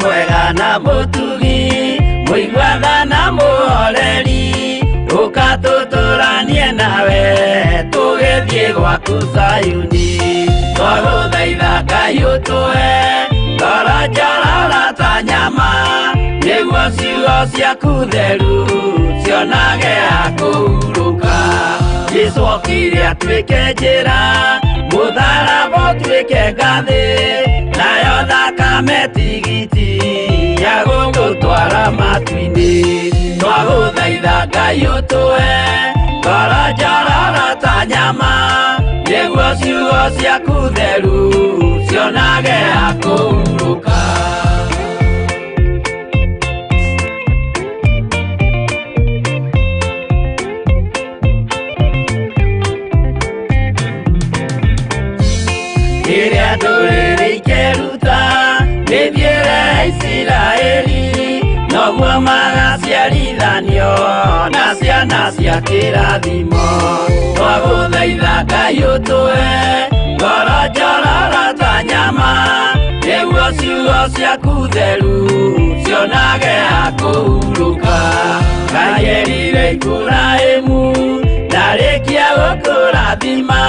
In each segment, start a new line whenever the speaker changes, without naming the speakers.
Mwega na mũtugi, mũigua na mũhoreri, ũka tũtũranie nawe tũgĩthiĩ gwaku Zayuni. Twagũthaitha Ngai ũtũhe ngoro njororo ta nyama, nĩguo ciugo ciaku theru cionage ha kũhurũka. Jesũ okire atuĩke njĩra, mũtharaba ũtuĩke ngathĩ, nayo thakame tigiti ya gũtũtwara matu-inĩ. Twagũthaitha Ngai ũtũhe ngoro njororo ta nyama, nĩguo ciugo ciaku theru cionage ha kũhurũka. Rĩrĩa ndũrĩrĩ ikeruta mĩthiĩre ya Isiraeli, noguo magaciarithanio na ciana cia kĩrathimo. Twagũthaitha Ngai ũtũhe ngoro njororo ta nyama, nĩguo ciugo ciaku theru cionage ha kũhurũka. Ngai erire Iburahĩmu ndarĩkia gũkũrathima,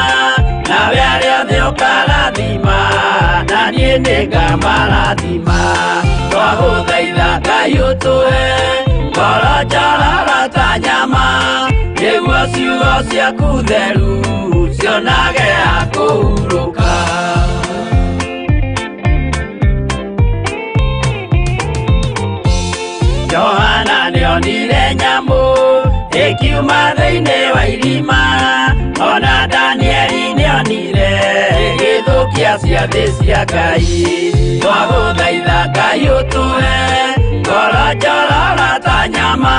nawe arĩa othe ũkarathima, na niĩ nĩngamarathima. Twagũthaitha Ngai ũtũhe ngoro njororo ta nyama, nĩguo ciugo ciaku theru cionage ha kũhurũka. Johana nĩonire nyamũ ĩkiuma thĩinĩ wa irima, ona Danieli nĩonire ĩgĩthũkia ciathĩ cia Ngai. Twagũthaitha Ngai ũtũhe ngoro njororo ta nyama,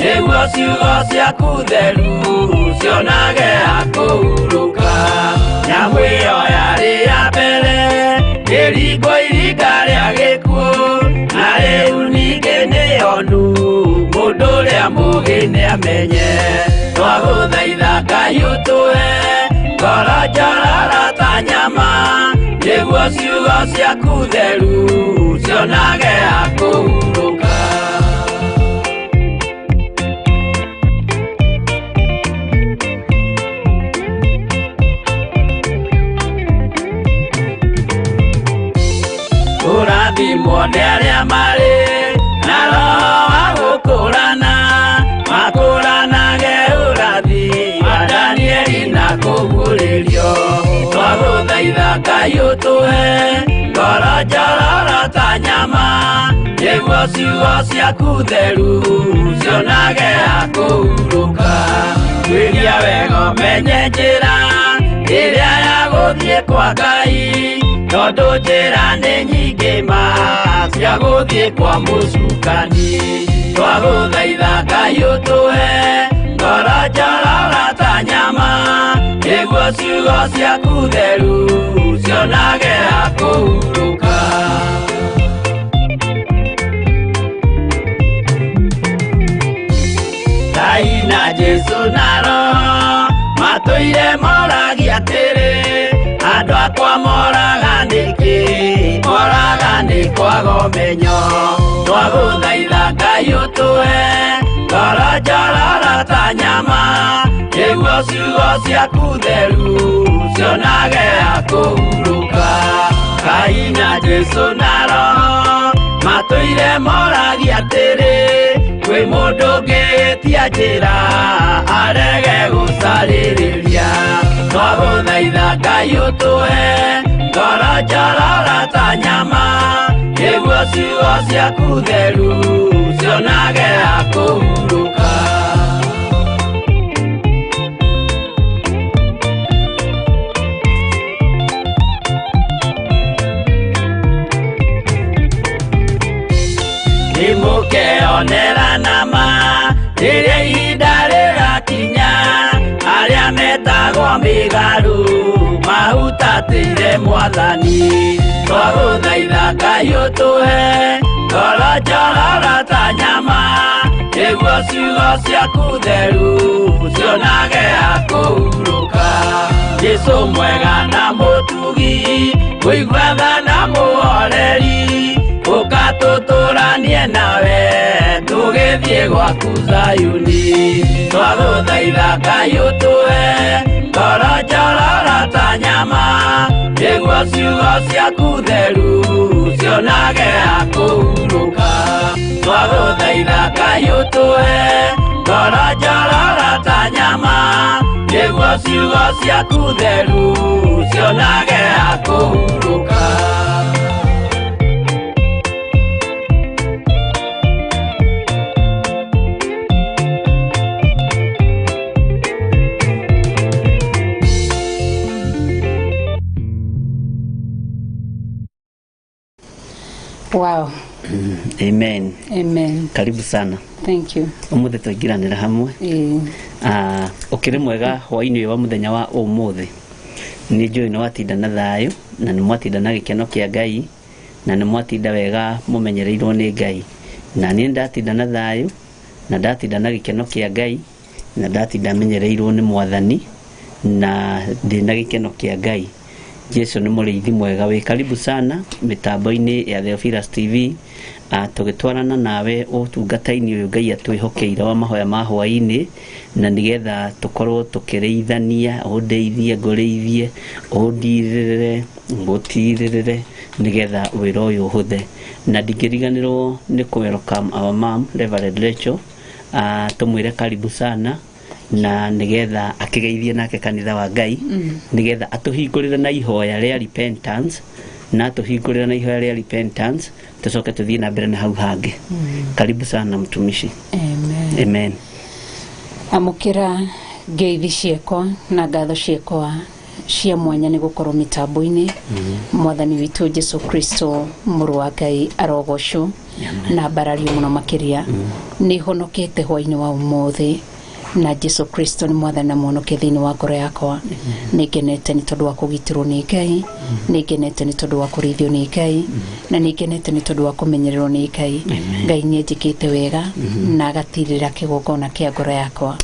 nĩguo ciugo ciaku theru cionage ha kũhurũka. Nyamũ ĩyo yarĩ ya mbere ĩringwo iringa rĩa gĩkuũ, na rĩu ningĩ nĩyonu mũndũ ũrĩa mũũgĩ nĩamenye. Twagũthaitha Ngai ũtũhe ngoro njororo ta nyama, nĩguo ciugo ciaku theru cionage ha kũhurũka. Kũrathimwo nĩ arĩa marĩ na roho wa gũkũrana, makũranage ũrathi wa Danieli na kũguũrĩrio. Twagũthaitha Ngai ũtũhe ngoro njororo ta nyama, nĩguo ciugo ciaku theru cionage ha kũhurũka. Tuĩria wega ũmenye njĩra ĩrĩa ya gũthiĩ kwa Ngai, tondũ njĩra nĩ nyingĩ ma cia gũthiĩ kwa mũcukani. Twagũthaitha Ngai ũtũhe ngoro njororo ta nyama, nĩguo ciugo ciaku theru cionage ha kũhurũka. Ngai na Jesũ na Roho matũire moragia atĩrĩ, andũ akwa moraga nĩkĩ? Moraga nĩ kwaga ũmenyo. Twagũthaitha Ngai ũtũhe ngoro njororo ta nyama, nĩguo ciugo ciaku theru cionage ha kũhurũka. Ngai na Jesũ na Roho matũire moragia atĩrĩ, kwĩ mũndũ ũngĩhĩtia njĩra arege gũcarĩrĩria. Twagũthaitha Ngai ũtũhe ngoro njororo ta nyama, nĩguo ciugo ciaku theru cionage ha kũhurũka. Nĩmũkeonera nama rĩrĩa ihinda rĩgakinya, arĩa metagwo mĩgarũ mahutatĩire Mwathani. Twagũthaitha Ngai ũtũhe ngoro njororo ta nyama, nĩguo ciugo ciaku theru cionage ha kũhurũka. Jesũ mwega na mũtugi, mũigua tha na mũhoreri, ũka Tũtũranie nawe tũgĩthiĩ gwaku Zayuni. Twagũthaitha Ngai ũtũhe ngoro njororo ta nyama, nĩguo ciugo ciaku theru cionage ha kũhurũka. Twagũthaitha Ngai ũtũhe ngoro njororo ta nyama, nĩguo ciugo ciaku theru cionage ha kũhurũka.
Wow.
Amen.
Amen.
Karibu sana.
Thank you.
Umuthi twaingiranĩra hamwe. Ũkĩrĩ mwega hwaĩ-inĩ ũyũ wa mũthenya wa ũmũthĩ. Nĩ njũĩ nĩ watinda na thayũ na nĩ mwatinda na gĩkeno kĩa Ngai na nĩ mwatinda wega mũmenyereirwo nĩ Ngai. Na niĩ ndatinda na thayũ na ndatinda na gĩkeno kĩa Ngai na ndatinda menyereirwo nĩ Mwathani na ndĩ na gĩkeno kĩa Ngai. Jesu nĩ mũrĩithi mwega. Wĩ karibu sana mĩtambo-inĩ ya Theophilus TV, tũgĩtwarana nawe ũtungata-inĩ ũyũ Ngai atwĩhokeire wa mahoya ma hwaĩ-inĩ, na nĩgetha tũkorwo tũkĩrĩithania, ũndeithie ngũrĩithie, ũndirĩrĩre ngũtirĩrĩre, nĩgetha wĩra ũyũ ũhũthe. Na ndingĩriganĩrwo nĩ kũ welcome our mom Reverend Rachel, tũmwĩre karibu sana, na nigetha akigeithie nake kanitha wa Ngai, nigetha atuhingurire na ihoya rĩa repentance, na atuhingurire na ihoya rĩa repentance tucoke tuthie na mbere na hau hangi. Karibu sana mtumishi.
Amen.
Amen.
Amukira ngeithi ciakwa na ngatho ciakwa cia mwanya nĩ gũkorwo mĩtambo-inĩ. Mwathani witũ Jesu Kristo mũrũ wa Ngai arogocwo na mbarario mũno makĩria. Nĩ honokete hwaĩ-inĩ wa ũmũthĩ na Jesu Kristo nĩ mwathani na mũhonokia thĩinĩ wa ngoro yakwa. Nĩ ngenete nĩ tondũ wa kũgitĩrwo nĩ Ngai, nĩ ngenete nĩ tondũ wa kũrĩithio nĩ Ngai, na nĩ ngenete nĩ tondũ wa kũmenyererwo nĩ Ngai. Ngai nĩ anjĩkĩte wega na agatirĩra kĩgongona kĩa ngoro yakwa.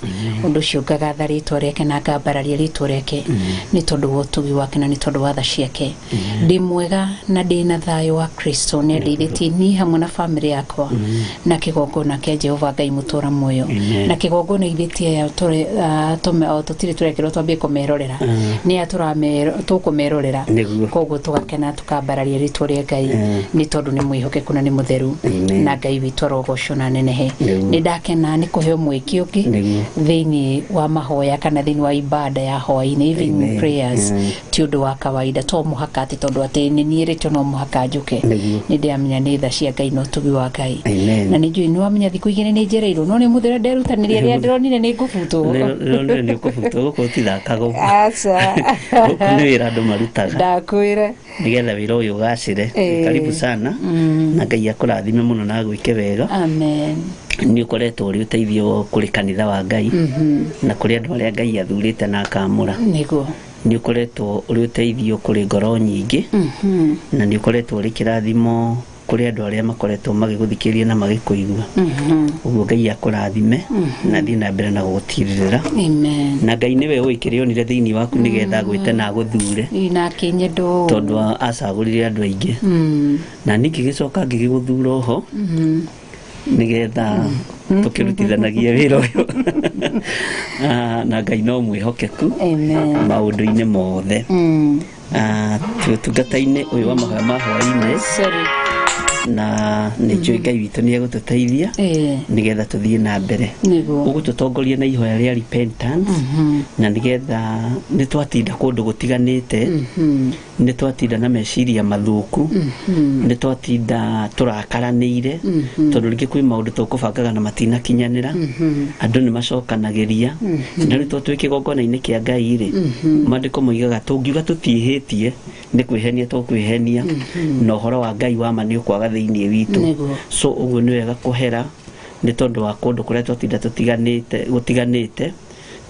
Ũndũ ũcio ngagatha rĩtwa rĩake na ngambararia rĩtwa rĩake nĩ tondũ wa ũtugi wake na nĩ tondũ wa tha ciake. Ndĩ mwega na ndĩ na thayũ wa Kristo, nĩ andeithĩtie niĩ hamwe na bamĩrĩ yakwa na kĩgongona kĩa Jehova Ngai mũtũũra muoyo. Na kĩgongona ithe aya tũtirĩ tũrekĩrwo twambie kũmerorera, nĩ aya tũkũmerorera, koguo tũgakena tũkambararia rĩtwa rĩa Ngai nĩ tondũ nĩ mwĩhokeku na nĩ mũtheru, na Ngai witũ arogocwo na nenehe. Nĩ ndakena nĩ kũheo mweke ũngĩ thĩinĩ wa mahoya kana thĩinĩ wa ibada ya hwaĩ-inĩ, evening prayers. Ti ũndũ wa kawaida, to mũhaka atĩ tondũ atĩ nĩ niĩ rĩtwo no mũhaka njũke. Nĩ ndĩramenya nĩ tha cia Ngai na ũtugi wa Ngai, na nĩ njũĩ nĩ wamenya thikũ igĩrĩ nĩ njereirwo, no nĩ mũthenya nderutanĩria rĩrĩa ndĩronire nĩ ngũbutwo.
Ndĩronire nĩ ũkũbutwo, gũkũ ũtithakaga ũguo.
Aca.
Gũkũ nĩ wĩra andũ marutaga
Ndakwĩra.
nĩgetha wĩra ũyũ ũgacĩre. Karibu sana na Ngai akũrathime mũno na agwĩke wega.
Amen.
Nĩ ũkoretwo ũrĩ ũteithio kũrĩ kanitha wa Ngai na kũrĩ andũ arĩa Ngai athurĩte na akamũra.
Nĩguo.
Nĩ ũkoretwo ũrĩ ũteithio kũrĩ ngoro nyingĩ, na nĩ ũkoretwo ũrĩ kĩrathimo kũrĩ andũ arĩa makoretwo magĩgũthikĩrĩria na magĩkũigua. Ũguo Ngai akũrathime na thiĩ na mbere na gũgũtirĩrĩra.
Amen.
Na Ngai nĩwe ũĩ kĩrĩa onire thĩinĩ waku nĩgetha agwĩte na agũthure,
Na akĩnyendwo
tondũ acagũrire andũ aingĩ. Na niĩ ngĩgĩcoka ngĩgĩgũthura oho nĩgetha tũkĩrutithanagie wĩra ũyũ. Na Ngai no mwĩhokeku
Amen.
maũndũ-inĩ mothe. Twĩ ũtungata-inĩ ũyũ wa mahoya ma hwaĩ-inĩ.
Sorry.
Na nĩ njũĩ Ngai witũ nĩ egũtũteithia nĩgetha tũthiĩ na mbere.
Nĩguo.
Ũgũtũtongoria na ihoya rĩa repentance, na nĩgetha nĩ twatinda kũndũ gũtiganĩte, nĩ twatinda na meciria mathũku, nĩ twatinda tũrakaranĩire, tondũ rĩngĩ kwĩ maũndũ tũkũbangaga na matinakinyanĩra, andũ nĩ macokanagĩria. Na rĩu twĩ kĩgongona-inĩ kĩa Ngai rĩ, maandĩko moigaga tũngiuga tũtiĩhĩtie nĩ kwĩhenia tũkwĩhenia, na ũhoro wa Ngai wa ma nĩ ũkwaga thĩinĩ witũ. So ũguo nĩ wega kũhera nĩ tondũ wa kũndũ kũrĩa twatinda tũtiganĩte, gũtiganĩte,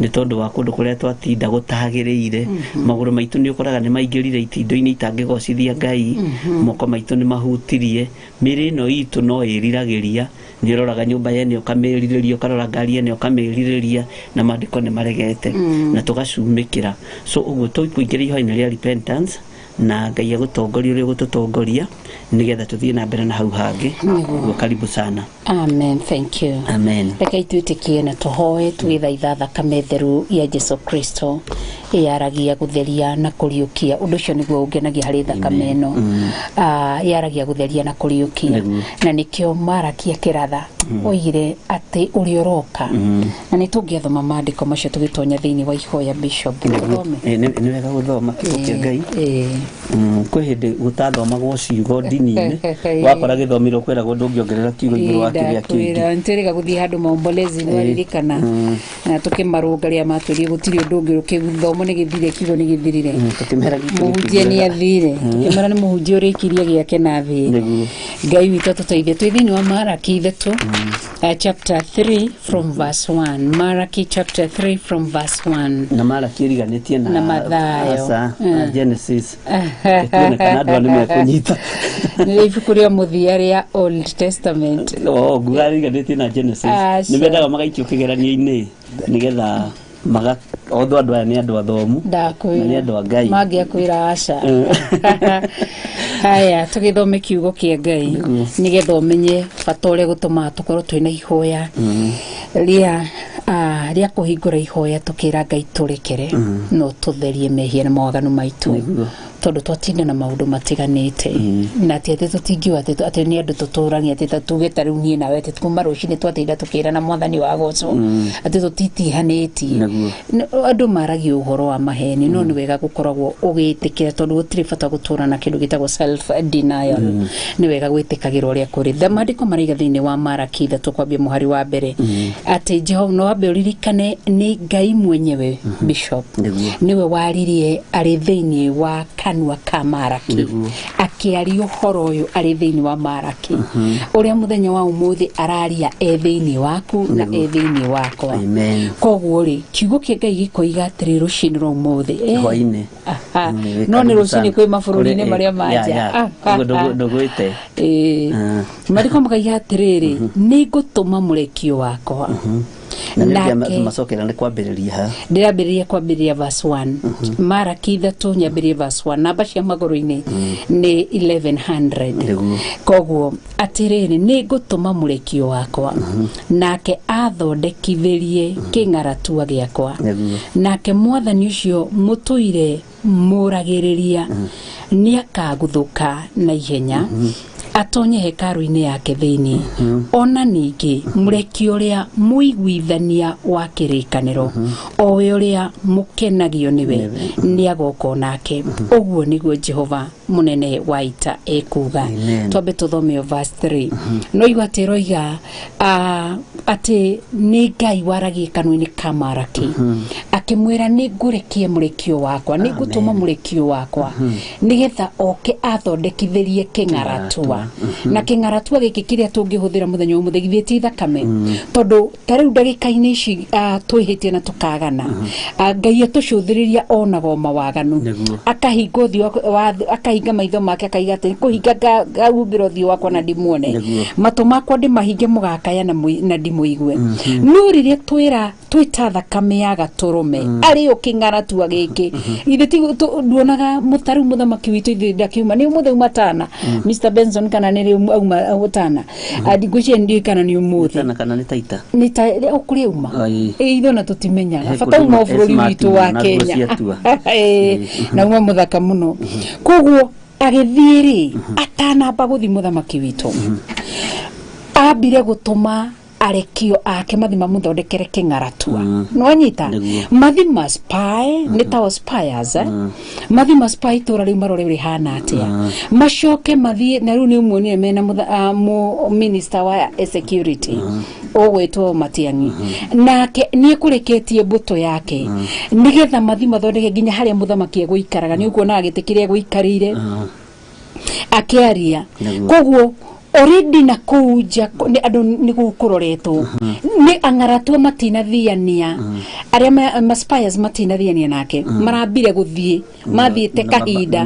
nĩ tondũ wa kũndũ kũrĩa twatinda gũtagĩrĩire. Magũrũ maitũ nĩ ũkoraga nĩ maingĩrire itindo-inĩ itangĩgocithia Ngai, moko maitũ nĩ mahutirie, mĩĩrĩ ĩno itũ no ĩriragĩria, nĩ ũroraga nyũmba yene ũkamĩrirĩria, ũkarora ngari yene ũkamĩrirĩria, na maandĩko nĩ maregete, na tũgacumĩkĩra. So ũguo tũkũingĩra ihoya-inĩ rĩa repentance, Na Ngai agũtongoria ũrĩa ũgũtũtongoria nĩgetha tũthiĩ na mbere na hau hangĩ. Ũguo karibu sana.
Amen, thank you.
Amen.
Reke twĩtĩkie na tũhoe tũgĩthaitha thakame theru ya Jesu Kristo yaragia gũtheria na kũriũkia. Ũndũ ũcio nĩguo ũngenagia harĩ thakame ĩno. Yaragia gũtheria na kũriũkia. Na nĩkĩo Maraki akĩratha oigire atĩ ũrĩa ũroka. Na nĩ tũngĩathoma maandĩko macio tũgĩtonya thĩinĩ wa ihoya, Bishop. Tũthome.
Nĩ wega gũthoma kiugo kĩa Ngai. Kwĩ hĩndĩ gũtathomagwo ciugo ndini-inĩ, wakora gĩthomirwo kwĩragwo ndũngĩongerera kiugo igũrũ wa kĩrĩa kĩngĩ.
Ntĩrĩga gũthiĩ handũ maombolezi nĩ waririkana na tũkĩmarũnga rĩa matwĩrire gũtirĩ ũndũ ũngĩ, gĩthomo nĩ gĩthire, kiugo nĩ gĩthirire.
Tũkĩmera gitũ
mũhunjia nĩ
gĩtingĩrega.
Athire, tũkĩmera nĩ mũhunjia ũrĩkirie gĩake na athiĩ. Ngai witũ atũteithie. Twĩ thĩinĩ wa Maraki 3, chapter 3 from verse 1. Maraki chapter 3 from verse 1.
Na Maraki ĩriganĩtie na
Na Mathayo.
Aca, na Genesis. Tuone kana andũ aya nĩ mekũnyita.
Nĩ ibuku rĩa mũthia rĩa Old Testament.
Oh, nguga riganĩtie na Genesis.
Aca.
Nĩ mendaga magaikio kĩgeranio-inĩ nĩgetha maga otho andũ aya nĩ andũ athomu na nĩ andũ a Ngai.
Mangĩakwĩra aca. Haya, tũgĩthome kiugo kĩa Ngai nĩgetha ũmenye bata ũrĩa gũtũmaga tũkorwo twĩna ihoya rĩa kũhingũra ihoya tũkĩra Ngai tũrekere no tũtherie mehia na mawaganu maitũ, tondũ twatinda na maũndũ matiganĩte na ti atĩ tũtingiuga atĩ nĩ andũ tũtũragia atĩ ta tuge ta rĩu niĩ nawe atĩ kuma rũcinĩ twatinda tũkĩra na Mwathani wa gocwo atĩ tũtitihanĩtie. Andũ maragia ũhoro wa maheni, no nĩ wega gũkoragwo ũgĩtĩkĩra tondũ gũtirĩ bata gũtũra na kĩndũ gĩtagwo self denial. Nĩ wega gwĩtĩkagĩra ũrĩa kũrĩ. The maandĩko maraiga thĩinĩ wa Maraki 3 kwambia mũhari wa mbere atĩ Jehova, no wambe ũririkane nĩ Ngai mwenyewe, Bishop, nĩwe waririe arĩ thĩinĩ wa kanua ka Maraki, akĩaria ũhoro ũyũ arĩ thĩinĩ wa Maraki, ũrĩa mũthenya wa ũmũthĩ araria e thĩinĩ waku na e thĩinĩ wakwa.
Amen.
Koguo rĩ, kiugo kĩa Ngai gĩkoiga atĩrĩ rũcinĩ rwa ũmũthĩ.
Hwaĩ-inĩ.
Aha. No nĩ
Karibu
rũcinĩ
sana.
kwĩ mabũrũri-inĩ
Kũrĩ-
marĩa manja.
Ya. Ũguo ndũgwĩte.
Marĩko makaiga atĩrĩrĩ, nĩ ngũtũma mũrekio wakwa.
Na nĩ macokera nĩ kwambĩrĩria ha?
Ndĩrambĩrĩria kwambĩrĩria verse 1. Maraki 3 nyambĩrĩrie verse 1. Namba cia magũrũ-inĩ nĩ 1100. Koguo atĩrĩrĩ, nĩ ngũtũma mũrekio wakwa nake athondekithĩrie kĩng'aratua gĩakwa, nake Mwathani ũcio mũtũire mũragĩrĩria nĩ akaguthũka na ihenya atonye hekarũ-inĩ yake thĩinĩ. Ona ningĩ mũrekio ũrĩa mũiguithania wa kĩrĩkanĩro, o we ũrĩa mũkenagio nĩwe, nĩ agoka onake. Ũguo nĩguo Jehova mũnene wa ita ekuga.
Amen.
Twambe tũthome o verse 3. No igua atĩ ĩroiga atĩ nĩ Ngai waragie kanua-inĩ ka Maraki akĩmwĩra, nĩ ngũrekie mũrekio wakwa, nĩ ngũtũma mũrekio wakwa nĩgetha oke athondekithĩrie kĩng'aratua. Na kĩng'aratua gĩkĩ kĩrĩa tũngĩhũthĩra mũthenya ũmũthĩ githĩ ti thakame? Tondũ ta rĩu ndagĩka-inĩ ici twĩhĩtie na tũkagana, Ngai atũcũthĩrĩria onaga o mawaganu, akahinga ũthiũ akahinga maitho make, akaiga atĩ kũhinga ngahumbĩra ũthiũ wakwa na ndimuone, matũ makwa ndĩmahinge mũgakaya na ndimũigue. No rĩrĩa twĩra twĩta thakame ya gatũrũme arĩ o kĩng'aratua gĩkĩ, ithe ti nduonaga mũtaru mũthamaki witũ ithuĩ ndakiuma nĩ ũmũthĩ auma tana, Mr Benson, kana nĩ rĩ auma ũtana? Ngwĩciria ndiũĩ kana nĩ ũmũthĩ.
Tana kana nĩ Taita?
Nĩ ta kũrĩa auma.
Ĩĩ.
Ithuĩ ona tũtimenyaga.
He
bata
kũndũ
uma
uma
bũrũri
smart
witũ wa
mũno na nguo
Kenya.
cia tua.
Na uma mũthaka mũno. Koguo agĩthiĩ rĩ, atanamba gũthiĩ mũthamaki witũ ambire gũtũma arekio ake mathi mamũthondekere kĩng'aratua. Nĩwanyita? Mathi ma spy, nĩ tao spies, eh? Mathi ma spy itũra rĩu marore rĩhana atĩa, macoke mathiĩ na rĩu nĩ ũmuonire mena minister wa security ũgwĩtwo Matiang'i, nake nĩ ekũreketie mbũtũ yake nĩgetha mathi mathondeke nginya harĩa mũthamaki egũikaraga. Nĩ ũkuonaga gĩtĩ kĩrĩa egũikarĩire akĩaria. Koguo Already na kũu nja nĩ andũ nĩ gũkũroretwo nĩ ang'aratwo matinathiania arĩa maspires matinathiania nake marambire gũthiĩ mathiĩte kahinda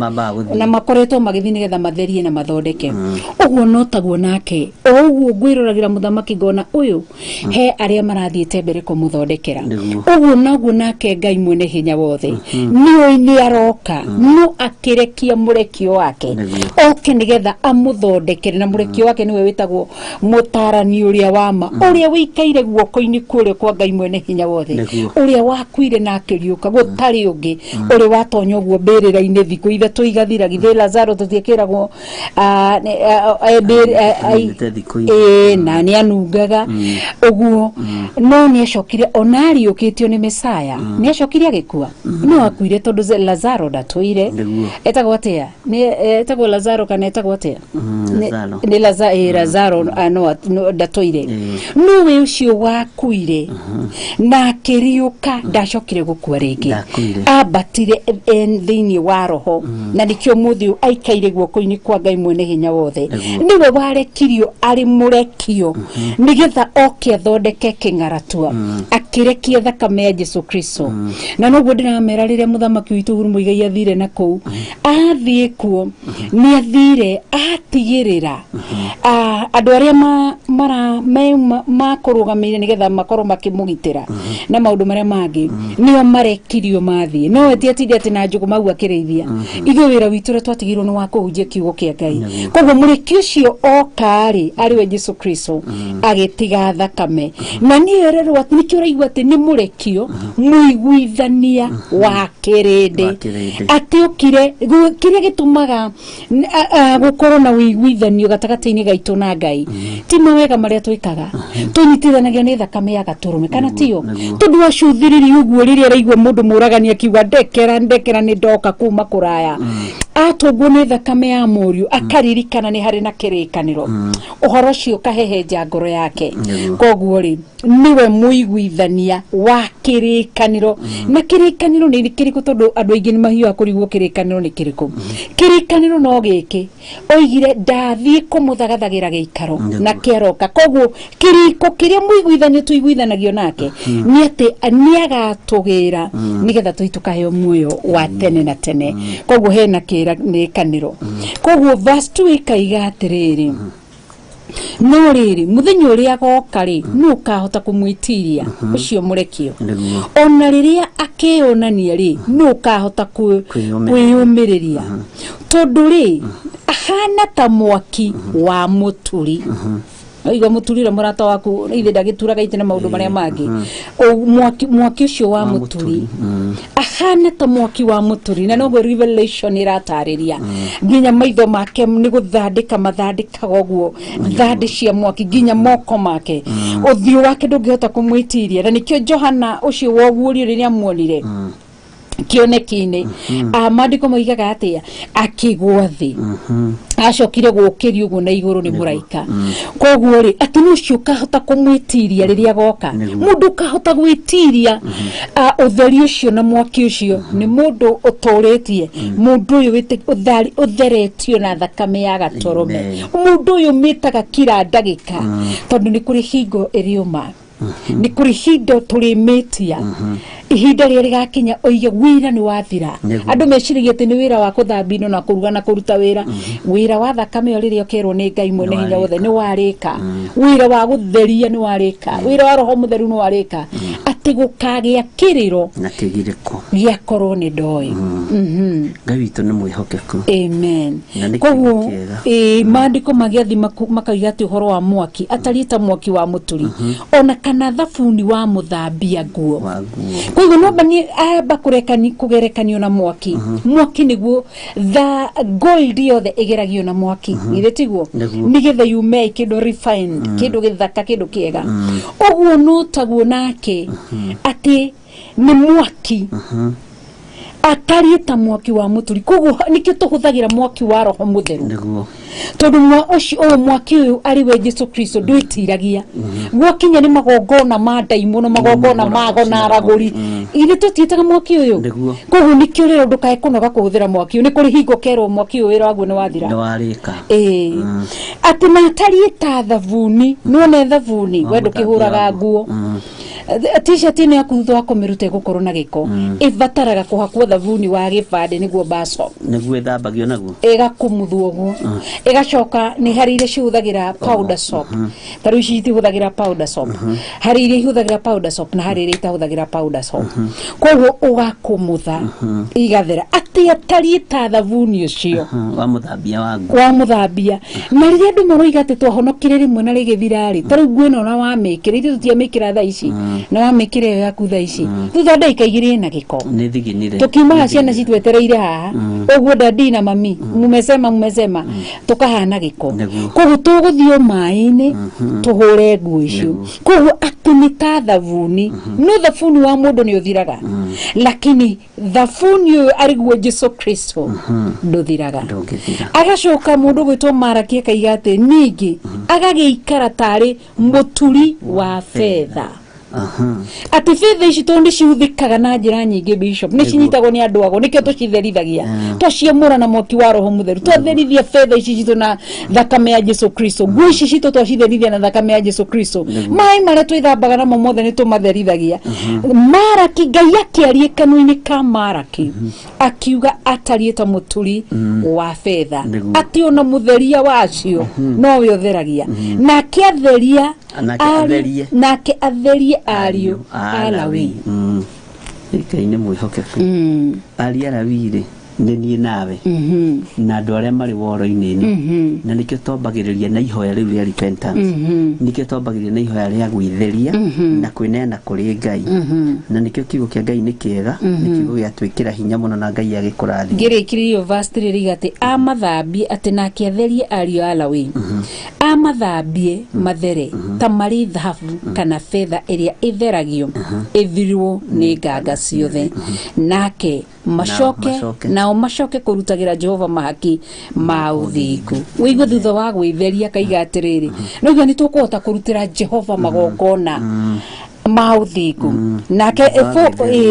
na makoretwo magĩthiĩ nĩgetha matherie na mathondeke ũguo no taguo nake o ũguo ngwĩroragĩra mũthamaki ngona ũyũ he arĩa marathiĩte mbere kũmũthondekera ũguo noguo nake Ngai mwene hinya wothe nĩoĩ nĩ aroka no akĩrekia mũrekio wake oke nĩgetha amũthondekere na mũrekio wake nĩwe wĩtagwo mũtarani ũrĩa wa ma ũrĩa wĩikaire guoko-inĩ kũrĩa kwa Ngai mwene hinya wothe ũrĩa wakuire na akĩriũka gũtarĩ ũngĩ ũrĩa watonya ũguo mbĩrĩra-inĩ thikũ ithatũ igathira githĩ Lazaro tũtiĩkĩragwo na nĩ anungaga ũguo no nĩ acokire ona ariũkĩtio nĩ Mesaya nĩ acokire agĩkua no akuire tondũ Lazaro ndatũire etagwo atĩa nĩ etagwo Lazaro kana etagwo atĩa nĩ Lazaro no ndatũire nĩwe ũcio wakuire na akĩriũka ndacokire gũkua rĩngĩ ambatire thĩinĩ wa roho na nĩkĩo mũthĩ aikaire guoko-inĩ kwa Ngai mwene hinya wothe nĩwe warekirio arĩ mũrekio nĩgetha oke athondeke kĩng'aratua akĩrekia thakame ya Jesu Kristo na noguo ndĩramera rĩrĩa mũthamaki witũ Uhuru Muigai athire na kũu athiĩ kuo nĩ athire atigĩrĩra andũ arĩa makũrũgamĩire nĩgetha makorwo makĩmũgitĩra na maũndũ marĩa mangĩ nĩo marekirio mathiĩ no etiatinde atĩ na njũgũ mau akĩrĩithia ithuĩ wĩra witũ ũrĩa twatigirwo nĩ wa kũhunjia kiugo kĩa Ngai koguo mũrekio ũcio oka rĩ arĩ we Jesu Kristo agĩtiga thakame na niĩ rerwo nĩkĩo ũraigua atĩ nĩ mũrekio mũiguithania wa kĩrĩndĩ atĩ ũkire kĩrĩa gĩtũmaga gũkorwo na ũiguithanio gatagatĩ-inĩ gaitũ na Ngai ti mawega marĩa twĩkaga tũnyitithanagia nĩ thakame ya gatũrũme kana tiyo tondũ wacũthĩrĩria ũguo rĩrĩa araigua mũndũ mũragani akiuga ndekera ndekera nĩ ndoka kuma kũraya atũngwo nĩ thakame ya mũriũ akaririkana nĩ harĩ na kĩrĩkanĩro ũhoro ũcio ũkahehenja ngoro yake koguo rĩ nĩwe mũiguithania wa kĩrĩkanĩro na kĩrĩkanĩro nĩ kĩrĩkũ tondũ andũ aingĩ nĩ mahiũhaga kũrigwo kĩrĩkanĩro nĩ kĩrĩkũ kĩrĩkanĩro no gĩkĩ oigire ndathiĩ kũmũthagathagĩra gĩikaro na kĩaroka koguo kĩrĩko kĩrĩa mũiguithanio tũiguithanagio nake nĩ atĩ nĩ agatũgĩra nĩgetha tũthiĩ tũkaheo muoyo wa tene na tene koguo hena kĩrĩkanĩro koguo verse 2 ĩkaiga atĩrĩrĩ no rĩrĩ mũthenya ũrĩa agoka rĩ nũ ũkahota kũmwĩtiria ũcio mũrekio ona rĩrĩa akĩonania rĩ nũ ũkahota kwĩyũmĩrĩria tondũ rĩ ahana ta mwaki wa mũturi oiga mũturi mũrata waku ithe ndagĩturaga itĩ na maũndũ marĩa mangĩ mwaki ũcio wa mũturi ahana ta mwaki wa mũturi na noguo Revelation ĩratarĩria nginya maitho make nĩ gũthandĩka mathandĩkaga ũguo thandĩ cia mwaki nginya moko make ũthiũ wake ndũngĩhota kũmwĩtiria na nĩkĩo Johana ũcio woguũrio rĩrĩa muonire kĩoneki-inĩ maandĩko moigaga atĩa akĩgwa thĩ acokire gũkĩrio ũguo na igũrũ nĩ mũraika koguo rĩ atĩ nĩ ũcio ũkahota kũmwĩtiria rĩrĩa agoka mũndũ ũkahota gwĩtiria ũtheri ũcio na mwaki ũcio nĩ mũndũ ũtũrĩtie mũndũ ũyũ ũtheretio na thakame ya gatũrũme mũndũ ũyũ mĩtaga kira ndagĩka tondũ nĩ kũrĩ hingo ĩrĩũma nĩ kũrĩ hingo tũrĩmĩtia ihinda rĩrĩa rĩgakinya oige wĩra nĩ wathira andũ meciragia atĩ nĩ wĩra wa kũthambia indo na kũruga na kũruta wĩra wĩra wa thakame ĩyo rĩrĩa ũkerwo nĩ Ngai mwene hinya wothe nĩ warĩka wĩra wa gũtheria nĩ warĩka wĩra wa roho mũtheru nĩ warĩka atĩ gũkagĩa kĩrĩro
na kĩgirĩko
gĩakorwo nĩ ndoĩ
Ngai witũ nĩ mwĩhokeku
amen koguo maandĩko magĩathi makauga atĩ ũhoro wa mwaki atariĩ ta mwaki wa mũturi ona kana thabuni wa mũthambia nguo koguo no bani amba kurekani kugerekanio na mwaki mwaki niguo the gold yothe igeragio na mwaki githĩ tiguo nigetha yume kindu refined kindu githaka kindu kiega uguo no taguo nake ati ni mwaki atariĩ ta mwaki wa mũturi koguo nikio tũhũthagĩra mwaki wa roho mũtheru Tondu ucio mwaki uyu ari we Jesu Kristo ndwitiragia. Gwakinya ni magongona ma ndaimono magongona mago na araguri. Ithe tutiitaga mwaki uyu. Koguo nikio rero ndukae kunoga kuhuthira mwaki uyu ni kuri hingo kerwo mwaki uyu wira waguo ni wathira.
Ni warika.
Ati matariĩ ta thabuni, none thabuni we ndukihuraga nguo. T-shirt ĩno yaku thutha wa kũmĩruta ĩgũkorwo na gĩko ĩbataraga kũhakwo thabuni wa gĩbandĩ nĩguo baso
nĩguo ĩthambagio naguo
ĩgakumuthwo ũguo ĩgacoka nĩ harĩ iria cihũthagĩra powder soap ta rĩu ici itihũthagĩra powder soap harĩ iria ihũthagĩra powder soap na harĩ iria itahũthagĩra powder soap koguo ũgakumutha igathera atĩ atariĩ ta thabuni ũcio
wa mũthambia wa nguo
wa mũthambia na rĩrĩa andũ maroiga atĩ twahonokire rĩmwe na rĩgĩthira rĩ ta rĩu nguo ĩno na wamĩkĩra ithuĩ tũtiamĩkĩra thaa ici na wamĩkĩra ĩyo yaku thaa ici thutha ndagĩka igĩrĩ na gĩko
nĩ thiginire
tukiuma ciana citwetereire haha ũguo dadi na mami mumesema tukahana gĩko koguo tũgũthiĩ maĩ-inĩ tũhũre nguo icio koguo atĩ nĩ ta thabuni no thabuni wa mũndũ nĩ ũthiraga lakini thabuni ũyũ arĩguo Jesu Kristo ndũthiraga agacoka mũndũ gwĩtwo Maraki akaiga atĩ ningĩ agagĩikara tarĩ mũturi wa betha. Atĩ betha ici tondũ nĩ cihũthĩkaga na njĩra nyingĩ Bishop nĩ cinyitagwo nĩ andũ ago nĩkĩo tũcitherithagia twaciamũra na mwaki wa Roho Mũtheru twatherithia betha ici citũ na thakame ya Jesu Kristo nguo ici citũ twacitherithia na thakame ya Jesu Kristo maĩ marĩa twĩthambaga namo mothe nĩ tũmatherithagia. Maraki Ngai akĩaria kanua-inĩ ka Maraki akiuga atariĩ ta mũturi wa betha atĩ ona mũtheria wacio nowe ũtheragia nake atheria nake atherie ariũ a Lawi.
Ngai nĩ mwĩhokeku. Ariũ a Lawi rĩ nĩ niĩ nawe na andũ arĩa marĩ woro-inĩ ĩno na nĩkĩo twambagĩrĩria na ihoya rĩu rĩa repentance nĩkĩo twambagĩrĩria na ihoya rĩa gwĩtheria na kwĩneana kũrĩ Ngai na nĩkĩo kiugo kĩa Ngai nĩ kĩega nĩ kiugo gĩatwĩkĩra hinya mũno na Ngai agĩkũrathima.
Ngĩrĩkĩrĩria verse 3 rĩiga atĩ amathambie atĩ nake atherie ariũ a Lawi amathambie mathere ta marĩ thahabu kana betha ĩrĩa ĩtheragio ĩthirwo nĩ nganga ciothe nake macoke nao macoke kũrutagĩra Jehova mahaki ma ũthingu. Wĩigue thutha wa gwĩtheria kaiga atĩrĩrĩ noguo nĩ tũkũhota kũrutĩra Jehova magongona ma ũthingu nake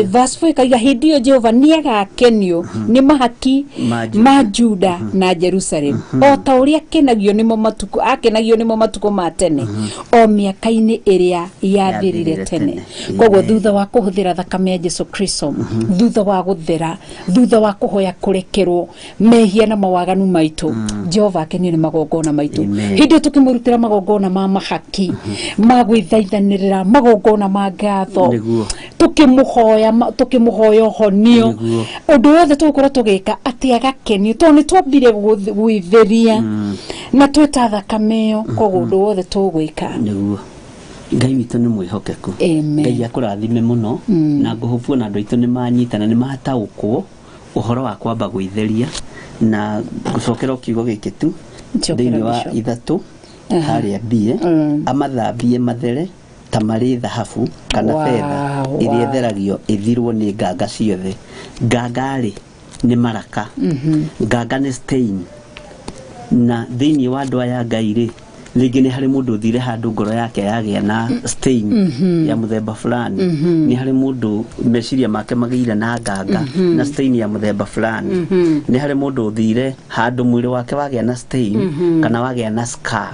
verse 4 kaiga hĩndĩ ĩyo Jehova nĩagakenio nĩ mahaki ma Juda na Jerusalem o ta ũrĩa akenagio nĩmo matukũ ma tene o mĩaka-inĩ ĩrĩa yathirire tene. Koguo thutha wa kũhũthĩra thakame ya Jesu Kristo thutha wa gũthera thutha wa kũhoya kũrekerwo mehia na mawaganu maitũ Jehova akenio nĩ magongona maitũ hĩndĩ ĩyo tũkĩmũrutĩra magongona ma mahaki ma gwĩthaithanĩrĩra magongona ma ngatho tukĩmũhoya ũhonio ũndũ wothe tũgũkorwo tũgĩka atĩ agakenio tondũ nĩ twambire gwĩtheria na twĩta thakame ĩyo koguo ũndũ wothe tũgwĩka
nĩguo. Ngai witũ nĩ mwĩhokeku. Ngai akũrathime mũno na ngũhũbuo na andũ aitũ nĩ manyita na nĩ mataũkwo ũhoro wa kwamba gwĩtheria na gũcokera kiugo gĩkĩ tu thĩinĩ wa 3 harĩa mbie amathambie mathere ta marĩ thahabu kana betha ĩrĩa ĩtheragio ĩthirwo nĩ nganga ciothe. Nganga rĩ nĩ maraka nganga nĩ stain na thĩinĩ wa andũ aya Ngai rĩ rĩngĩ nĩ harĩ mũndũ ũthire handũ ngoro yake yagĩa na stain ya mũthemba fulani nĩ harĩ mũndũ meciria make magĩire na nganga na stain ya mũthemba fulani nĩ harĩ mũndũ ũthire handũ mwĩrĩ wake wagĩa na stain kana wagĩa na scar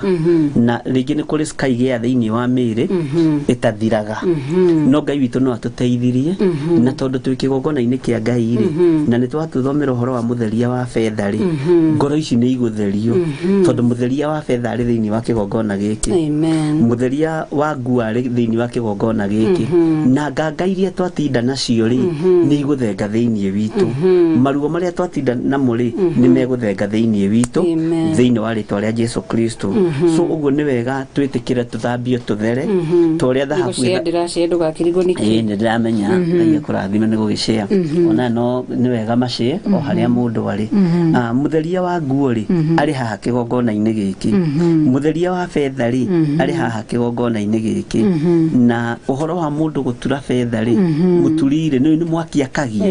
na rĩngĩ nĩ kũrĩ scar igĩa thĩinĩ wa mĩĩrĩ ĩtathiraga no Ngai witũ no atũteithirie na tondũ twĩ kĩgongona-inĩ kĩa Ngai rĩ na nĩ twatũthomera ũhoro wa mũtheria wa betha rĩ ngoro ici nĩ igũtherio tondũ mũtheria wa betha arĩ thĩinĩ wa kĩgongona gĩkĩ. Mũtheria wa nguo arĩ thĩinĩ wa kĩgongona gĩkĩ na nganga iria twatinda nacio rĩ nĩ igũthenga thĩinĩ witũ maruo marĩa twatinda namo rĩ nĩ megũthenga thĩinĩ witũ thĩinĩ wa rĩtwa rĩa Jesu Kristo. So ũguo nĩ wega twĩtĩkĩre tũthambio tũthere ta ũrĩa thahabu nĩ ndĩramenya Ngai akũrathime nĩ gũgĩcea ona no nĩ wega macĩe o harĩa mũndũ arĩ. Mũtheria wa nguo rĩ arĩ haha kĩgongona-inĩ gĩkĩ mũtheria Mũturia wa betha rĩ arĩ haha kĩgongona-inĩ gĩkĩ, na ũhoro wa mũndũ gũtura betha rĩ, mũturi rĩ nĩ mwaki akagia,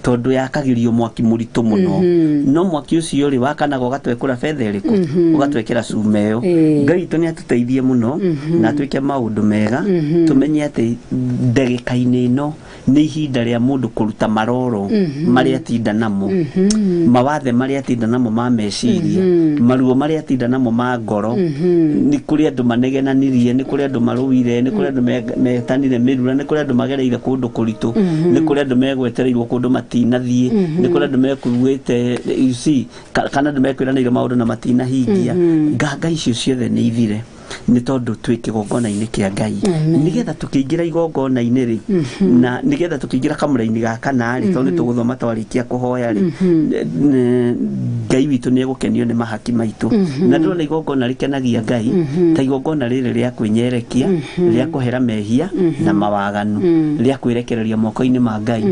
tondũ yakagĩrio mwaki mũritũ mũno, no mwaki ũcio rĩ wakanaga ũgatwekũra betha ĩrĩkũ, ũgatwekĩra cuma ĩyo. Ngai witũ nĩ atũteithie mũno na atwĩke maũndũ mega, tũmenye atĩ ndagĩka-inĩ ĩno nĩ ihinda rĩa mũndũ kũruta maroro marĩa atinda namo, mawathe marĩa atinda namo ma meciria, maruo marĩa atinda namo ma ngoro. Nĩ kũrĩ andũ manegenanirie, nĩ kũrĩ andũ marũire, nĩ kũrĩ andũ metanire mĩrura, nĩ kũrĩ andũ magereire kũndũ kũritũ, nĩ kũrĩ andũ megwetereirwo kũndũ matinathiĩ, nĩ kũrĩ andũ mekuĩte, you see, kana andũ mekwĩranĩire maũndũ na matinahingia. Nganga icio ciothe nĩ ithire nĩ tondũ twĩ kĩgongona-inĩ kĩa Ngai, nĩgetha tũkĩingĩra igongona-inĩ rĩ, na nĩgetha tũkĩingĩra kamũra-inĩ ga kana rĩ, tondũ nĩ tũgũthoma twarĩkia kũhoya rĩ, Ngai witũ nĩ egũkenio nĩ mahaki maitũ. Na ndĩrona igongona rĩkenagia Ngai ta igongona rĩrĩ rĩa kwĩnyerekia, rĩa kũhera mehia na mawaganu, rĩa kwĩrekereria moko-inĩ ma Ngai.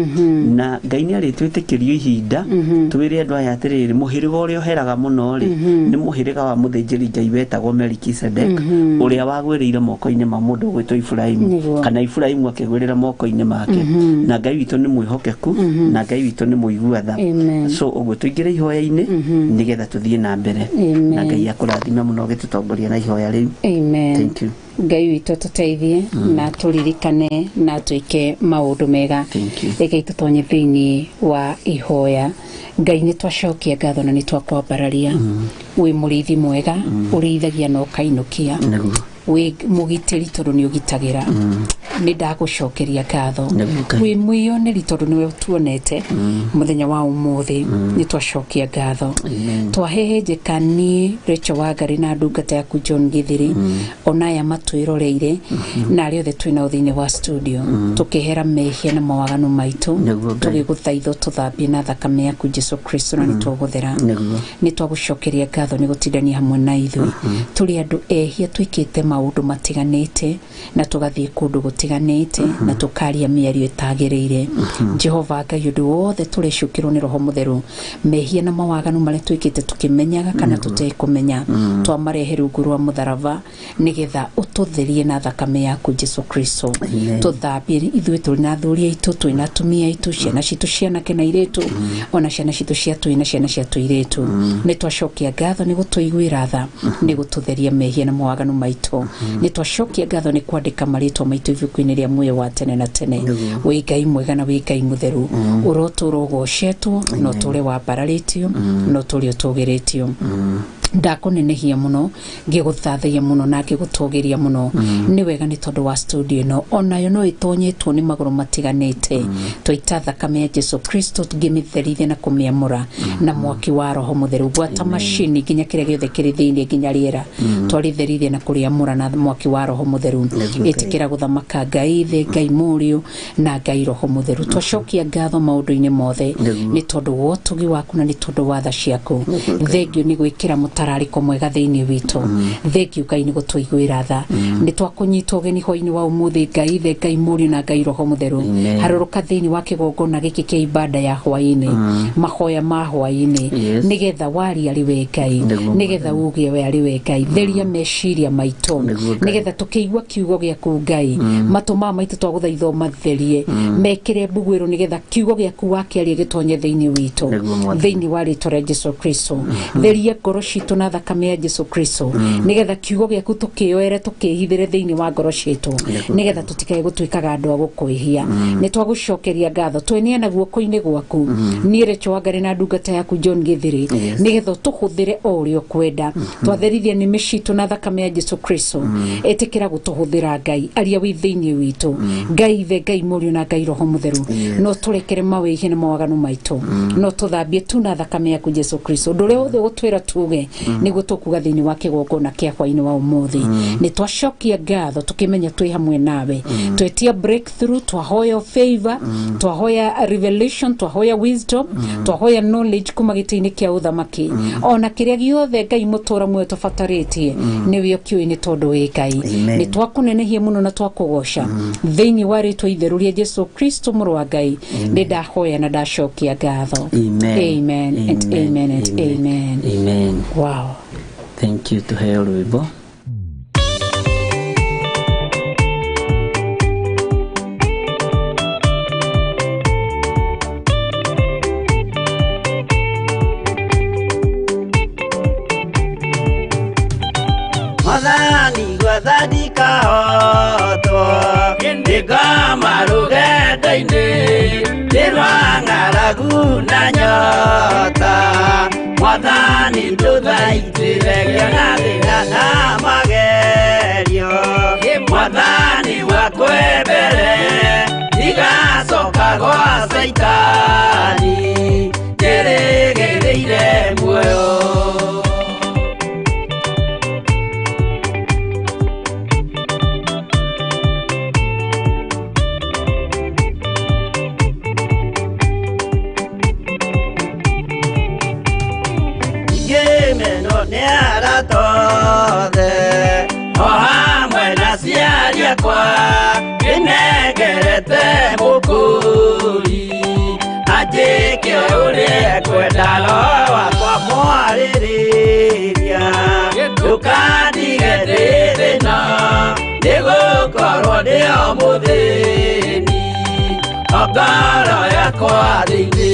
Na Ngai nĩ arĩtwĩtĩkĩrio ihinda twĩre andũ aya atĩrĩrĩ, mũhĩrĩga ũrĩa ũheraga mũno rĩ nĩ mũhĩrĩga wa mũthĩnjĩri Ngai wetagwo Melikisedek, ũrĩa wagwĩrĩire moko-inĩ ma mũndũ ũgwĩtwo Iburahĩmu, kana Iburahĩmu akĩgwĩrĩra moko-inĩ make. Na Ngai witũ nĩ mwĩhokeku, na Ngai witũ nĩ mũigua tha.
Amen.
So ũguo tũingĩre ihoya-inĩ nĩgetha tũthiĩ na mbere.
Amen.
Na Ngai akũrathime mũno ũgĩtũtongoria na ihoya rĩu.
Amen.
Thank you.
Ngai witũ tũteithie na tũririkane na twĩke maũndũ mega.
Thank you.
Rekei tũtonye thĩinĩ wa ihoya. Ngai, nĩ twacokia ngatho na nĩ twakwambararia. Wĩ mũrĩithi mwega, ũrĩithagia na ũkainũkia.
Nĩguo.
Wĩ mũgitĩri tondũ nĩ ũgitagĩra. Nĩ ndagũcokeria ngatho.
Nĩguo Ngai.
Wĩ mwĩyoneri tondũ nĩwe ũtuonete mũthenya wa ũmũthĩ. Nĩ twacokia ngatho.
Amen.
Twahehenjeka niĩ Rachel Wangari na ndungata yaku John Githiri, ona aya matwĩroreire na arĩa othe twĩ nao thĩinĩ wa studio, tũkĩhera mehia na mawaganu maitũ.
Nĩguo Ngai.
Tũgĩgũthaitha tũthambie na thakame yaku Jesu Kristo, na nĩ twagũthera.
Nĩguo.
Nĩ twagũcokeria ngatho nĩ gũtindania hamwe na ithuĩ. Tũrĩ andũ ehia, twĩkĩte maũndũ matiganĩte na tũgathiĩ kũndũ gũtiganĩte na tũkaria mĩario ĩtagĩrĩire. Jehova Ngai, ũndũ wothe tũrecukĩrwo nĩ Roho Mũtheru, mehia na mawaganu marĩa twĩkĩte tũkĩmenyaga kana tũtekũmenya, twamarehe rungu rwa mũtharaba nĩgetha ũtũtherie na thakame yaku Jesu Kristo.
Amen.
Tũthambie ithuĩ tũrĩ na athuri aitũ, twĩ na atumia aitũ, ciana citũ cia anake na airĩtu, ona ciana citũ cia twĩ na ciana cia tũirĩtu. Nĩ twacokia ngatho nĩ gũtũiguĩra tha, nĩ gũtũtheria mehia na mawaganu maitũ. Nĩ twacokia ngatho nĩ kwandĩka marĩtwa maitũ ibuku-inĩ rĩa muoyo wa tene na tene.
Nĩguo.
Wĩ Ngai mwega na wĩ Ngai mũtheru, ũrotũra ũgocetwo na ũtũre wambararĩtio na ũtũre ũtũgĩrĩtio. Ndakũnenehia mũno, ngĩgũthathaia mũno na ngĩgũtũgĩria mũno. Nĩ wega nĩ tondũ wa studio ĩno, onayo no ĩtonyetwo nĩ magũrũ matiganĩte. Twaita thakame ya Jesu Kristo ngĩmĩtherithia na kũmĩamũra na mwaki wa Roho Mũtheru, gwata macini nginya kĩrĩa gĩothe kĩrĩ thĩinĩ, nginya rĩera twarĩtherithia na kũrĩamũra na mwaki wa Roho Mũtheru.
Nĩguo.
Ĩtĩkĩra gũthamaka, Ngai Ithe, Ngai Mũriũ na Ngai Roho Mũtheru. Twacokia ngatho maũndũ-inĩ mothe
Nĩguo.
nĩ tondũ wa ũtugi waku na nĩ tondũ wa tha ciaku. Thengio nĩ gwĩkĩra mũtararĩko mwega thĩinĩ witũ. Thengio Ngai nĩ gũtũiguĩra tha. Nĩ twakũnyita ũgeni hwainĩ wa ũmũthĩ, Ngai Ithe, Ngai Mũriũ na Ngai Roho Mũtheru.
Amen.
Harũrũka thĩinĩ wa kĩgongona gĩkĩ kĩa ibada ya hwainĩ, mahoya ma hwainĩ, nĩgetha waria arĩ we Ngai,
Nĩguo.
nĩgetha uge we arĩ we Ngai. Theria meciria maitũ,
Nĩguo Ngai.
nĩgetha tũkĩigua kiugo gĩaku Ngai, matũ ma maitũ twagũthaitha ũmatherie, mekĩre mbuguĩro, nĩgetha kiugo gĩaku wakĩaria gĩtonye thĩinĩ witũ.
Nĩguo Mwathani.
Thĩinĩ wa rĩtwa rĩa Jesu Kristo, theria ngoro citũ na thakame ya Jesu Kristo, nĩgetha kiugo gĩaku tũkĩoere tũkĩhithĩre thĩinĩ wa ngoro citũ,
Nĩguo.
nĩgetha tũtikae gũtuĩkaga andũ a gũkwĩhia. Nĩ twagũcokeria ngatho, tweneana guoko-inĩ gwaku niĩ Rachel Wangari na ndungata yaku John Githiri, nĩgetha ũtũhũthĩre o ũrĩa ũkwenda. Twatherithia nĩmĩ citũ na thakame ya Jesu Kristo. Ĩtĩkĩra gũtũhũthĩra Ngai, aria wĩ thĩinĩ witũ, Ngai Ithe, Ngai Mũriũ na Ngai Roho Mũtheru. No tũrekere mawĩhia na mawaganu maitũ, no tũthambie tu na thakame yaku Jesu Kristo. Ũndũ ũrĩa wothe ũgũtwĩra tuge nĩguo tũkuga thĩinĩ wa kĩgongona kĩa hwainĩ wa ũmũthĩ. Nĩ twacokia ngatho tũkĩmenya twĩ hamwe nawe. Twetia breakthrough, twahoya favor, twahoya revelation, twahoya wisdom, twahoya knowledge kuma gĩtĩ-inĩ kĩa ũthamaki, ona kĩrĩa gĩothe Ngai mũtũra muoyo tũbatarĩtie nĩwe ũkĩũĩ, nĩ tondũ wĩ Ngai.
Amen.
Nĩ twakũnenehia mũno na twakũgoca thĩinĩ wa rĩtwa itheru rĩa Jesu Kristo mũrũ wa Ngai. Nĩ ndahoya na ndacokia ngatho.
Amen.
Amen and amen and amen.
Amen.
Wow.
Thank you. Tuheo rwĩmbo.
Gwathani kahotwo Nĩngoma rũgendo-inĩ Nĩ rwa ng'aragu na nyota Mwathani ndũthaitĩre ngĩona thĩna na magerio Mwathani wakwe mbere Ndigacoka gwa Caitani Njĩrĩgĩrĩire muoyo. Ngĩmenwo nĩ arata othe o hamwe na aciari akwa Nĩnengerete mũkũri anjĩke ũrĩa ekwenda roho wakwa mwarĩrĩria Ndũkandige ndĩ thĩna nĩgũkorwo ndĩ o mũthĩni o ngoro yakwa thĩinĩ.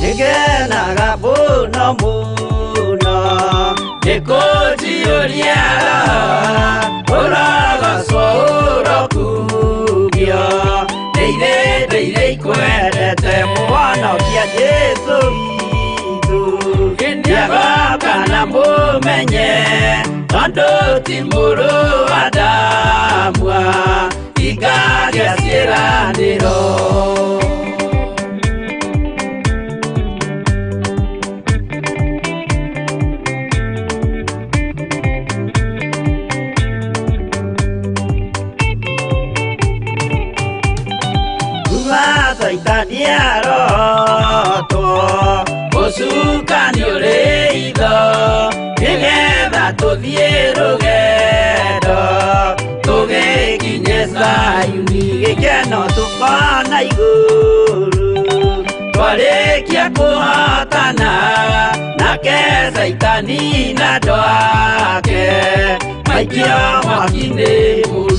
Nĩngenaga mũno mũno nĩkũnjiyũria roho ũrogocwo ũrokumio Ndeire ndeire ikwendete mũhonokia Jesũ witũ Nĩagoka na mũmenye tondũ ti mũrũ wa Adamu ingagĩa ciĩranĩro. Caitani arotwo ũcukani ũrĩ itho nĩgetha tũthiĩ rũgendo tũgĩkinye Zayuni gĩkeno tũkona igũrũ twarĩkia kũhotana nake Caitani na andũ ake maikio mwaki-inĩ mũru.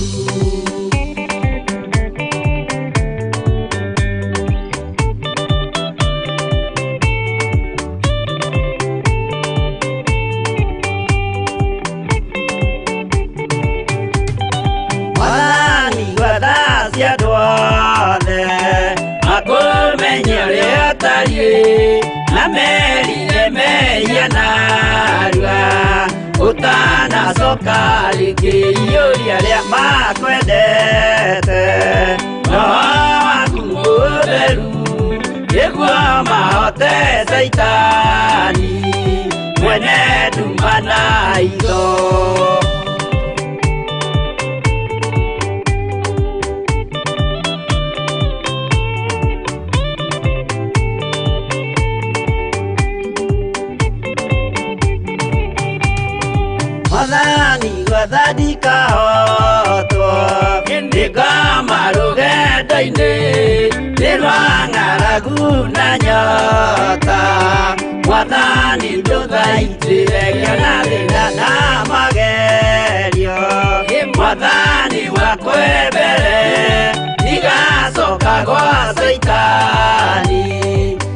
Mwathani gwathacia andũ othe makũmenye ũrĩa ũtariĩ na merire mehia narua ũtanacoka rĩngĩ iyũria arĩa makwendete roho waku mũtheru nĩguo mahote Caitani mwene nduma na itho. Mwathani gwathani kahotwo nĩngoma rũgendo-inĩ nĩ rwa ng'aragu na nyota Mwathani ndũthaitĩre ngĩona thĩna na magerio Mwathani wakwe mbere ndigacoka gwa Caitani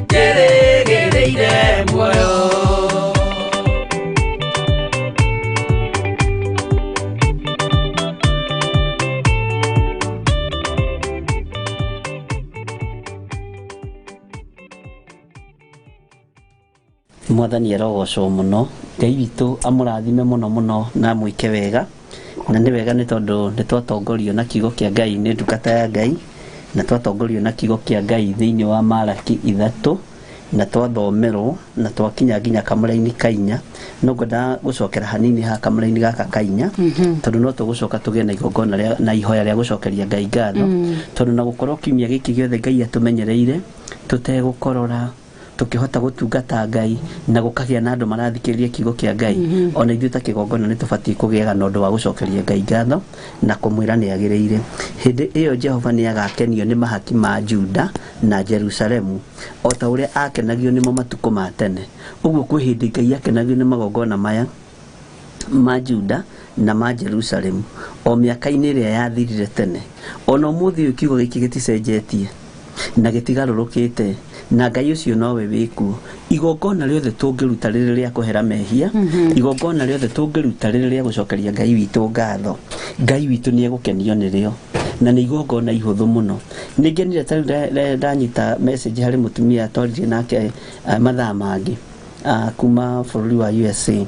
njĩrĩgĩrĩire muoyo.
Mwathani arogocwo mũno Ngai witũ amũrathime mũno mũno na amwĩke wega na nĩ wega nĩ tondũ nĩ twatongorio na kiugo kĩa Ngai nĩ ndungata ya Ngai na twatongorio na kiugo kĩa Ngai thĩinĩ wa Maraki 3 na twathomerwo na twakinya nginya kamũra-inĩ ka inya no ngwenda gũcokera hanini ha kamũra-inĩ gaka ka inya tondũ no tũgũcoka tũgĩe na igongona na ihoya rĩa gũcokeria Ngai ngatho tondũ na gũkorwo kiumia gĩkĩ gĩothe Ngai atũmenyereire tũtegũkorora tukihota gutungata Ngai na gukagia na andu marathikiriria kiugo kia Ngai ona ithuĩ ta kigongona ni tubatie kugiaga na undu wa gucokeria Ngai ngatho na kumwira ni agiriire. Hindi iyo Jehova ni agakenio ni mahaki ma Juda na Jerusalemu o ta uria akenagio nimo matuko ma tene. Uguo kwi hindi Ngai akenagio ni magongona maya ma Juda na ma Jerusalemu o mĩaka-inĩ ĩrĩa yathirire tene. Ona ũmũthĩ ũyũ kiugo gĩkĩ gĩticenjetie na gĩtigarũrũkĩte, na Ngai ũcio nowe wĩkuo. Igongona rĩothe tũngĩruta rĩrĩ rĩa kũhera mehia, igongona rĩothe tũngĩruta rĩrĩ rĩa gũcokeria Ngai witũ ngatho, Ngai witũ nĩ egũkenio nĩrĩo, na nĩ igongona ihũthũ mũno. Nĩ ngenire ta rĩu ndanyita message harĩ mũtumia twaririe nake mathaa mangĩ kuma bũrũri wa USA,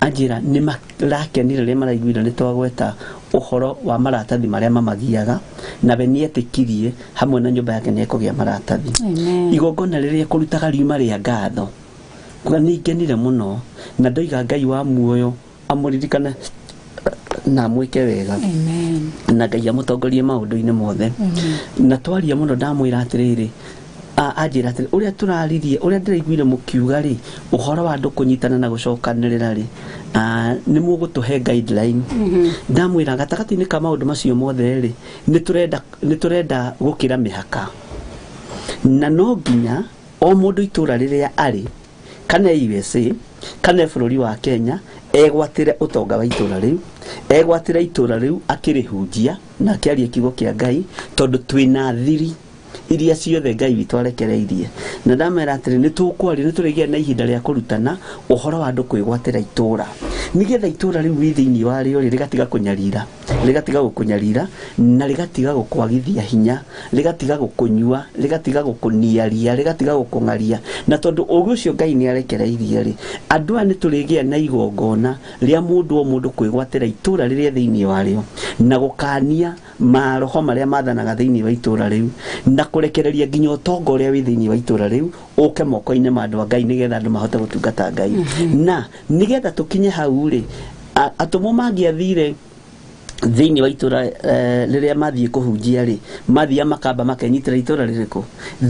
anjĩra nĩ marakenire rĩrĩa maraiguire nĩ twagweta ũhoro wa maratathi marĩa mamagiaga, nawe nĩ etĩkirie hamwe na nyũmba yake nĩ ekũgĩa maratathi. Igongona rĩrĩa kũrutaga riuma rĩa ngatho, kuga nĩ ngenire mũno, na ndoiga Ngai wa muoyo amũririkane na amwĩke wega. Na Ngai amũtongorie maũndũ-inĩ mothe. Na twaria mũno ndamwĩra atĩrĩrĩ, anjĩra atĩrĩ, ũrĩa tũraririe, ũrĩa ndĩraiguire mũkiuga rĩ, ũhoro wa andũ kũnyitana na gũcokanĩrĩra rĩ, nĩ mũgũtũhe guideline. Ndamwĩra gatagatĩ-inĩ ka maũndũ macio mothe rĩ, nĩ tũrenda gũkĩra mĩhaka, na no nginya o mũndũ itũra rĩrĩa arĩ, kana USA kana bũrũri wa Kenya, egwatĩre ũtonga wa itũra rĩu, egwatĩre itũra rĩu akĩrĩhunjia na akĩaria kiugo kĩa Ngai, tondũ twĩna thiri iria ciothe Ngai witũ arekereirie. Na ndamera atĩrĩ, nĩ tũkwaria, nĩ tũrĩgĩa na ihinda rĩa kũrutana ũhoro wa andũ kwĩgwatĩra itũra, nĩgetha itũra rĩu wĩ thĩinĩ warĩo rĩ, rĩgatiga kũnyarira, rĩgatiga gũkũnyarira, na rĩgatiga gũkwagithia hinya, rĩgatiga gũkũnyua, rĩgatiga gũkũniaria, rĩgatiga gũkũng'aria. Na tondũ ũgĩ ũcio Ngai nĩ arekereirie rĩ, andũ aya nĩ tũrĩgĩa na igongona rĩa mũndũ o mũndũ kwĩgwatĩra itũra rĩrĩa thĩinĩ warĩo, na gũkania maroho marĩa mathanaga thĩinĩ wa itũra rĩu, na kũrekereria nginya ũtonga ũrĩa wĩ thĩinĩ wa itũra rĩu ũke moko-inĩ ma andũ a Ngai, nĩgetha andũ mahote gũtungata Ngai. Na nĩgetha tũkinye hau rĩ, atũmwo mangĩathire thĩinĩ wa itũra rĩrĩa mathiĩ kũhunjia rĩ, mathiĩ makamba makenyitĩra itũra rĩrĩkũ,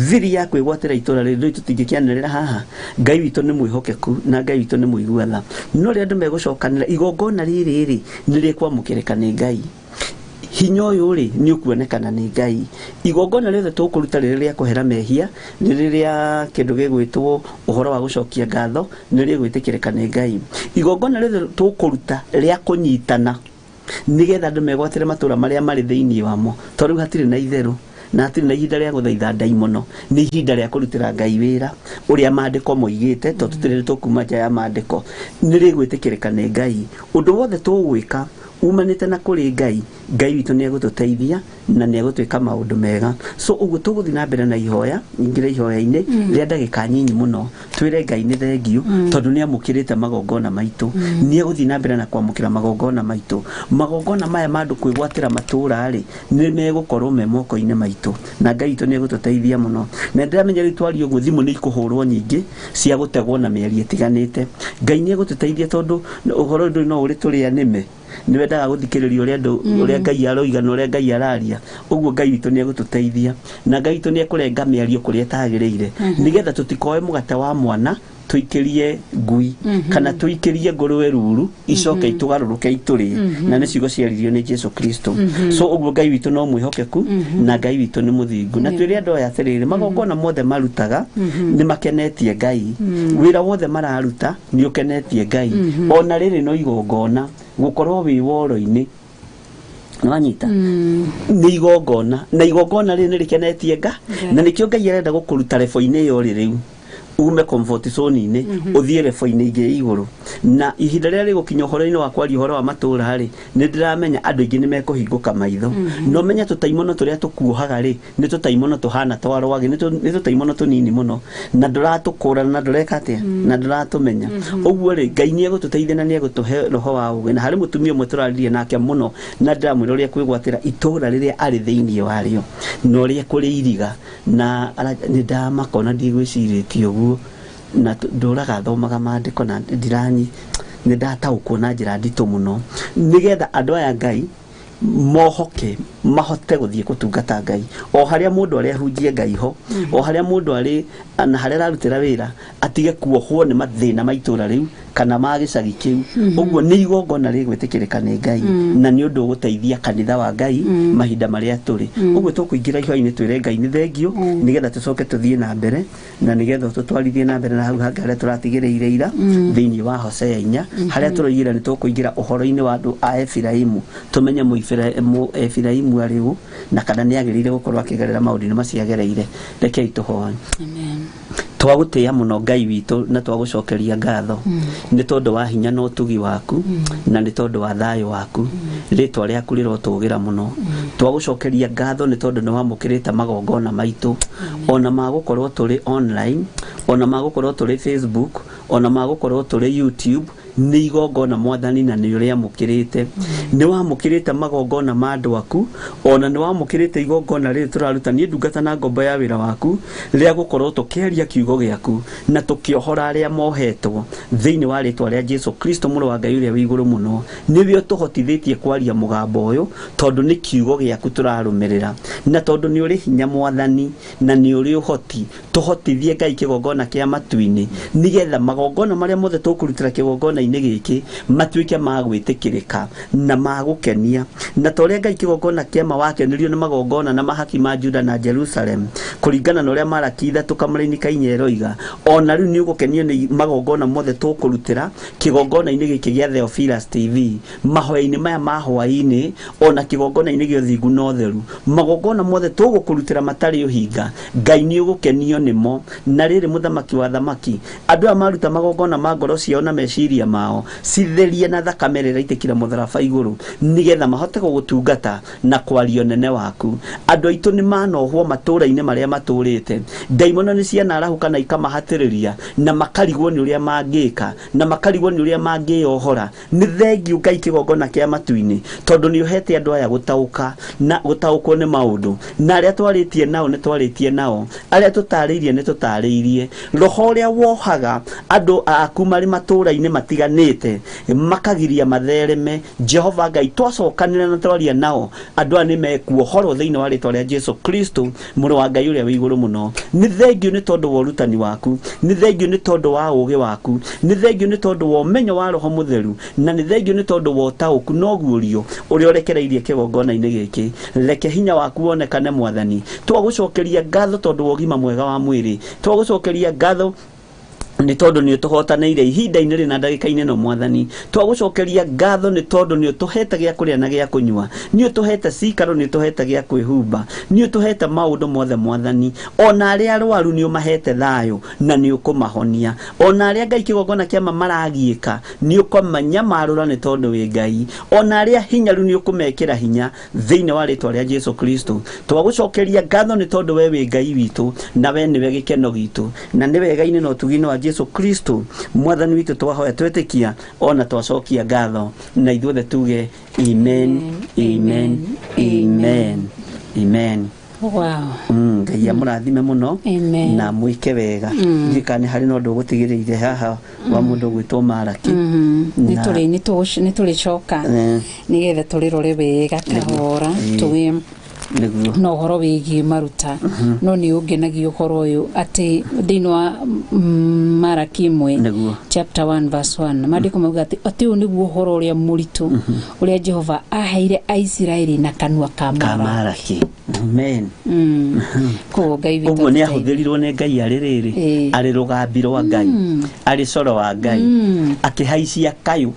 thiri ya kwĩgwatĩra itũra rĩrĩ rĩu tũtingĩkĩanĩrĩra haha. Ngai witũ nĩ mwĩhokeku na Ngai witũ nĩ mũigua tha. No rĩrĩa andũ megũcokanĩra, igongona rĩrĩ rĩ nĩ rĩkwamũkĩrĩka nĩ Ngai. Hinya ũyũ rĩ nĩ ũkuonekana nĩ Ngai. Igongona rĩothe tũkũruta rĩrĩ rĩa kũhera mehia, nĩ rĩrĩa kĩndũ gĩgwĩtwo ũhoro wa gũcokia ngatho, nĩ rĩgwĩtĩkĩrĩka nĩ Ngai. Igongona rĩothe tũkũruta rĩa kũnyitana, nĩgetha andũ megwatĩre matũra marĩa marĩ thĩinĩ wamo, tondũ rĩu hatirĩ na itherũ na hatirĩ na ihinda rĩa gũthaitha ndaimono, nĩ ihinda rĩa kũrutĩra Ngai wĩra ũrĩa maandĩko moigĩte, tondũ tũtirĩ tũkuma nja ya maandĩko, nĩ rĩgwĩtĩkĩrĩka nĩ Ngai. Ũndũ wothe tũgwĩka umanĩte na kũrĩ Ngai, Ngai witũ nĩ egũtũteithia na nĩ egũtwĩka maũndũ mega. So ũguo tũgũthiĩ na mbere na ihoya, nyingĩre ihoya-inĩ rĩa ndagĩka nyinyi mũno, twĩre Ngai nĩ thengiũ, tondũ nĩ amũkĩrĩte magongona maitũ, nĩ egũthiĩ na mbere na kwamũkĩra magongona maitũ. Magongona maya ma andũ kwĩgwatĩra matũra rĩ, nĩ megũkorwo me moko-inĩ maitũ, na Ngai witũ nĩ egũtũteithia mũno. Na ndĩramenya rĩu twaria ũguo thimũ nĩ ikũhũrwo nyingĩ cia gũtegwo na mĩario ĩtiganĩte. Ngai nĩ egũtũteithia, tondũ ũhoro ũyũ no ũrĩ tũrĩa nĩme, nĩ wendaga gũthikĩrĩria ũrĩa andũ, ũrĩa Ngai aroiga na ũrĩa Ngai araria. Ũguo Ngai witũ nĩ egũtũteithia, na Ngai witũ nĩ ekũrenga mĩario kũrĩa ĩtagĩrĩire, nĩgetha tũtikoe mũgate wa mwana tũikĩrie ngui, kana tũikĩrie ngũrwe ruru icoke itũgarũrũke itũrĩe, na nĩ ciugo ciaririo nĩ Jesu Kristo. So ũguo Ngai witũ no mwĩhokeku, na Ngai witũ nĩ mũthingu. Na twĩre andũ aya atĩrĩrĩ, magongona mothe marutaga nĩ makenetie Ngai, wĩra wothe mararuta nĩ ũkenetie Ngai. Ona rĩrĩ no igongona gũkorwo wĩ woro-inĩ, nĩwanyita, nĩ igongona, na igongona rĩrĩ nĩ rĩkenetie Ngai, na nĩkĩo Ngai arenda gũkũruta rebo-inĩ ĩyo rĩ rĩu ume comfort zone-inĩ ũthiĩ rebo-inĩ ĩngĩ igũrũ. Na ihinda rĩrĩa rĩgũkinya ũhoro-inĩ wa kwaria ũhoro wa matũra rĩ, nĩ ndĩramenya andũ aingĩ nĩ mekũhingũka maitho. No menye tũtaimono tũrĩa tũkuohaga rĩ, nĩ tũtaimono tũhana twa rwagĩ, nĩ tũtaimono tũnini mũno, na ndũratũkũrana, na ndũreka atĩa, na ndũratũmenya. Ũguo rĩ, Ngai nĩ egũtũteithia na nĩ egũtũhe roho wa ũũgĩ. Na harĩ mũtumia ũmwe tũraririe nake mũno, na ndĩramwĩra ũrĩa kwĩgwatĩra itũra rĩrĩa arĩ thĩinĩ warĩo, na ũrĩa kũrĩiriga, na nĩ ndamaka ona ndigwĩcirĩtie ũguo, na ndũraga thomaga maandĩko na ndiranyi, nĩ ndataũkwo na njĩra nditũ mũno, nĩgetha andũ aya Ngai Mohoke mahote gũthiĩ gũtungata Ngai o harĩa mũndũ arĩa ahunjie Ngai ho o harĩa mũndũ arĩ na harĩa ararutĩra wĩra atige kuohwo nĩ mathĩna ma itũra rĩu kana ma gĩcagi kĩu. Ũguo nĩ igongona rĩgwĩtĩkĩrĩka nĩ Ngai na nĩ ũndũ ũgũteithia kanitha wa Ngai mahinda marĩa tũrĩ. Ũguo tũkũingĩra ihoya-inĩ twĩre Ngai nĩ thengio nĩgetha tũcoke tũthiĩ na mbere na nĩgetha tũtwarithie na mbere na hau hangĩ harĩa tũratigĩrĩire ira thĩinĩ wa Hosea 4 harĩa tũroigĩra nĩ tũkũingĩra ũhoro-inĩ wa andũ a Efiraimu tũmenye mũ Efiraimu arĩ ũ na kana nĩ agĩrĩire gũkorwo akĩgerera maũndũ-inĩ macio agereire. Rekei tũhoe.
Amen.
Twagũtĩĩa mũno Ngai witũ na twagũcokeria ngatho nĩ tondũ wa hinya na ũtugi waku na nĩ tondũ wa thayũ waku. Rĩtwa rĩaku rĩrotũgĩra mũno. Twagũcokeria ngatho nĩ tondũ nĩ wamũkĩrĩte magongona maitũ ona magũkorwo tũrĩ online, ona magũkorwo tũrĩ Facebook, ona magũkorwo tũrĩ YouTube. Nĩ igongona Mwathani na nĩ ũrĩamũkĩrĩte. Nĩ wamũkĩrĩte magongona ma andũ aku ona nĩ wamũkĩrĩte igongona rĩrĩ tũraruta niĩ ndungata na ngombo ya wĩra waku rĩa gũkorwo tũkĩaria kiugo gĩaku na tũkĩohora arĩa mohetwo thĩinĩ wa rĩtwa rĩa Jesu Kristo mũrũ wa Ngai ũrĩa wĩ igũrũ mũno. Nĩwe ũtũhotithĩtie kwaria mũgambo ũyũ tondũ nĩ kiugo gĩaku tũrarũmĩrĩra na tondũ nĩ ũrĩ hinya Mwathani na nĩ ũrĩ ũhoti. Tũhotithie Ngai kĩgongona kĩa matu-inĩ nĩgetha magongona marĩa mothe tũkũrutĩra kĩgongona-inĩ gĩkĩ matuĩke ma gwĩtĩkĩrĩka na ma gũkenia. Na ta ũrĩa Ngai kĩgongona kĩa ma wakenirio nĩ magongona na mahaki ma Juda na Jerusalem kũringana na ũrĩa Maraki 3 kamũraini ka 4 ĩroiga, ona rĩu nĩ ũgũkenio nĩ magongona mothe tũkũrutĩra kĩgongona-inĩ gĩkĩ gĩa Theophilus TV mahoya-inĩ maya ma hwaĩ-inĩ ona kĩgongona-inĩ gĩa ũthingu na ũtheru. Magongona mothe tũgũkũrutĩra matarĩ ũhinga Ngai nĩ ũgũkenio nĩmo. Na rĩrĩ mũthamaki wa thamaki, andũ aya maruta magongona ma ngoro ciao na meciria mao citherie na thakame ĩrĩa ĩraitĩkĩra mũtharaba igũrũ nĩgetha mahote gũgũtungata na kwaria ũnene waku. Andũ aitũ nĩ manohwo matũũra-inĩ marĩa matũũrĩte, ndaimono nĩ cianarahũka na ikamahatĩrĩria na makarigwo nĩ ũrĩa mangĩka na makarigwo nĩ ũrĩa mangĩyohora. Nĩ thengio Ngai kĩgongona kĩa matu-inĩ tondũ nĩ ũhete andũ aya gũtaũka na gũtaũkwo nĩ maũndũ, na arĩa twarĩtie nao nĩ twarĩtie nao, arĩa tũtarĩirie nĩ tũtarĩirie. Roho ũrĩa wohaga andũ aku marĩ matũũra-inĩ matiganĩte makagiria mathereme, Jehova Ngai twacokanĩra na twaria nao andũ aya nĩ mekuohorwo thĩinĩ wa rĩtwa rĩa Jesu Kristo mũrũ wa Ngai ũrĩa wĩ igũrũ mũno. Nĩ thengio nĩ tondũ wa ũrutani waku, nĩ thengio nĩ tondũ wa ũũgĩ waku, nĩ thengio nĩ tondũ wa ũmenyo wa Roho Mũtheru, na nĩ thengio nĩ tondũ wa ũtaũku na ũguũrio ũrĩa ũrekereirie kĩgongona-inĩ gĩkĩ. Reke hinya waku wonekane Mwathani. Twagũcokeria ngatho tondũ wa ũgima mwega wa mwĩrĩ, twagũcokeria ngatho nĩ tondũ nĩ ũtũhotanĩire ihinda-inĩ rĩna ndagĩka-inĩ ĩno Mwathani. Twagũcokeria ngatho nĩ tondũ nĩ ũtũhete gĩa kũrĩa na gĩa kũnyua, nĩ ũtũhete cikaro, nĩ ũtũhete gĩa kwĩhumba, nĩ ũtũhete maũndũ mothe Mwathani. Ona arĩa arwaru nĩ ũmahete thayũ na nĩ ũkũmahonia. Ona arĩa Ngai kĩgongona kĩa ma maragiĩka nĩ ũkũmanyamarũra nĩ tondũ wĩ Ngai. Ona arĩa hinyaru nĩ ũkũmekĩra hinya thĩinĩ wa rĩtwa rĩa Jesu Kristo. Twagũcokeria ngatho nĩ tondũ we wĩ Ngai witũ na we nĩwe gĩkeno gitũ, na nĩ wega-inĩ na ũtugi-inĩ wa Jesu Kristo Mwathani witũ twahoya twetĩkia ona twacokia ngatho, na ithuothe tuge amen, amen, amen, amen.
Wow.
Ngai amũrathime mũno
Amen.
na mwĩke wega. Ndiũĩ kana nĩ harĩ na ũndũ ũgũtigĩrĩire haha wa mũndũ ũgwĩtwo Maraki.
Nĩ tũrĩcoka nĩgetha tũrĩrore wega kahora tũgĩe
Nĩguo.
na ũhoro wĩgiĩ maruta. No nĩ ũngenagia ũhoro ũyũ atĩ thĩinĩ wa Maraki 1
Nĩguo.
chapter 1 verse 1 maandĩko mauga atĩ ũyũ nĩguo ũhoro ũrĩa mũritũ ũrĩa Jehova aheire Aisiraeli na kanua ka
Ka
Maraki.
Maraki. Amen.
Koguo Ngai witũ
Ũguo nĩ
atũteithie.
ahũthĩrirwo nĩ Ngai arĩ rĩrĩ,
Ĩĩ.
arĩ rũgambi rwa Ngai, arĩ coro wa Ngai, akĩhaicia kayũ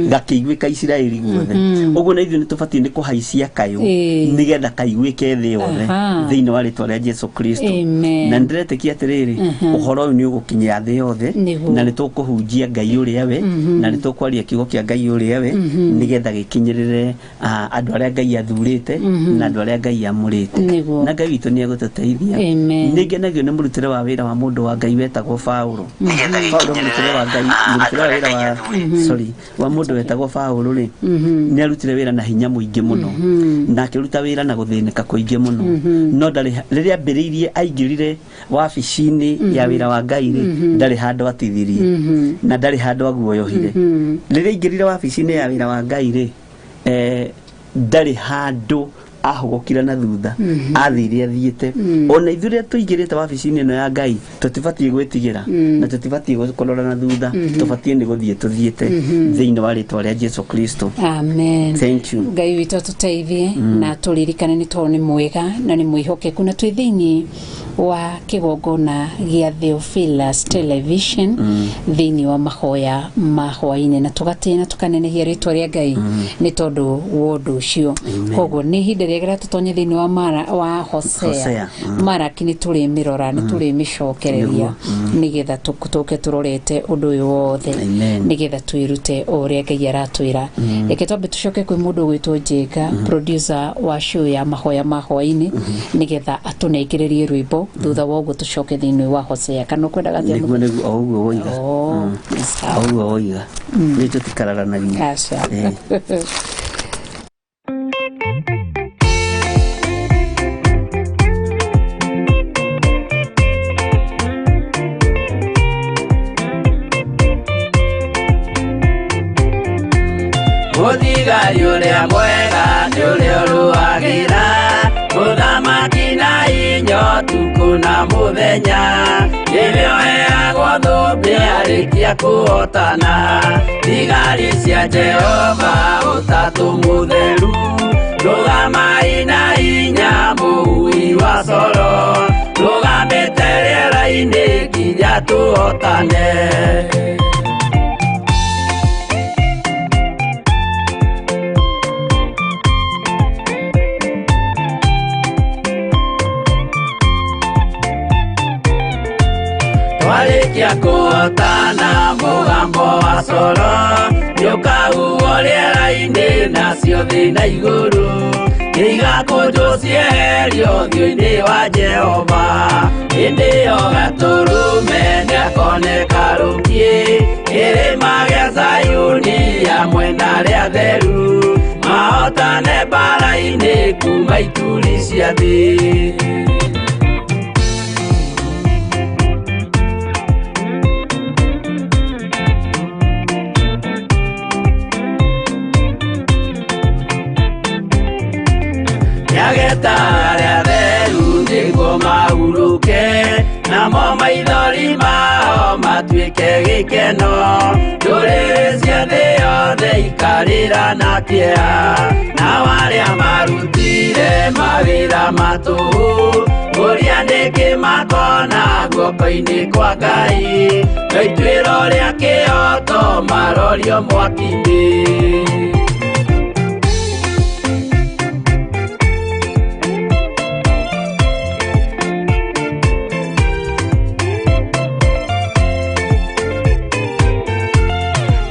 gakĩiguĩka Isiraeli guothe. Ũguo na ithuĩ nĩ tũbatiĩ nĩ kũhaicia kayũ
Ĩĩ.
nĩgetha kaiguĩke thĩ yothe
Aha.
thĩinĩ wa rĩtwa rĩa Jesu Kristo.
Amen.
Na nĩndĩretĩkia atĩrĩrĩ, ũhoro ũyũ nĩ ũgũkinyĩra thĩ yothe
Nĩguo.
na nĩ tũkũhunjia Ngai ũrĩa we, na nĩ tũkwaria kiugo kĩa Ngai ũrĩa we nĩgetha gĩkinyĩrĩre andũ arĩa Ngai athurĩte na andũ arĩa Ngai amũrĩte.
Nĩguo.
Na Ngai witũ nĩ egũtũteithia.
Amen.
Nĩ ngenagio nĩ mũrutĩre wa wĩra wa mũndũ wa Ngai wetagwo Paũlũ. Paũlũ mũrutĩre wa Ngai, mũrutĩre wa wĩra wa sorry, wa mũndũ wetagwo Paũlũ rĩ, nĩ arutire wĩra na hinya mũingĩ mũno na akĩruta wĩra na gũthĩnĩka kũingĩ mũno. No ndarĩ rĩrĩa ambĩrĩirie aingĩrire wabici-inĩ ya wĩra wa Ngai rĩ, ndarĩ handũ atithirie na ndarĩ handũ aguoyohire. Rĩrĩa aingĩrire wabici-inĩ ya wĩra wa Ngai rĩ, Ndarĩ handũ ahũgũkire na thutha athire athiĩte ona ithuĩ rĩrĩa tũingĩrĩte wabici-inĩ ĩno ya Ngai tũtibatiĩ gwĩtigĩra na tũtibatiĩ kũrora na thutha tũbatiĩ nĩ gũthiĩ tũthiĩte thĩinĩ wa rĩtwa rĩa Jesu Kristo.
Amen.
Thank you.
Ngai witũ atũteithie na tũririkane nĩ tondũ nĩ mwega na nĩ mwĩhokeku na twĩ thĩinĩ wa kĩgongona gĩa Theophilus Television thĩinĩ wa mahoya ma hwainĩ na tũgatĩĩa na tũkanenehia rĩtwa rĩa Ngai nĩ tondũ wa ũndũ ũcio. Koguo nĩ ihinda rĩega tũtonye thĩinĩ wa mara wa Hosea.
Hosea,
Maraki nĩ tũrĩmĩrora nĩ tũrĩmĩcokereria nĩgetha tũke tũrorete ũndũ ũyũ wothe
Amen.
nĩgetha twĩrute o ũrĩa Ngai aratwĩra. Reke twambe tũcoke kwĩ mũndũ ũgwĩtwo Njenga, producer wa show ya mahoya ma hwainĩ, nĩgetha atũnengererie rwĩmbo thutha wa ũguo tũcoke thĩinĩ wa Hosea. Kana ũkwendaga atĩa?
Nĩguo nĩguo o ũguo woiga.
Oh,
O ũguo woiga nĩ tũtikararanagia.
Aca.
Mũthigari ũrĩa mwega nĩ ũrĩa ũrũagĩra mũthamaki na inya ũtukũ na mũthenya nĩwe ũheagwo thũmbĩ arĩkia kũhotana thigari cia Jehova ũtatũ mũtheru rũgamai na inya mũhui wa coro rũgamĩte rĩera-inĩ nginya tũhotane. Twarĩkia kũhotana mũgambo wa coro nĩũkahuhwo rĩera-inĩ nacio thĩ na igũrũ nĩigakũnjwo cieherio ũthiũ-inĩ wa Jehova hĩndĩ ĩyo gatũrũme nĩakoneka rũkiĩ kĩrĩma gĩa Zayuni hamwe na arĩa atheru mahotane mbara-inĩ kuma ituri cia thĩ. Nĩageta arĩa atheru nĩguo mahurũke namo maithori mao matuĩke gĩkeno ndũrĩrĩ cia thĩ yothe ikarĩra na kĩeha nao arĩa marutire mawĩra ma tũhũ ũrĩa nĩkĩ makona guoko-inĩ kwa Ngai no ituĩro rĩa kĩhooto marorio mwaki-inĩ.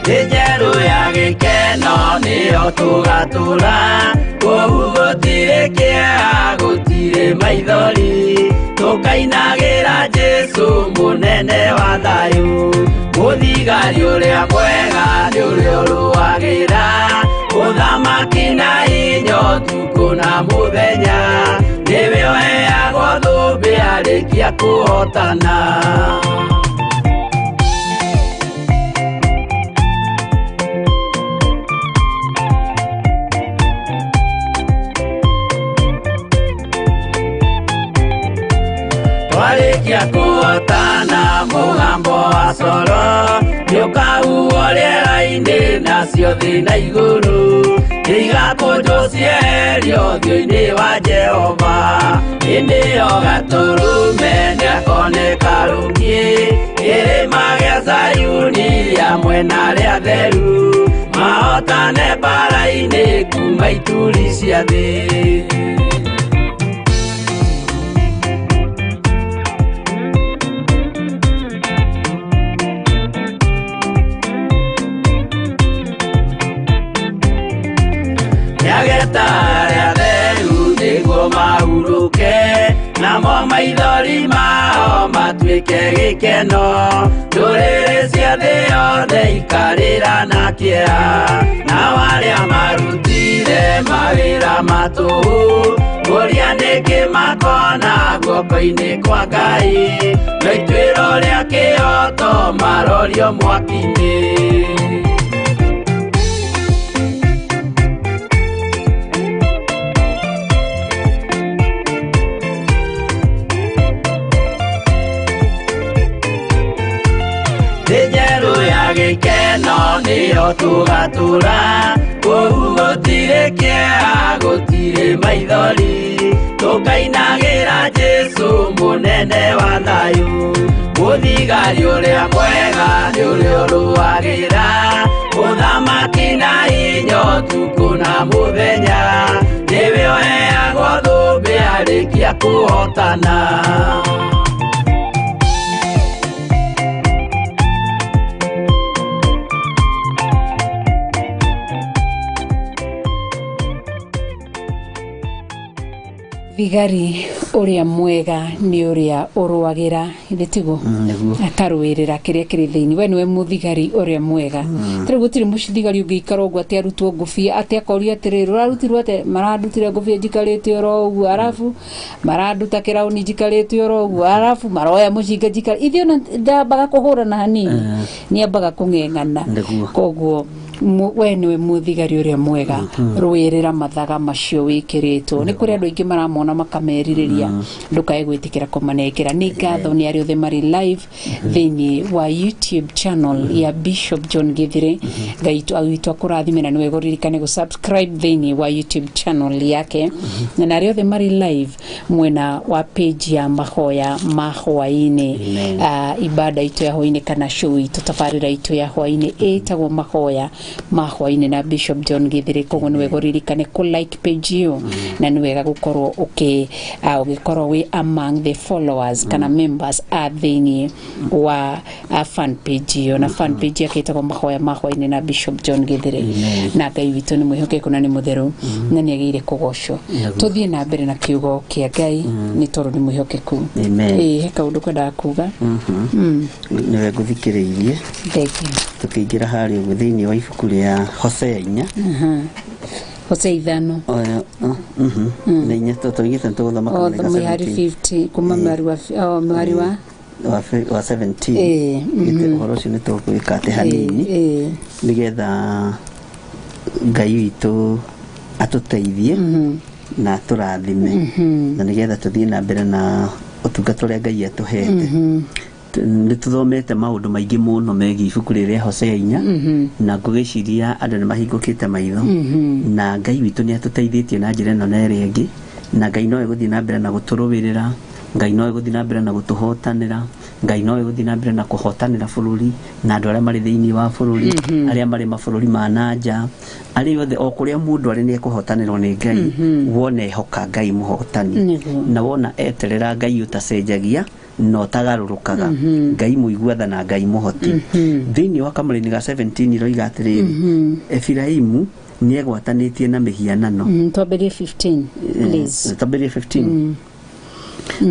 Njeru ya gĩkeno nĩyo tũgatũra kũu gũtirĩ kĩeha gũtirĩ maithori tũkainagĩra Jesũ mũnene wa thayũ mũthigari ũrĩa mwega nĩ ũrĩa ũrũagĩra mũthamaki na inya ũtukũ na mũthenya nĩwe ũheagwo thũmbĩ arĩkia kũhotana. Twarĩkia kũhotana mũgambo wa coro nĩũkahuhwo rĩera-inĩ nacio thĩ na igũrũ nĩigakũnjwo cieherio ũthiũ-inĩ wa Jehova hĩndĩ ĩyo gatũrũme nĩakoneka rũkiĩ kĩrĩma gĩa Zayuni hamwe na arĩa atheru mahotane mbara-inĩ kuma ituri cia thĩ. Nĩageta arĩa atheru nĩguo mahurũke namo maithori mao matuĩke gĩkeno ndũrĩrĩ cia thĩ yothe ikarĩra na kĩeha nao arĩa marutire mawĩra ma tũhũ ũrĩa nĩkĩ makona guoko-inĩ kwa Ngai no ituĩro rĩa kĩhooto marorio mwaki-inĩ. Thĩ njerũ ya gĩkeno nĩyo tũgatũra, kũu gũtirĩ kĩeha gũtirĩ maithori, tũkainagĩra Jesũ mũnene wa thayũ. Mũthigari ũrĩa mwega nĩ ũrĩa ũrũagĩra ũthamaki na hinya ũtukũ na mũthenya, nĩwe ũheagwo thũmbĩ arĩkia kũhotana.
Thigari ũrĩa mwega nĩ ũrĩa ũrũagĩra ithe tiguo akarũĩrĩra kĩrĩa kĩrĩ thĩinĩ. We nĩwe mũthigari ũrĩa mwega. Tarĩu gũtirĩ mũthigari ũngĩikara ũguo atĩ arutwo ngũbia atĩ akorio atĩrĩrĩ ũrarutirwo atĩa, marandutire ngũbia njikarĩte oro ũguo, arabu maranduta kĩraũni njikarĩte oro ũguo, arabu maroya mũcinga njikarĩte. Ithuĩ ona ndambaga kũhũrana hanini, nĩambaga kũng'eng'ana. Koguo we nĩwe mũthigari ũrĩa mwega, rũĩrĩra mathaga macio wĩkĩrĩtwo. Nĩ kũrĩ andũ aingĩ maramona makamerirĩria, ndũkae gwĩtĩkĩra kũmanengera. Nĩ ngatho nĩ arĩa othe marĩ live thĩinĩ wa YouTube channel ya Bishop John Githire. Ngai witũ akũrathime na nĩwe ũririkane gũ subscribe thĩinĩ wa YouTube channel yake. Na arĩa othe marĩ live mwena wa page ya mahoya ma hwaĩ-inĩ, ibada itũ ya hwaĩ-inĩ kana show itũ tabarĩra itũ ya hwaĩ-inĩ ĩtagwo mahoya ma hwaĩ-inĩ na Bishop John Githire. Koguo nĩ wega ũririkane kũ like page ĩyo, na nĩ wega gũkorwo ũgĩkorwo wĩ among the followers kana members a thĩinĩ wa fan page ĩyo. Na fan page yake ĩtagwo mahoya ma hwaĩ-inĩ na Bishop John Githire. Na Ngai witũ nĩ mwĩhokeku na nĩ mũtheru na nĩ agĩrĩire kũgocwo. Tũthiĩ na mbere na kiugo kĩa Ngai nĩ tondũ nĩ mwĩhokeku. He kaũndũ kwendaga kuga.
Nĩwe ngũthikĩrĩirie. Tũkĩingĩra harĩa ũguo thĩinĩ wa ibuku rĩa Hosea 4.
Hosea 5.
Nĩ inya tũigĩte tũgũthoma
mĩhari 50 kuma mĩhari wa
17. Ũhoro ũcio nĩ tũgwĩka atĩ hanini nĩgetha Ngai witũ atũteithie na atũrathime, na nĩgetha tũthiĩ na mbere na ũtungata ũrĩa Ngai atũhete. Nĩ tũthomete maũndũ maingĩ mũno megiĩ ibuku rĩrĩa Hosea 4, na ngũgĩciria andũ nĩ mahingũkĩte maitho, na Ngai witũ nĩ atũteithĩtie na njĩra ĩno na ĩrĩa ĩngĩ, na Ngai no egũthiĩ na mbere na gũtũrũĩrĩra, Ngai no egũthiĩ na mbere na gũtũhotanĩra, Ngai no egũthiĩ na mbere na kũhotanĩra bũrũri na andũ arĩa marĩ thĩinĩ wa bũrũri, arĩa marĩ mabũrũri ma na nja, arĩa othe o kũrĩa mũndũ arĩ nĩ ekũhotanĩrwo nĩ Ngai. Wona ehoka Ngai mũhotani, na wona eterera Ngai ũtacenjagia na ũtagarũrũkaga, Ngai mũigua na Ngai mũhoti. Thĩinĩ wa kamũrĩni ga 17 iroiga atĩrĩrĩ, Efiraimu nĩ egwatanĩtie na mĩhianano.
Twambĩrĩrie 15 please.
Twambĩrĩrie 15.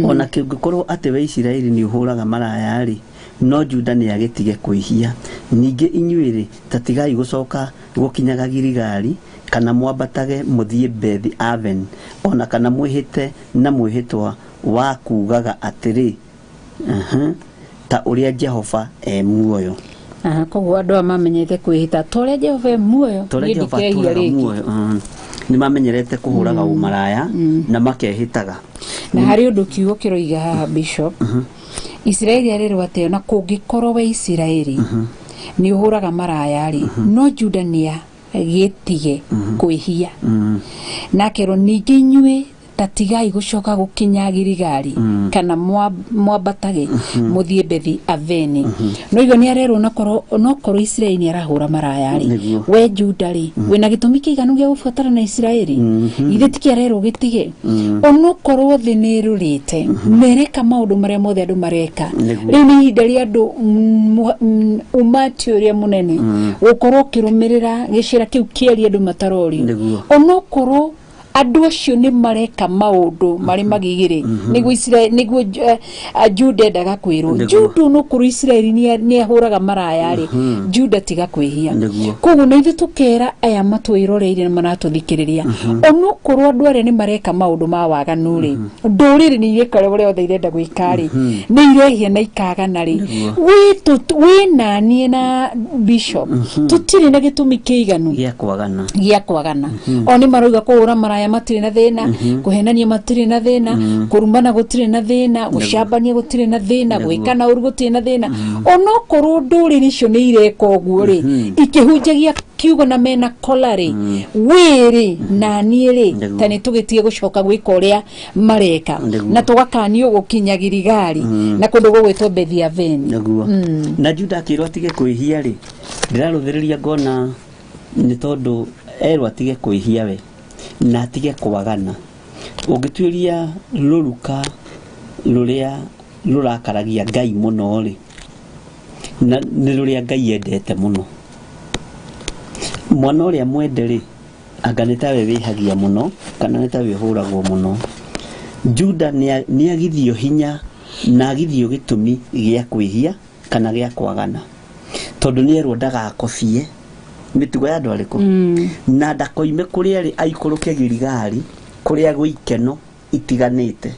Ona kĩngĩkorwo atĩ we Isiraeli nĩ ũhũraga maraya rĩ, no Juda nĩ agĩtige kwĩhia. Ningĩ inyuĩ rĩ, ta tigai gũcoka gũkinyaga Giligali, kana mwambatage mũthiĩ Bethi Aven, ona kana mwĩhĩte na mwĩhĩtwa wa kugaga atĩrĩ, ta ũrĩa Jehova e muoyo.
Koguo andũ aya mamenyete kwĩhĩta ta ũrĩa Jehova e muoyo,
niĩ ndikehia rĩngĩ. Nĩ mamenyerete kũhũraga ũmaraya na makehĩtaga.
Na harĩ ũndũ kiugo kĩroiga haha Bishop, Isiraeli arĩrwo atĩ ona kũngĩkorwo we Isiraeli nĩ ũhũraga maraya rĩ, no Juda nĩ agĩtige kwĩhia. Na akerwo ningĩ inyuĩ ta tigai gũcoka gũkinya Giligali kana mwambatage mũthiĩ Bethi Aveni. No igo nĩ arerwo nokorwo Isiraeli nĩ arahũra maraya rĩ, we Juda rĩ, wĩna gĩtũmi kĩiganu gĩa gũbuatana na Isiraeli? Ithe ti kĩarerwo gĩtige. Onokorwo thĩ nĩ ĩrũrĩte na ĩreka maũndũ marĩa mothe andũ mareka, rĩu nĩ ihinda rĩa andũ umati ũrĩa mũnene gũkorwo ũkĩrũmĩrĩra gĩcĩra kĩu kĩaria andũ matarorio. Onokorwo andũ acio nĩ mareka maũndũ marĩ magigĩrĩ, nĩguo Isiraeli, nĩguo Juda endaga kwĩrwo. Juda onokorwo Isiraeli nĩ ahũraga maraya rĩ, Juda tiga kwĩhia. Koguo na ithuĩ tũkera aya matwĩroreire na maratũthikĩrĩria, onokorwo andũ arĩa nĩ mareka maũndũ ma waganu rĩ, ndũrĩrĩ nĩ ireka ũrĩa othe irenda gwĩka rĩ, nĩ irehia na ikagana rĩ, wĩ naniĩ na Bishop tũtirĩ na gĩtũmi kĩiganu
gĩa kwagana.
O nĩ marauga kũhũra maraya Ũmaraya matirĩ na thĩna, kũhenania matirĩ na thĩna, kũrumana gũtirĩ na thĩna, gũcambania gũtirĩ na thĩna, gwĩkana ũru gũtirĩ na thĩna. Onokorwo ndũrĩrĩ icio nĩ ireka ũguo rĩ, ikĩhunjagia kiugo na mena kola rĩ, wĩrĩ na niĩ rĩ, ta nĩ tũgĩtige gũcoka gwĩka ũrĩa mareka, na tũgakanio gũkinya Girigari na kũndũ gũgwĩtwo Bethiaveni.
Nĩguo. Na Juda akĩrwo atige kwĩhia rĩ, ndĩrarũthĩrĩria ngona nĩ tondũ erwo atige kwĩhia we na atige kwagana. Ũngĩtuĩria rũruka rũrĩa rũrakaragia Ngai mũno rĩ, na nĩ rũrĩa Ngai endete mũno. Mwana ũrĩa mwende rĩ, anga nĩ tawe wĩhagia mũno kana nĩ tawe ũhũragwo mũno. Juda nĩ agithio hinya na agithio gĩtũmi gĩa kwĩhia kana gĩa kwagana, tondũ nĩ erwo ndagakobie mĩtugo ya andũ arĩkũ, na ndakoime kũrĩa rĩ aikũrũke Girigari kũrĩa gwĩ ikeno itiganĩte.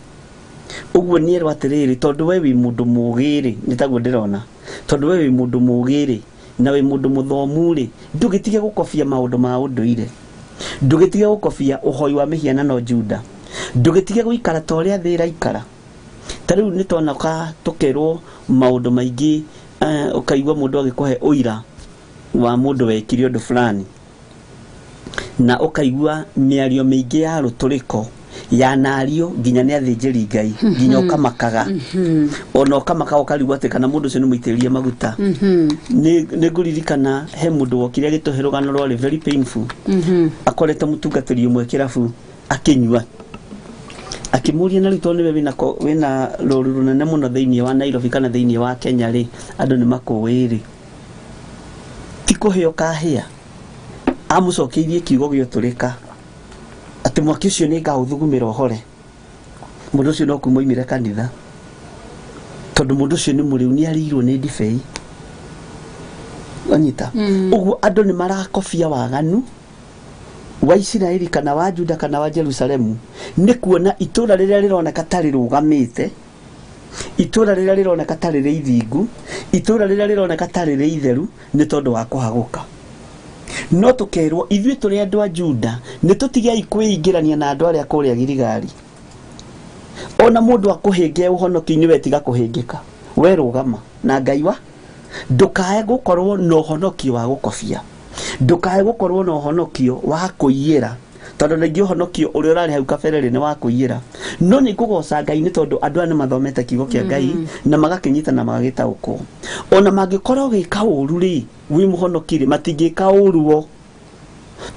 Ũguo nĩ erwo atĩrĩrĩ, tondũ we wĩ mũndũ mũũgĩ rĩ, nĩ taguo ndĩrona, tondũ we wĩ mũndũ mũũgĩ rĩ na wĩ mũndũ mũthomu rĩ, ndũgĩtige gũkobia maũndũ ma ũndũire, ndũgĩtige gũkobia ũhoi wa mĩhianano Juda, ndũgĩtige gũikara ta ũrĩa thĩ ĩraikara. Ta rĩu nĩ twonaga tũkerwo maũndũ maingĩ, ũkaigua mũndũ agĩkũhe ũira wa mũndũ wekire ũndũ fulani, na ũkaigua mĩario mĩingĩ ya rũtũrĩko yanario nginya nĩ athĩnjĩri Ngai, nginya ũkamakaga, ona ũkamakaga ũkarigwo atĩ kana mũndũ ũcio nĩ mũitĩrĩrie maguta. Nĩ ngũririkana he mũndũ wokire agĩtũhe rũgano rwarĩ very painful. Akorete mũtungatĩri ũmwe kĩrabu akĩnyua, akĩmũria na rĩu tondũ nĩwe wĩna rũru rũnene mũno thĩinĩ wa Nairobi kana thĩinĩ wa Kenya rĩ, andũ nĩ makũĩ rĩ, ti kũhĩa ũkahĩa. Amũcokeirie kiugo gĩotũrĩka atĩ mwaki ũcio nĩ ngaũthugumĩra ũhore. Mũndũ ũcio no kuma oimire kanitha, tondũ mũndũ ũcio nĩ mũrĩu, nĩ arĩirwo nĩ ndibei. Wanyita? Ũguo andũ nĩ marakobia waganu wa Isiraeli kana wa Juda kana wa Jerusalemu, nĩ kuona itũra rĩrĩa rĩroneka ta rĩrũgamĩte, itũra rĩrĩa rĩroneka ta rĩrĩ ithingu, itũra rĩrĩa rĩroneka ta rĩrĩ itheru, nĩ tondũ wa kũhagũka. No tũkerwo ithuĩ tũrĩ andũ a Juda nĩ tũtigei kwĩingĩrania na andũ arĩa kũrĩa Girigari. Ona mũndũ akũhĩnge ũhonokio-inĩ, we tiga kũhĩngĩka, we rũgama na Ngai wa ndũkae gũkorwo na ũhonokio wa gũkobia, ndũkae gũkorwo na ũhonokio wa kũiyĩra, tondũ rĩngĩ ũhonokio ũrĩa ũrarĩ hau kabere rĩ nĩ wa kũiyĩra. No nĩ ngũgoca Ngai nĩ tondũ andũ aya nĩ mathomete kiugo kĩa Ngai na magakĩnyita na magagĩtaũkwo. Ona mangĩkorwo gĩka ũru rĩ, wĩ mũhonoki rĩ, matingĩka ũru o,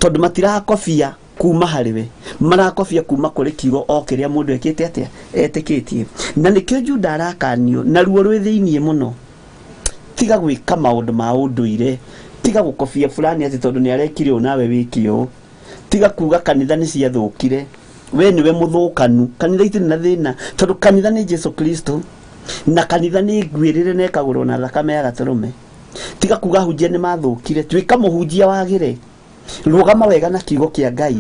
tondũ matirakobia kuma harĩ we, marakobia kuma kũrĩ kiugo o kĩrĩa mũndũ ekĩte atĩa, etĩkĩtie. Na nĩkĩo Juda arakanio na ruo rwĩ thĩiniĩ mũno, tiga gwĩka maũndũ ma ũndũire, tiga gũkobia fulani atĩ tondũ nĩ arekire ũũ nawe wĩke ũũ, tiga kuga kanitha nĩ ciathũkire, we nĩwe mũthũkanu. Kanitha itirĩ na thĩna, tondũ kanitha nĩ Jesu Kristo, na kanitha nĩ nguĩrĩre na ĩkagũrwo na thakame ya gatũrũme. Tiga kuga ahunjia nĩ mathũkire, tuĩka mũhunjia wagĩre, rũgama wega na kiugo kĩa Ngai.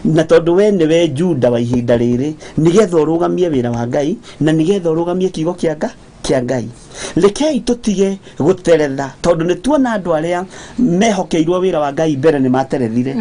Na tondũ we nĩwe Juda wa ihinda rĩrĩ, nĩgetha ũrũgamie wĩra wa Ngai na nĩgetha ũrũgamie kiugo kĩa Ngai. Rekei tũtige gũteretha, tondũ nĩ tuona andũ arĩa mehokeirwo wĩra wa Ngai mbere nĩ materethire.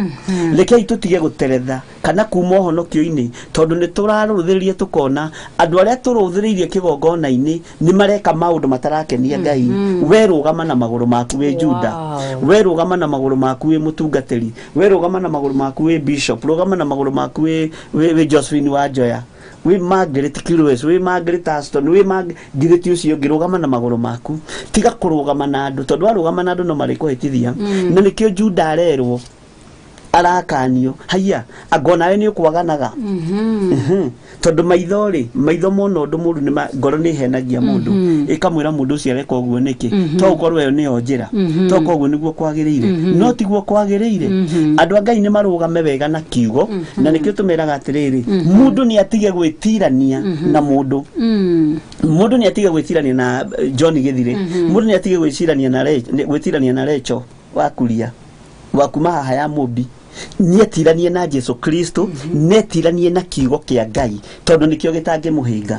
Rekei tũtige gũteretha kana kuma ũhonokio-inĩ, tondũ nĩ tũrarũthĩrĩria tũkona andũ arĩa tũrũthĩrĩirie kĩgongona-inĩ nĩ mareka maũndũ matarakenia Ngai. We rũgama na magũrũ maku wĩ Juda, we rũgama na magũrũ maku wĩ mũtungatĩri, we rũgama na magũrũ maku wĩ bishop, rũgama na magũrũ maku wĩ Josephine wa Njoya, wĩ Margaret Kilwes, wĩ Margaret Aston, wĩ Margaret ũcio ũngĩ, rũgama na magũrũ maku. Tiga kũrũgama na andũ, tondũ warũgama na andũ no marĩkũhĩtithia. Na nĩkĩo Juda arerwo, arakanio, haiya anga onawe nĩ ũkwaganaga. Tondũ maitho rĩ, maitho mona ũndũ mũru nĩ ngoro nĩ ĩhenagia mũndũ, ĩkamwĩra mũndũ ũcio areka ũguo nĩkĩ, to ũkorwo ĩyo nĩyo njĩra, to ũkorwo ũguo nĩguo kwagĩrĩire, no tiguo kwagĩrĩire. Andũ a Ngai nĩ marũgame wega na kiugo, na nĩkĩo tũmeraga atĩrĩrĩ, mũndũ nĩ atige gwĩtirania na mũndũ, mũndũ nĩ atige gwĩtirania na John Gĩthire, mũndũ nĩ atige gwĩtirania na Recho wa Kuria wa kuma haha ya Mũmbi, nĩetiranie na Jesu Kristo, netiranie na kiugo kĩa Ngai, tondũ nĩkĩo gĩtangĩmũhĩnga,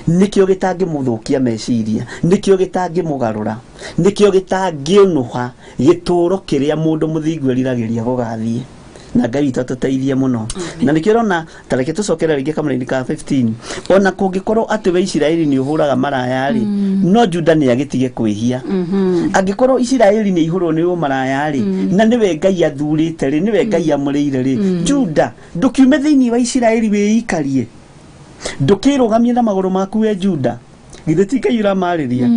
nĩkĩo gĩtangĩmũthũkia meciria, nĩkĩo gĩtangĩmũgarũra, nĩkĩo gĩtangĩũnũha gĩtũũro kĩrĩa mũndũ mũthingu eriragĩria gũgathiĩ. Na Ngai witũ atũteithie mũno. Na nĩkĩo ũrona ta reke tũcokere rĩngĩ kamũraini ka 15, ona kũngĩkorwo atĩ we Isiraeli nĩ ũhũraga maraya rĩ, no Juda nĩ agĩtige kwĩhia. Angĩkorwo Isiraeli nĩ ihũrwo nĩ ũmaraya rĩ, na nĩwe Ngai athurĩte rĩ, nĩwe Ngai amũrĩire rĩ, Juda ndũkiume thĩinĩ wa Isiraeli wĩikarie, ndũkĩrũgamie na magũrũ maku we Juda. Githĩ ti Ngai ũramarĩria?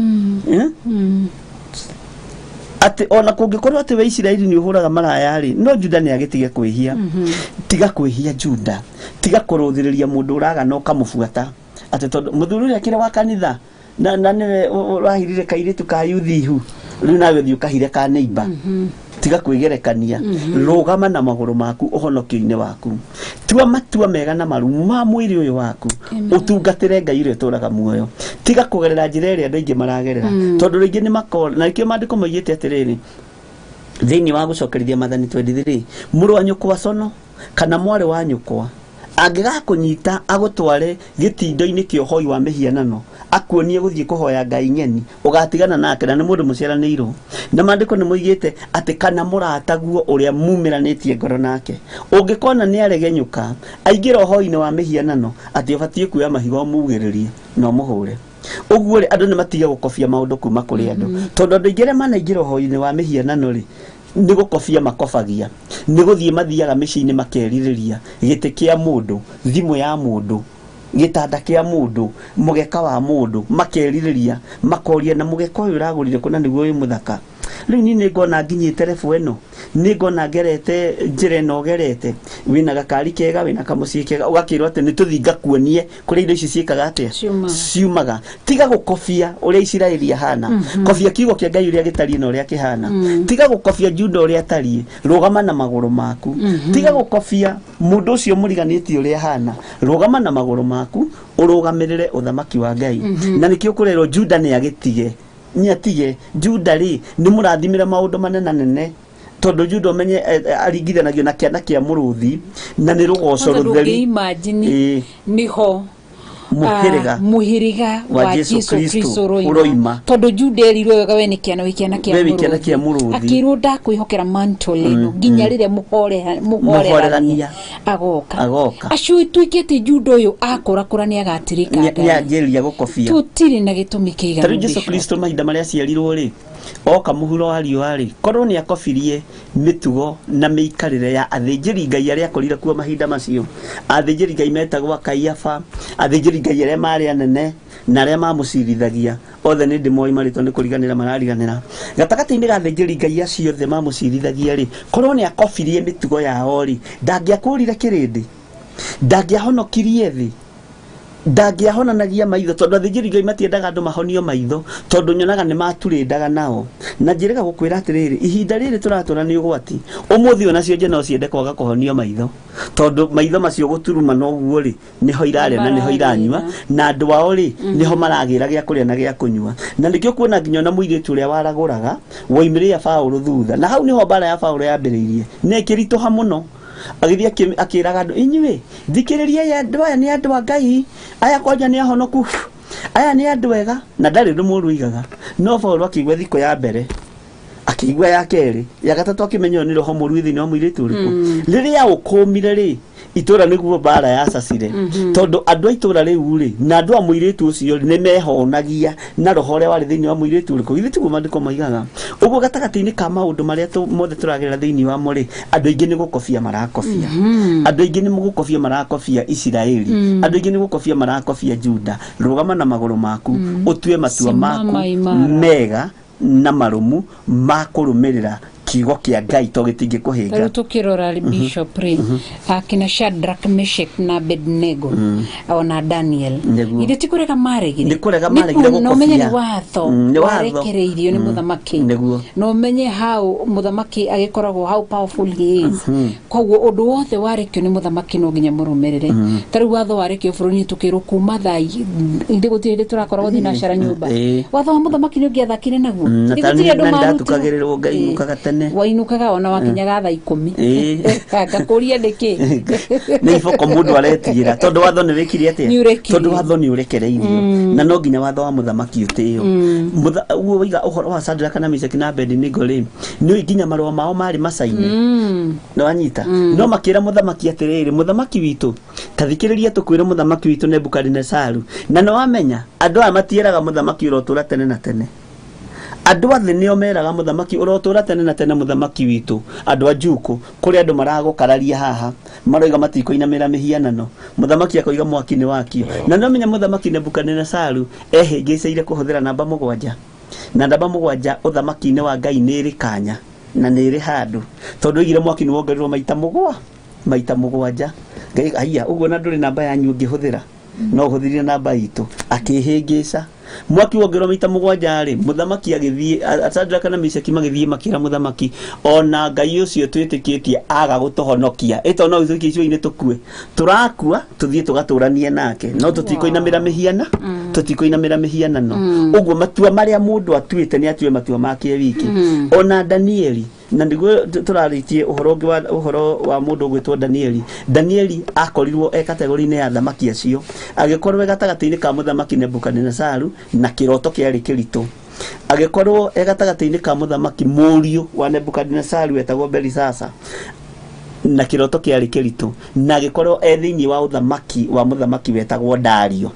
Atĩ ona kũngĩkorwo atĩ we Isiraeli nĩ ũhũraga maraya rĩ, no Juda nĩ agĩtige kwĩhia. Tiga kwĩhia Juda, tiga kũrũthĩrĩria mũndũ ũragana ũkamũbuata atĩ tondũ mũthuri ũrĩa akĩrĩ wa kanitha na nĩwe ũrahirire kairĩtu ka yuthihu, rĩu nawe ũthiĩ ũkahire ka neighbor. Tiga kwĩgerekania, rũgama na magũrũ maku ũhonokio-inĩ waku, tua matua mega na marumu ma mwĩrĩ ũyũ waku, ũtungatĩre Ngai ũrĩa ũtũraga muoyo. Tiga kũgerera njĩra ĩrĩa andũ aingĩ maragerera, tondũ rĩngĩ nĩ makora. Na nĩkĩo maandĩko moigĩte atĩrĩrĩ thĩinĩ wa gũcokerithia Maathani 23, mũrũ wa nyũkwa cono kana mwarĩ wa nyũkwa angĩgakũnyita agũtware gĩtindo-inĩ kĩa ũhoi wa mĩhianano, akuonie gũthiĩ kũhoya ngai ng'eni, ũgatigana nake, na nĩ mũndũ mũciaranĩirwo. Na maandĩko nĩ moigĩte atĩ kana mũrataguo ũrĩa mumĩranĩtie ngoro nake, ũngĩkona nĩ aregenyũka aingĩra ũhoi-inĩ wa mĩhianano, atĩ ũbatiĩ kuoya mahiga ũmugĩrĩrie na ũmũhũre. Ũguo rĩ, andũ nĩ matige gũkobia maũndũ kuma kũrĩ andũ, tondũ andũ aingĩ arĩa manaingĩra ũhoi-inĩ wa mĩhianano rĩ, nĩ gũkobia makobagia, nĩ gũthiĩ mathiaga mĩciĩ-inĩ makerirĩria gĩtĩ kĩa mũndũ, thimũ ya mũndũ, gĩtanda kĩa mũndũ, mũgeka wa mũndũ, makerirĩria, makoria na mũgeka ũyũ ũragũrire kũ na nĩguo wĩ mũthaka. Rĩu niĩ nĩ ngona nginyĩte level ĩno, nĩ ngona ngerete njĩra ĩno ũgerete, wĩna gakari kega, wĩna kamũciĩ kega, ũgakĩrwo atĩ nĩ tũthiĩ ngakuonie kũrĩa indo ici ciĩkaga atĩa, ciumaga. Tiga gũkobia ũrĩa Isiraeli ahana, kobia kiugo kĩa Ngai ũrĩa gĩtariĩ na ũrĩa kĩhana. Tiga gũkobia Juda ũrĩa atariĩ, rũgama na magũrũ maku. Tiga gũkobia mũndũ ũcio mũriganĩtie ũrĩa ahana, rũgama na magũrũ maku, ũrũgamĩrĩre ũthamaki wa Ngai. Na nĩkĩo kũrerwo Juda nĩ agĩtige, nĩ atige. Juda rĩ, nĩ mũrathimĩre maũndũ manene tondũ Juda ũmenye aringithanagio na kĩana kĩa mũrũthi, na nĩ rũgoco rũtheri.
Imagine niho
mũhĩrĩga
wa
Jesu
Kristo ũroima, tondũ Juda erirwo wega we nĩ kĩana, wĩ kĩana kĩa mũrũthi, akĩrwo ndakwĩhokera mantle ĩno nginya rĩrĩa mũhorerania agoka. Acio ituĩkĩte Juda ũyũ akũrakũra nĩ agatirĩka
Ngai, nĩ anjĩrĩria gũkobia.
Tũtirĩ na gĩtũmi kĩiganu.
Tarĩu Jesu Kristo mahinda marĩa aciarirwo rĩ, oka mũhuro wa riũa rĩ, korwo nĩ akobirie mĩtugo na mĩikarĩre ya athĩnjĩri Ngai arĩa akorire kuo mahinda macio. Athĩnjĩri Ngai metagwo Kaiafa, athĩnjĩri Ngai arĩa marĩ anene na arĩa mamũcirithagia othe nĩ ndĩmoĩ marĩtwa nĩ kũriganĩra marariganĩra. Gatagatĩ-inĩ ga athĩnjĩri Ngai acio othe mamũcirithagia rĩ, korwo nĩ akobirie mĩtugo yao rĩ, ndangĩakũrire kĩrĩndĩ, ndangĩahonokirie thĩ, ndangĩahonanagia maitho, tondũ athĩnjĩri Ngai matiendaga andũ mahonio maitho, tondũ nyonaga nĩ maturĩndaga nao. Na njĩrĩga gũkwĩra atĩrĩrĩ, ihinda rĩrĩ tũratũra nĩ ũgwati. Ũmũthĩ ona cionje no ciende kwaga kũhonio maitho, tondũ maitho macio gũturuma noguo rĩ, nĩho irarĩa na nĩho iranyua, na andũ ao rĩ, nĩho maragĩra gĩa kũrĩa na gĩa kũnyua. Na nĩkĩo kuona nginya ona mũirĩtu ũrĩa waragũraga woimĩrĩra Paũlũ thutha, na hau nĩho mbara ya Paũlũ yambĩrĩirie na ĩkĩritũha mũno. Agĩthiĩ akĩraga andũ, inyuĩ thikĩrĩriai andũ aya nĩ andũ a Ngai, aya kwanja nĩ ahonoku, aya nĩ andũ ega, na ndarĩ ũndũ mũũru oigaga. No Paũlũ akĩigua thikũ ya mbere, akĩigua ya kerĩ, ya gatatũ akĩmenya ũyũ nĩ roho mũũru thĩinĩ wa mũirĩtu ũrĩkũ. Rĩrĩa ũkũmire rĩ, itũra nĩguo mbara yacacire, tondũ andũ a itũra rĩu rĩ, na andũ a mũirĩtu ũcio rĩ, nĩ mehonagia na roho ũrĩa warĩ thĩinĩ wa mũirĩtu ũrĩkũ. Githĩ tiguo maandĩko moigaga? Ũguo gatagatĩ-inĩ ka maũndũ marĩa mothe tũragerera thĩinĩ wamo rĩ, andũ aingĩ nĩ gũkobia marakobia. Andũ aingĩ nĩ gũkobia marakobia Isiraeli, andũ aingĩ nĩ gũkobia marakobia Juda. Rũgama na magũrũ maku, ũtue matua maku mega na marũmu ma kũrũmĩrĩra kiugo kĩa Ngai to gĩtingĩkũhĩnga.
Rĩu tũkĩrora Bishop rĩ, akina Shadrach, Meshach na Abednego ona Daniel, ithe ti kũrega maregire,
nĩ kũrega maregire gũkobia.
No ũmenye nĩ watho warekereirio nĩ mũthamaki, no ũmenye how mũthamaki agĩkoragwo, how powerful he is. Koguo ũndũ wothe warekio nĩ mũthamaki no nginya mũrũmĩrĩre. Ta rĩu watho warekio bũrũri-inĩ tũkĩrwo kuma thaa ithe gũtirĩ hĩndĩ tũrakoragwo thinacara nyũmba. Watho wa mũthamaki nĩ ũngĩathakire naguo.
Gũtirĩ andũ marutirwo. Ngai ũkaga tene. Tene.
Wainũkaga ona wakinyaga thaa 10. Ngakũria nĩkĩ?
Nĩ iboko mũndũ aretigĩra tondũ watho nĩ wĩkire atĩa?
Nĩ ũrekirie.
Tondũ watho nĩ ũrekereirio na no nginya watho wa mũthamaki ũtĩo. Ũguo waiga ũhoro wa Shadraka na Meshaki na Abednego rĩ, nĩ nginya marũa mao marĩ macaine. Nĩ wanyita? No makĩra mũthamaki atĩrĩrĩ, mũthamaki witũ, ta thikĩrĩria tũkwĩre mũthamaki witũ Nebukadinesaru. Na nĩ wamenya andũ aya matiĩraga mũthamaki ũrotũra tene na tene. Andũ a thĩ nĩo meraga mũthamaki ũrotũra tene na tene mũthamaki witũ. Andũ a Juku kũrĩ andũ maragũkararia haha maroiga matikũinamĩra mĩhianano, mũthamaki akoiga mwaki nĩ wakio. Na no menya mũthamaki Nebukadinesaru ehĩngĩcĩire kũhũthĩra namba 7, na namba 7 ũthamaki-inĩ wa Ngai nĩ ĩrĩ kanya na nĩ ĩrĩ handũ, tondũ oigire mwaki nĩ wongereirwo maita 7. Ngai haiya ũguo na ndũrĩ namba yanyu ũngĩhũthĩra, no ũhũthĩrire namba itũ. Akĩhĩngĩca mwaki wongererwo maita 7 rĩ, mũthamaki agĩthiĩ, Shadraka na Meshaki magĩthiĩ makĩra mũthamaki, ona Ngai ũcio twĩtĩkĩtie aga gũtũhonokia, ĩto no ithuĩ icua-inĩ tũkue, tũrakua tũthiĩ tũgatũranie nake, no tũtikũinamĩra mĩhiana, tũtikũinamĩra mĩhianano. Ũguo matua marĩa mũndũ atuĩte nĩ atue matua make wiki. Ona Danieli, na nĩguo tũrarĩtie ũhoro ũngĩ wa ũhoro wa mũndũ ũgwĩtwo Danieli. Danieli akorirwo e kategori-inĩ ya thamaki acio, agĩkorwo e gatagatĩ-inĩ ka mũthamaki Nebukadinesaru na kĩroto kĩarĩ kĩritũ, agĩkorwo e gatagatĩ-inĩ ka mũthamaki mũriũ wa Nebukadinesaru etagwo Belisasa na kĩroto kĩarĩ kĩritũ, na agĩkorwo e thĩinĩ wa ũthamaki wa mũthamaki wetagwo Dario.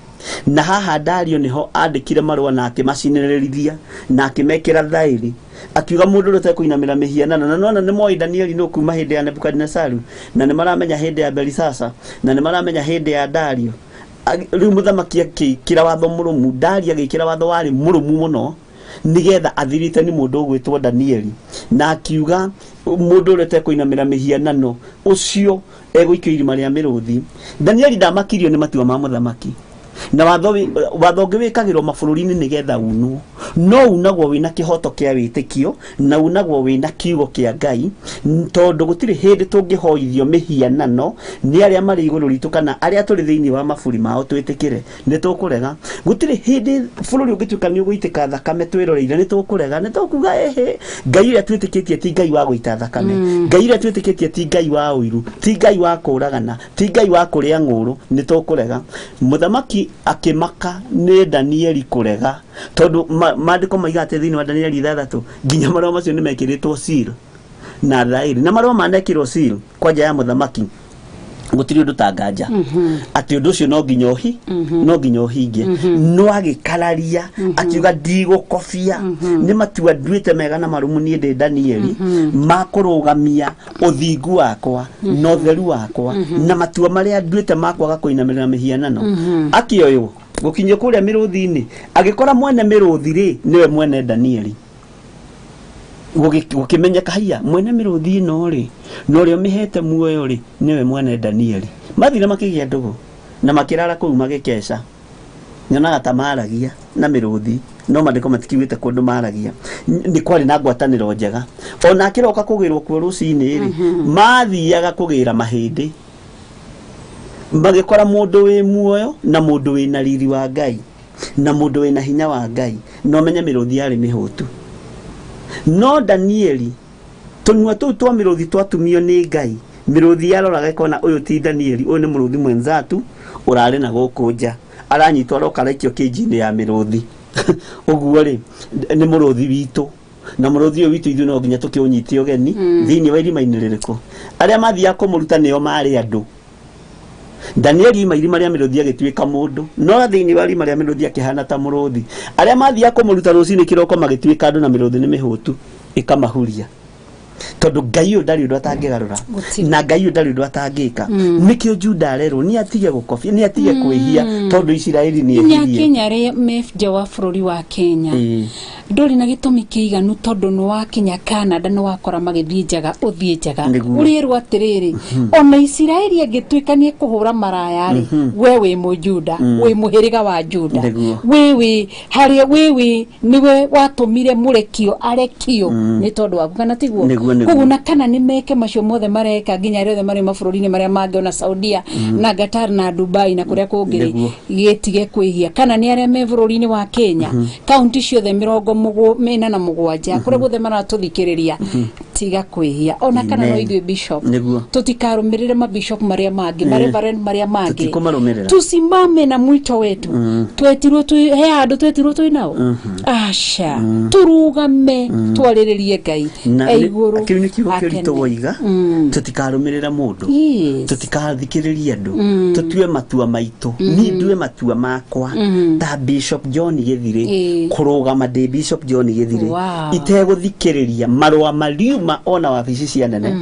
Na haha Dario nĩho andĩkire marũa na akĩmacinĩrĩrithia na akĩmekĩra thaĩri, akiuga mũndũ ũrĩa ũtekũinamĩra mĩhianano. Na nona nĩ moĩ Danieli nĩ kuma hĩndĩ ya Nebukadinesaru, na nĩ maramenya hĩndĩ ya Belisasa, na nĩ maramenya hĩndĩ ya Dario. Rĩu mũthamaki akĩkĩra watho mũrũmu, Dario agĩkĩra watho warĩ mũrũmu mũno nĩgetha athirite nĩ mũndũ ũgwĩtwo Danieli, na akiuga mũndũ ũrĩa ũtekũinamĩra mĩhianano ũcio egũikio irima rĩa mĩrũthi. Danieli ndamakirio nĩ matua ma mũthamaki, na watho ũngĩ wĩkagĩrwo mabũrũri-inĩ nĩgetha unwo, no unagwo wĩna kĩhoto kĩa wĩtĩkio na unagwo wĩna kiugo kĩa Ngai, tondũ gũtirĩ hĩndĩ tũngĩhoithio mĩhianano nĩ arĩa marĩ igũrũ ritũ kana arĩa tũrĩ thĩinĩ wa mabũrũri mao twĩtĩkĩre, nĩ tũkũrega. Gũtirĩ hĩndĩ bũrũri ũngĩtuĩka nĩ ũgũitĩka thakame twĩroreire, nĩ tũkũrega, nĩ tũkuga ehe, Ngai ũrĩa twĩtĩkĩtie ti Ngai wa gũita thakame, Ngai ũrĩa twĩtĩkĩtie ti Ngai wa ũiru, ti Ngai wa kũragana, ti Ngai wa kũrĩa ng'ũrũ, nĩ tũkũrega. Mũthamaki akĩmaka nĩ Danieli kũrega, tondũ maandĩko maiga atĩ thĩinĩ wa Danieli 6 nginya marũa macio nĩ mekĩrĩtwo seal na thaĩri, na marũa manekĩrwo seal kwanja ya mũthamaki gũtirĩ ũndũ ta nganja atĩ ũndũ ũcio no nginya ũhi, no nginya ũhinge. No agĩkararia akiuga ndigũkobia, nĩ matua nduĩte mega na marũmu niĩ ndĩ Danieli ma kũrũgamia ũthingu wakwa na ũtheru wakwa na matua marĩa nduĩte ma kwaga kũinamĩrĩra mĩhianano. Akĩoywo gũkinyio kũrĩa mĩrũthi-inĩ, agĩkora mwene mĩrũthi rĩ nĩwe mwene Danieli. Gũkĩmenyeka haiya mwene mĩrũthi ĩno rĩ na ũrĩa ũmĩhete muoyo rĩ nĩwe mwene Danieli. Mathire makĩgĩa ndũgũ na makĩrara kũu magĩkeca, nyonaga ta maragia na mĩrũthi, no maandĩko matikiugĩte kũndũ maragia. Nĩ kwarĩ na ngwatanĩro njega. Ona akĩroka kũgĩrwo kuo rũcinĩ rĩ, mathiaga kũgĩra mahĩndĩ, magĩkora mũndũ wĩ muoyo na mũndũ wĩna riri wa Ngai na mũndũ wĩna hinya wa Ngai, no menye mĩrũthi yarĩ mĩhũtu. No Danieli tũnua tũu twa mĩrũthi twatumio nĩ Ngai, mĩrũthi yaroraga ĩkona ũyũ ti Danieli, ũyũ nĩ mũrũthi mwenzatu ũrarĩ na gũkũ nja, aranyitwo aroka araikio kĩnji-inĩ ya mĩrũthi. Ũguo rĩ nĩ mũrũthi witũ, na mũrũthi ũyũ witũ ithuĩ no nginya tũkĩũnyite ũgeni thĩinĩ wa irima-inĩ rĩrĩkũ. Arĩa mathiaga kũmũruta nĩo marĩ andũ. Danieli ima irima rĩa mĩrũthi agĩtuĩka mũndũ, no thĩinĩ wa irima rĩa mĩrũthi akĩhana ta mũrũthi. Arĩa mathiaga kũmũruta rũcinĩ kĩroko magĩtuĩka andũ na mĩrũthi nĩ mĩhũtu ĩkamahuria, tondũ Ngai ũyũ ndarĩ ũndũ atangĩgarũra na Ngai ũyũ ndarĩ ũndũ atangĩka. Nĩkĩo Juda arerwo nĩ atige gũkobia, nĩ atige kwĩhia, tondũ Isiraeli nĩ
ehirie. Kenya rĩ me nja wa bũrũri wa Kenya ndũrĩ na gĩtũmi kĩiganu, tondũ nĩ wakinya Canada nĩ wakora magĩthiĩ njaga ũthiĩ njaga, ũrĩrwo atĩrĩrĩ ona Isiraeli angĩtuĩka nĩ ekũhũra maraya rĩ, we wĩ Mũjuda, wĩ mũhĩrĩga wa Juda, wĩ harĩa wĩ nĩwe watũmire mũrekio arekio nĩ tondũ waku, kana tiguo? Koguo na kana nĩ meke macio mothe mareka nginya arĩa othe marĩ mabũrũri-inĩ marĩa mangĩ ona Saudia na Qatar na Dubai na kũrĩa kũngĩ rĩ, gĩtige kwĩhia. Kana nĩ arĩa me bũrũri-inĩ wa Kenya kaunti ciothe 75 47 kũrĩa guothe maratũthikĩrĩria tiga kwĩhia ona kana no ithuĩ bishop tũtikarũmĩrĩre mabishop marĩa mangĩ mareverend marĩa mangĩ tusimame na mwito wetu. Twetirwo twi he handũ twetirwo twĩ nao aca tũrũgame twarĩrĩrie Ngai igũrũ.
Kĩu nĩ kiugo kĩritũ woiga, tũtikarũmĩrĩra mũndũ, tũtikathikĩrĩrie andũ, tũtue matua maitũ. Niĩ ndue matua makwa ta Bishop John Githire, kũrũgama ndĩ Bishop John Githire itegũthikĩrĩria marũa mariuma ona wabici cia nene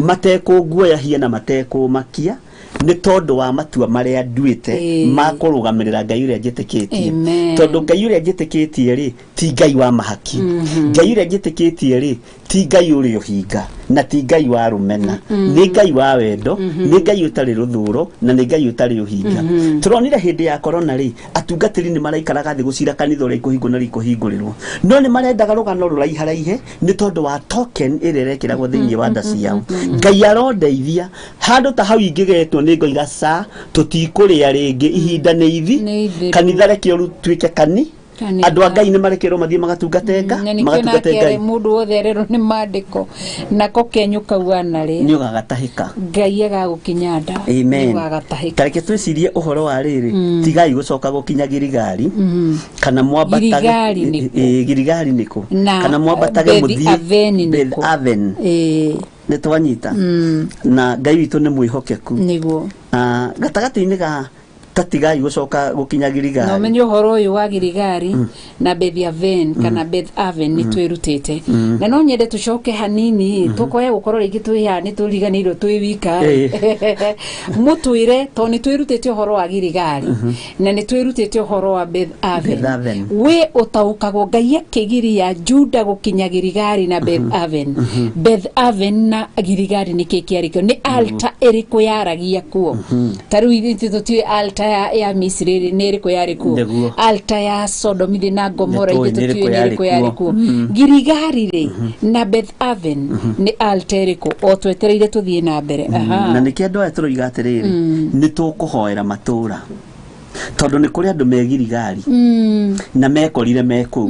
matekũnguoyahia na matekũmakia nĩ tondũ wa matua marĩa nduĩte ma kũrũgamĩrĩra Ngai ũrĩa njĩtĩkĩtie. Tondũ Ngai ũrĩa njĩtĩkĩtie rĩ ti Ngai wa mahaki, Ngai ũrĩa njĩtĩkĩtie rĩ ti Ngai ũrĩa ũhinga na ti Ngai wa rũmena, nĩ Ngai wa wendo, nĩ Ngai ũtarĩ rũthũro na nĩ Ngai ũtarĩ ũhinga. Tũronire hĩndĩ ya corona rĩ atungatĩri nĩ maraikaraga thĩ gũcira kanitha ũrĩa ikũhingwo na ikũhingũrĩrwo, no nĩ marendaga rũgano rũraiharaihe nĩ tondũ wa token ĩrĩa ĩrekĩragwo thĩinĩ wa nda ciao. Ngai arondeithia handũ ta hau ingĩgetwo nĩ ngoiga ca tũtikũrĩa rĩngĩ, ihinda nĩ ithi, kanitha reke ũtuĩke kani andũ a Ngai nĩ marekerwo mathiĩ magatungate magatungate Ngai.
Mũndũ wothe arerwo nĩ mandĩko nako kenyũ kau anarĩ
nĩ ũgagatahĩka,
Ngai agagũkinya nda nĩ ũgagatahĩka.
Tareke twĩcirie ũhoro wa rĩrĩ, tigai gũcoka gũkinya Girigari kana mwambatage Girigari nĩkũ kana mwambatage mũthiĩ Beth Aven. Nĩ twanyita na Ngai witũ nĩ mwĩhokeku
nĩguo.
Gatagatĩ-inĩ ga tatigai gũcoka gũkinya Girigari
no menye ũhoro ũyũ wa Girigari na Beth Aven kana Beth Aven nĩ twĩrutĩte, na no nyende tũcoke hanini tũkoya gũkorwo rĩngĩ twĩ haha nĩ tũriganĩirwo twĩ wika mũtwĩre tondũ nĩ twĩrutĩte ũhoro wa Girigari na nĩ twĩrutĩte ũhoro wa Beth Aven. Wĩ ũtaũkagwo Ngai akĩgiria Juda gũkinya Girigari na Beth Aven. Beth Aven na Girigari nĩ kĩ kĩarĩ kĩo? Nĩ altar ĩrĩkũ yaragia kuo? Ta rĩu ithuĩ tũtiũĩ altar ya Misiri nĩ ĩrĩkũ yarĩ kuo, altar ya Sodom na Gomora ithuĩ tũtiũĩ nĩ ĩrĩkũ yarĩ kuo. Girigari rĩ na Beth Aven nĩ altar ĩrĩkũ? O twetereire tũthiĩ na mbere.
Na nĩkĩo andũ aya tũroiga atĩrĩrĩ, nĩ tũkũhoera matũũra tondũ nĩ kũrĩ andũ me Girigari na mekorire me kũu,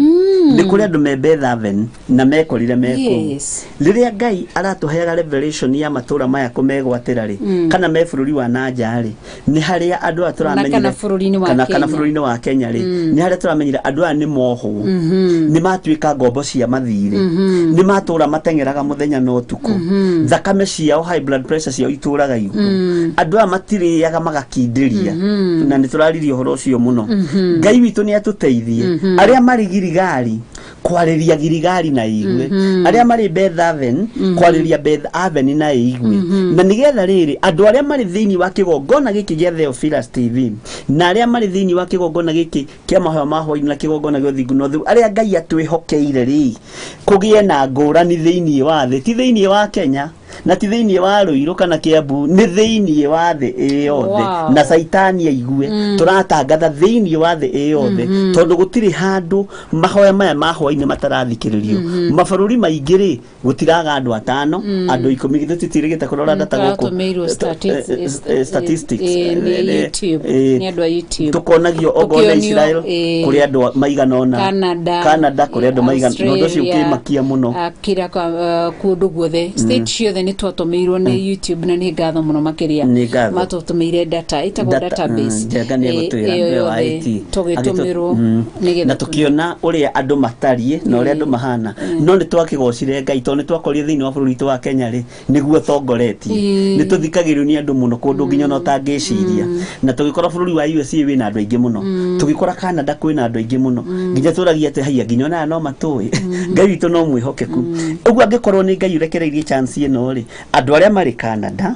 nĩ kũrĩ andũ me Beth Aven na mekorire me kũu. Rĩrĩa Ngai aratũheaga revelation ya matũũra maya kũmegwatĩra rĩ kana me bũrũri wa nanja rĩ, nĩ harĩa andũ aya tũramenyire kana bũrũri-inĩ wa Kenya rĩ, nĩ harĩa tũramenyire andũ aya nĩ mohwo, nĩ matuĩka ngombo cia mathirĩ, nĩ matũũra mateng'eraga mũthenya na ũtukũ, thakame ciao high blood pressure ciao itũraga igũrũ, andũ aya matirĩaga magakindĩria, na nĩ tũraririe ũhoro ũcio mũno. Ngai witũ nĩ atũteithie arĩa marĩ Girigari kwarĩria Girigari na igue, arĩa marĩ Beth Aven kwarĩria Beth Aven na igue, na nĩgetha rĩrĩ andũ arĩa marĩ thĩinĩ wa kĩgongona gĩkĩ gĩa Theophilus TV na arĩa marĩ thĩinĩ wa kĩgongona gĩkĩ kĩa mahoya ma hwaĩ-inĩ na kĩgongona gĩa ũthingu na ũtheru, arĩa Ngai atwĩhokeire rĩ kũgĩe na ngũrani thĩinĩ wa thĩ, ti thĩinĩ wa Kenya na ti thĩinĩ wa Ruiru kana Kiambu, nĩ thĩinĩ wa thĩ ĩyothe, na Caitani aigue tũratangatha thĩinĩ wa thĩ ĩyothe, tondũ gũtirĩ handũ mahoya maya ma hwaĩ-inĩ matarathikĩrĩrio. Mabũrũri maingĩ rĩ gũtiraga andũ atano, andũ 10, githĩ tũtirĩgĩte kũrora data gũkũ statistics tũkonagio okorwo nĩ Israel kũrĩ andũ maigana ũna, Canada kũrĩ andũ maigana, na ũndũ ũcio ũkĩmakia mũno
kira kũndũ guothe state ciothe nĩ twatũmĩirwo nĩ YouTube na nĩ ngatho mũno makĩria matũtũmĩire data ĩtagwo database
Njenga nĩ egũtwĩra nĩwe wa IT
tũgĩtũmĩrwo nĩgetha
na tũkĩona ũrĩa andũ matariĩ na ũrĩa andũ mahana, no nĩ twakĩgocire Ngai tondũ nĩ twakorire thĩinĩ wa bũrũri witũ wa Kenya rĩ nĩguo tongoretie, nĩ tũthikagĩrĩrio nĩ andũ mũno kũndũ nginya ona ũtangĩciria, na tũgĩkora bũrũri wa USA wĩna andũ aingĩ mũno, tũgĩkora Canada kwĩna andũ aingĩ mũno, nginya tũragia atĩ haiya nginya ona no matũĩ Ngai witũ no mwĩhokeku. Ũguo angĩkorwo nĩ Ngai ũrekereirie chance ĩno rĩ, andũ arĩa marĩ Canada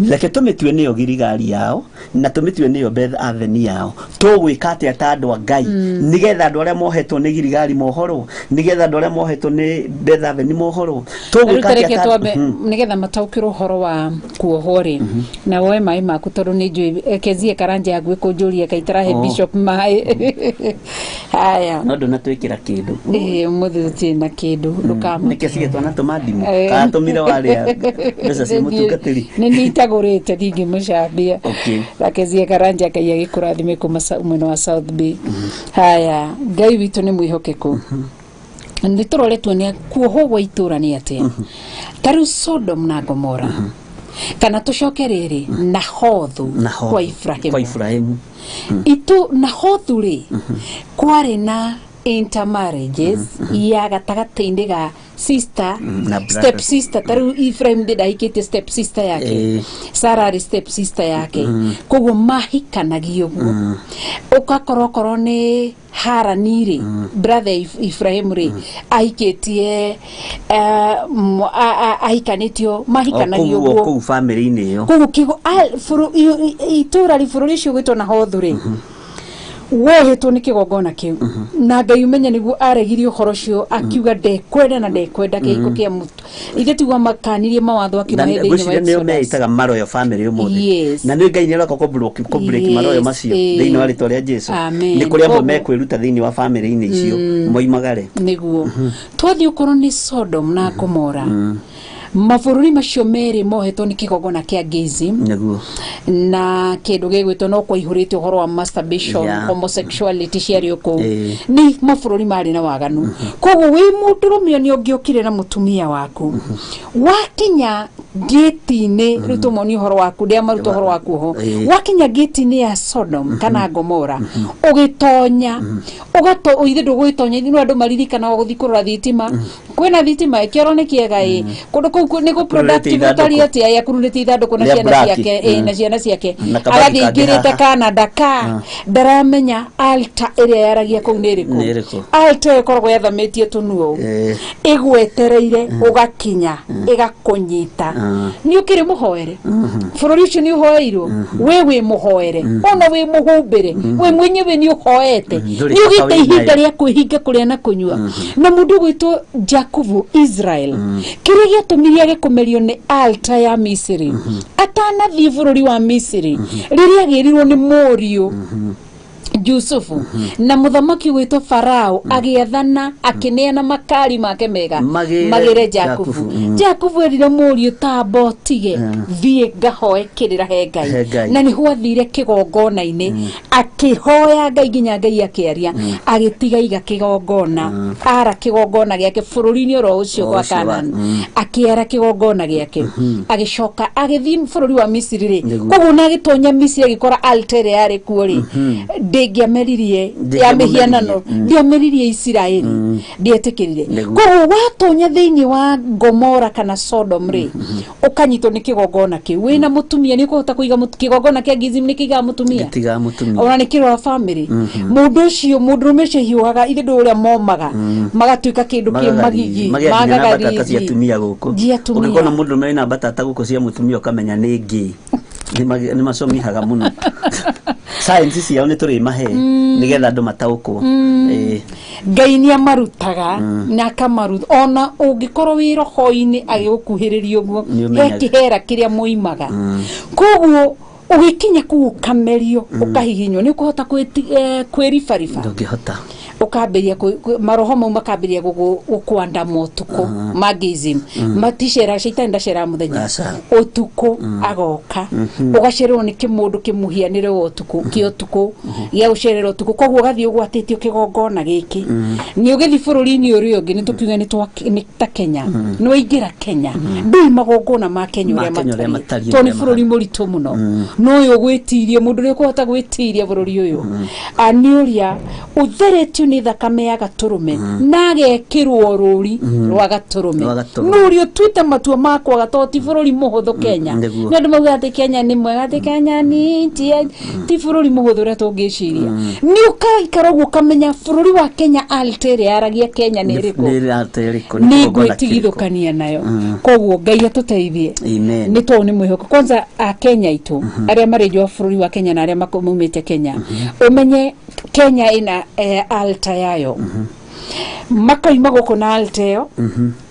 reke tũmĩtue nĩyo Girigari yao na tũmĩtue nĩyo Beth Aven yao, tũgwĩka atĩa ta andũ a Ngai nĩgetha andũ arĩa mohetwo nĩ Girigari mohorwo, nĩgetha andũ arĩa mohetwo nĩ Beth Aven mohorwo, tũgwĩka atĩa ta
nĩgetha mataũkĩrwo ũhoro wa kuohwo rĩ, na woe maĩ maku tondũ nĩ njũĩ Kezie Karanja yaguĩ kũnjũria kaitarahe Bishop maĩ. Haya,
no ndũnatwĩkĩra kĩndũ
ũmũthĩ tũtirĩ na kĩndũ, ndũkama
nĩkĩ cie twanatũma ndimũ kana tũmire warĩa mbeca cia mũtungatĩri
nĩ nitagũrĩte ndingĩmũcambia. Rakezie Karanja Ngai agĩkũrathime kuma mwena wa South Bay. Haya, Ngai witũ nĩ mwĩhokeku. Nĩ tũrore tuone kuohwo gwa itũra nĩ atĩa. Ta rĩu Sodom na Gomora, kana tũcoke rĩrĩ Nahothu.
Nahothu.
Kwa Ibrahimu.
Kwa Ibrahimu.
Itu Nahothu rĩ, kwarĩ na intermarriages ya gatagatĩ-inĩ ga sister
na brother.
Step sister. Ta rĩu Ibrahim ndahikĩtie step sister yake. Sarah arĩ step sister yake, koguo mahikanagio ũguo. Ũgakorwo okorwo nĩ Harani rĩ, brother Ibrahim rĩ, ahikĩtie ahikanĩtio, mahikanagio
o kũu, o
ũguo.
Kũu family-inĩ ĩyo.
Koguo kigo itũra ri bũrũri ũcio gwĩtwo Nahothu rĩ, wohetwo nĩ kĩgongona kĩu, na Ngai ũmenye nĩguo aregirie ũhoro ũcio, akiuga ndekwenda na ndekwenda kĩhiko kĩa mũtu ithe tiguo makanirie mawatho akĩmahe thĩinĩ wa
Ngwĩciria nĩo
Exodus.
meitaga maroyo family ũmũthĩ.
Yes.
Na nĩ Ngai nĩ aroka kũ break maroyo macio thĩinĩ wa rĩtwa rĩa Jesu.
Amen.
Nĩ kũrĩ amwe mekwĩruta thĩinĩ wa family-inĩ icio moimagare.
Nĩguo twathiĩ ũkorwo nĩ Sodom na Gomora, mabũrũri macio merĩ mohetwo nĩ kĩgongona kĩa gayism na kĩndũ gĩgwĩtwo no kwaihũrĩte ũhoro wa masturbation, homosexuality ciarĩ o kũu. Nĩ mabũrũri marĩ na waganu. Koguo wĩ mũndũrũme nĩ ũngĩokire na mũtumia waku, wakinya ngĩti-inĩ, rĩu tũmonie ũhoro waku, ndĩa maruta ũhoro waku ho. Wakinya ngĩti-inĩ ya Sodom kana Gomora, ũgĩtonya ũgato ithe ndũgwĩtonya ithe no andũ maririkanaga gũthiĩ kũrora thitima, kwĩna thitima ĩkĩorwo nĩ kĩega ĩ kũndũ kũu nĩ gũ productive.
Akururĩte
gũtariĩ atĩa? Akururĩte ithandũkũ na
Rĩa
ciana
black.
ciake, na ciana ciake.
Na kabagi
agathiĩ
kangĩ
aingĩrĩte
haha.
Canada ka ndaramenya altar ĩrĩa yaragia kũu nĩ ĩrĩkũ.
Nĩ ĩrĩkũ?
Altar ĩyo ĩkoragwo yathamĩtie tũnua ĩgwetereire ũgakinya ĩgakũnyita. Nĩ ũkĩrĩ mũhoere bũrũri ũcio, nĩ ũhoeirwo, we wĩ mũhoere, ona wĩ mũhumbĩre, we mwenyewe nĩ ũhoete.
Ndũrĩ
nĩ
bata
ũgĩte
wĩ
ihinda
nayo.
rĩa kwĩhinga kũrĩa na kũnyua. Na mũndũ ũgwĩtwo Jakubu, Israel, kĩrĩa gĩatũmire age kũmerio nĩ altar ya Misiri atanathiĩ bũrũri wa Misiri, rĩrĩa agĩrirwo nĩ mũriũ Yusufu na mũthamaki gwĩtwo Farao agĩathana akĩneana makari make mega
magĩre
magĩre Jakubu.
Jakubu.
Jakubu erire mũriũ, tamba ũtige, thiĩ ngahoe kĩrĩra he
He
Ngai.
Ngai.
Na nĩho athire kĩgongona-inĩ akĩhoya Ngai nginya Ngai akĩaria, agĩtiga iga kĩgongona, ara kĩgongona gĩake bũrũri-inĩ oro ũcio
O
gwa
ũcio wa-
Kanani. Akĩara kĩgongona gĩake, agĩcoka agĩthiĩ bũrũri wa Misiri rĩ. Koguo na agĩtonya Misiri, agĩkora altar ĩrĩa yarĩ kuo rĩ, ndĩngĩameririe ya
Ndĩngĩamũmeririe.
mĩhianano, ndĩameririe Isiraeli, ndĩetĩkĩrire. Koguo watonya thĩinĩ wa Gomora kana Sodom rĩ, ũkanyitwo nĩ kĩgongona kĩu wĩna mũtumia, nĩ ũkũhota kũiga kĩgongona kĩa gayism nĩ kĩigaga mũtumia?
Gĩtigaga mũtumia.
Ona nĩ kĩrora family. Mũndũ ũcio, mũndũrũme ũcio hiũhaga ithe ndũ ũrĩa momaga magatuĩka kĩndũ kĩ magigi.
Magĩa nginya na
magaga
mbatata cia
riri.
atumia gũkũ.
Cia atumia.
Ũngĩkona mũndũrũme wĩna mbatata gũkũ cia mũtumia, ũkamenya nĩ ngĩ. Nĩ macomihaga mũno. Science ciao nĩ tũrĩmahe nĩgetha andũ mataũkwo.
Ngai nĩ amarutaga na akamaruta, ona ũngĩkorwo wĩ roho-inĩ agĩgũkuhĩrĩria ũguo,
Nĩ
he
ũmenyaga.
kĩhera kĩrĩa moimaga. Koguo ũgĩkinya kũu ũkamerio, ũkahihinywo, nĩ ũkũhota kwĩribariba?
Ndũngĩhota.
Ũkambĩrĩria maroho mau makambĩrĩria gũkwandama ũtukũ. Magayism maticeraga, caitani ndaceraga mũthenya.
Aca.
Ũtukũ agoka, ũgacererwo nĩ kĩmũndũ kĩmũhianĩre wa ũtukũ, kĩa ũtukũ, gĩa gũcerera ũtukũ. Koguo ũgathiĩ ũgwatĩtio kĩgongona gĩkĩ, nĩ ũgĩthiĩ bũrũri-inĩ ũrĩa ũngĩ, nĩ tũkiuga nĩ ta Kenya, nĩ waingĩra Kenya, ndũĩ magongona ma Kenya
Ma
ũrĩa
Kenya ũrĩa
matariĩ,
matariĩ,
tondũ nĩ
ũrĩa
bũrũri mũritũ mũno. No ũyũ ũgwĩtiria, mũndũ ũrĩa ũkũhota gwĩtiria bũrũri ũyũ, nĩ ũrĩa ũtheretio nĩ thakame ya gatũrũme na agekĩrwo rũri rwa gatũrũme.
Rwa gatũrũme.
No ũrĩa ũtuĩte matua ma kwaga, tondũ ti bũrũri mũhũthũ Kenya. Nĩ andũ maugaga atĩ Kenya nĩ mwega, atĩ Kenya nĩ ti bũrũri mũhũthũ ũrĩa tũngĩciria. Nĩ ũkaikara ũguo ũkamenya bũrũri wa Kenya, altar ĩrĩa yaragia Kenya nĩ ĩrĩkũ?
Nĩ altar ĩrĩkũ?
Nĩ
Nĩ kĩgongona kĩrĩkũ?
ngwĩtigithũkania nayo. Koguo Ngai atũteithie.
Amen.
Nĩ tondũ nĩ mwĩhoko kwanza a Kenya itũ arĩa marĩ nja wa bũrũri wa Kenya na arĩa maumĩte Kenya, ũmenye Kenya ĩna altar yayo, makoima gũkũ na altar ĩyo,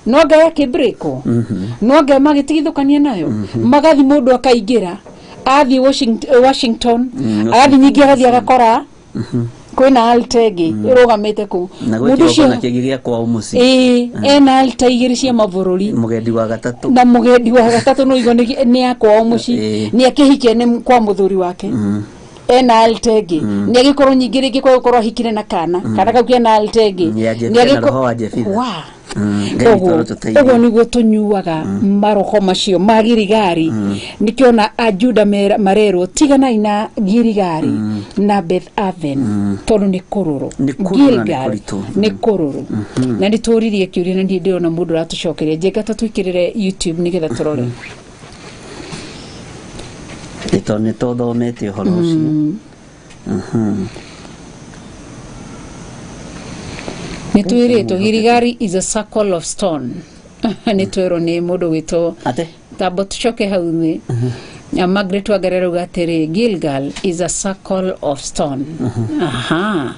no Ngai akĩmbĩrĩkwo, no Ngai magĩtigithũkania nayo, magathi mũndũ akaingĩra athiĩ Washington, agathiĩ nyingĩ, agathiĩ agakora kwĩna altar ĩngĩ ĩrũgamĩte kũu.
Na gwĩ
Mũndũ ũcio
kĩgongona kĩngĩ gĩa kwao mũciĩ.
Ĩĩ, ena altar igĩrĩ cia mabũrũri.
Mũgendi wa gatatũ.
Na mũgendi wa gatatũ no igua nĩ akwao mũciĩ, nĩ akĩhikia nĩ kwa mũthuri wake. Ena altar ĩngĩ. Nĩ agĩkorwo nyingĩ rĩngĩ kwa gũkorwo ahikire na kana kana kau kena altar ĩngĩ.
Nĩ anjĩtie na roho wa Jefitha.
Wa
Ngai witũ
ũguo
arotũteithia.
Ũguo nĩguo tũnyuaga maroho macio ma Girigari. Nĩkĩona Ajuda marerwo tiganai na Girigari na Beth Aven tondũ nĩ kũrũrũ.
Nĩ kũrũrũ na nĩ
Gilgal
kũritũ.
Nĩ kũrũrũ. Na nĩ tũririe kĩũria na niĩ ndĩrona mũndũ ũratũcokeria. Njenga ta twĩkĩrĩre YouTube nĩgetha tũrore.
Ĩ tondũ nĩ tũthomete ũhoro ũcio.
Nĩ twĩrĩtwo Girigari is a circle of stone. Nĩ twerwo nĩ mũndũ wĩtwo
Ate?
Tambo tucoke hau thĩ. Na Margaret Wangari arauga atĩrĩ, Gilgal is a circle of stone. Aha.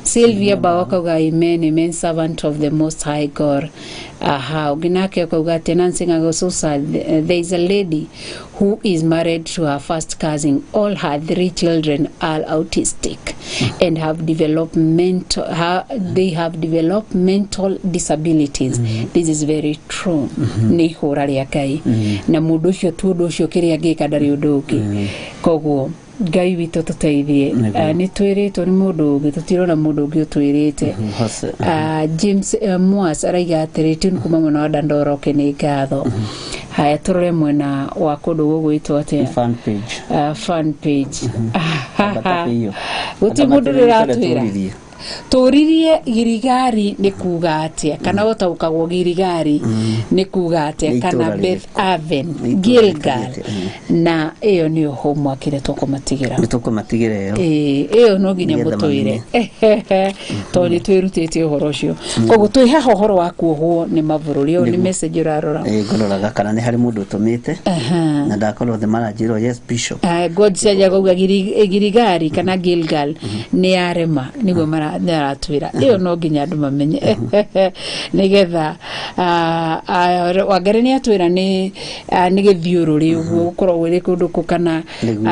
Sylvia Bao akauga, "Amen, amen, servant of the most high God." Aha. Ũngĩ nake akauga atĩ Nancy Ng'ang'a, "So sad, there is a lady who is married to her first cousin. All her three children are autistic and have developmental ha, they have developmental disabilities. This is very true." Nĩ ihũra rĩa Ngai na mũndũ ũcio tu ũndũ ũcio kĩrĩa angĩka ndarĩ ũndũ ũngĩ. Koguo Ngai witũ tũteithie.
Nĩguo.
Nĩ twĩrĩtwo nĩ mũndũ ũngĩ, tũtirona mũndũ ũngĩ ũtwĩrĩte.
Hose.
James Mwas araiga atĩrĩ, tune kuma mwena wa Dandoroke, nĩ ngatho. Haya, tũrore mwena wa kũndũ gũgwĩtwo atĩa?
Fan page.
Fan page.
Ambata biũ.
Gũtirĩ
Anga
mũndũ
matĩrĩrie
ũratwĩra.
tũririe.
Tũririe Girigari nĩ kuga atĩa, kana gũtaũkagwo Girigari nĩ kuga atĩa,
Nĩ
kana
itũũra
Beth Aven,
Nĩ itũũra
Gilgal.
rĩkarĩte,
Na ĩyo nĩyo homework ĩrĩa tũkũmatigĩra.
Nĩ tũkũmatigĩra ĩyo.
Ĩĩ, ĩyo no nginya
Nĩgetha
mũtwĩre tondũ nĩ twĩrutĩte ũhoro ũcio. Koguo twĩ haha ũhoro wa kuohwo nĩ mabũrũri. Ũyũ nĩ
Nĩguo.
message ũrarora.
Ĩ, ngũroraga kana nĩ harĩ mũndũ ũtũmĩte. Na ndakorwo othe maranjĩrwo, "Yes, bishop."
God ciaja kuga Girigari kana Gilgal nĩ yarema nĩguo maratwĩra. Ĩyo no nginya andũ mamenye nĩgetha Wangari nĩ atwĩra nĩ gĩthiũrũrĩ ũguo gũkorwo gwĩ kũndũ kũ kana
Nĩguo.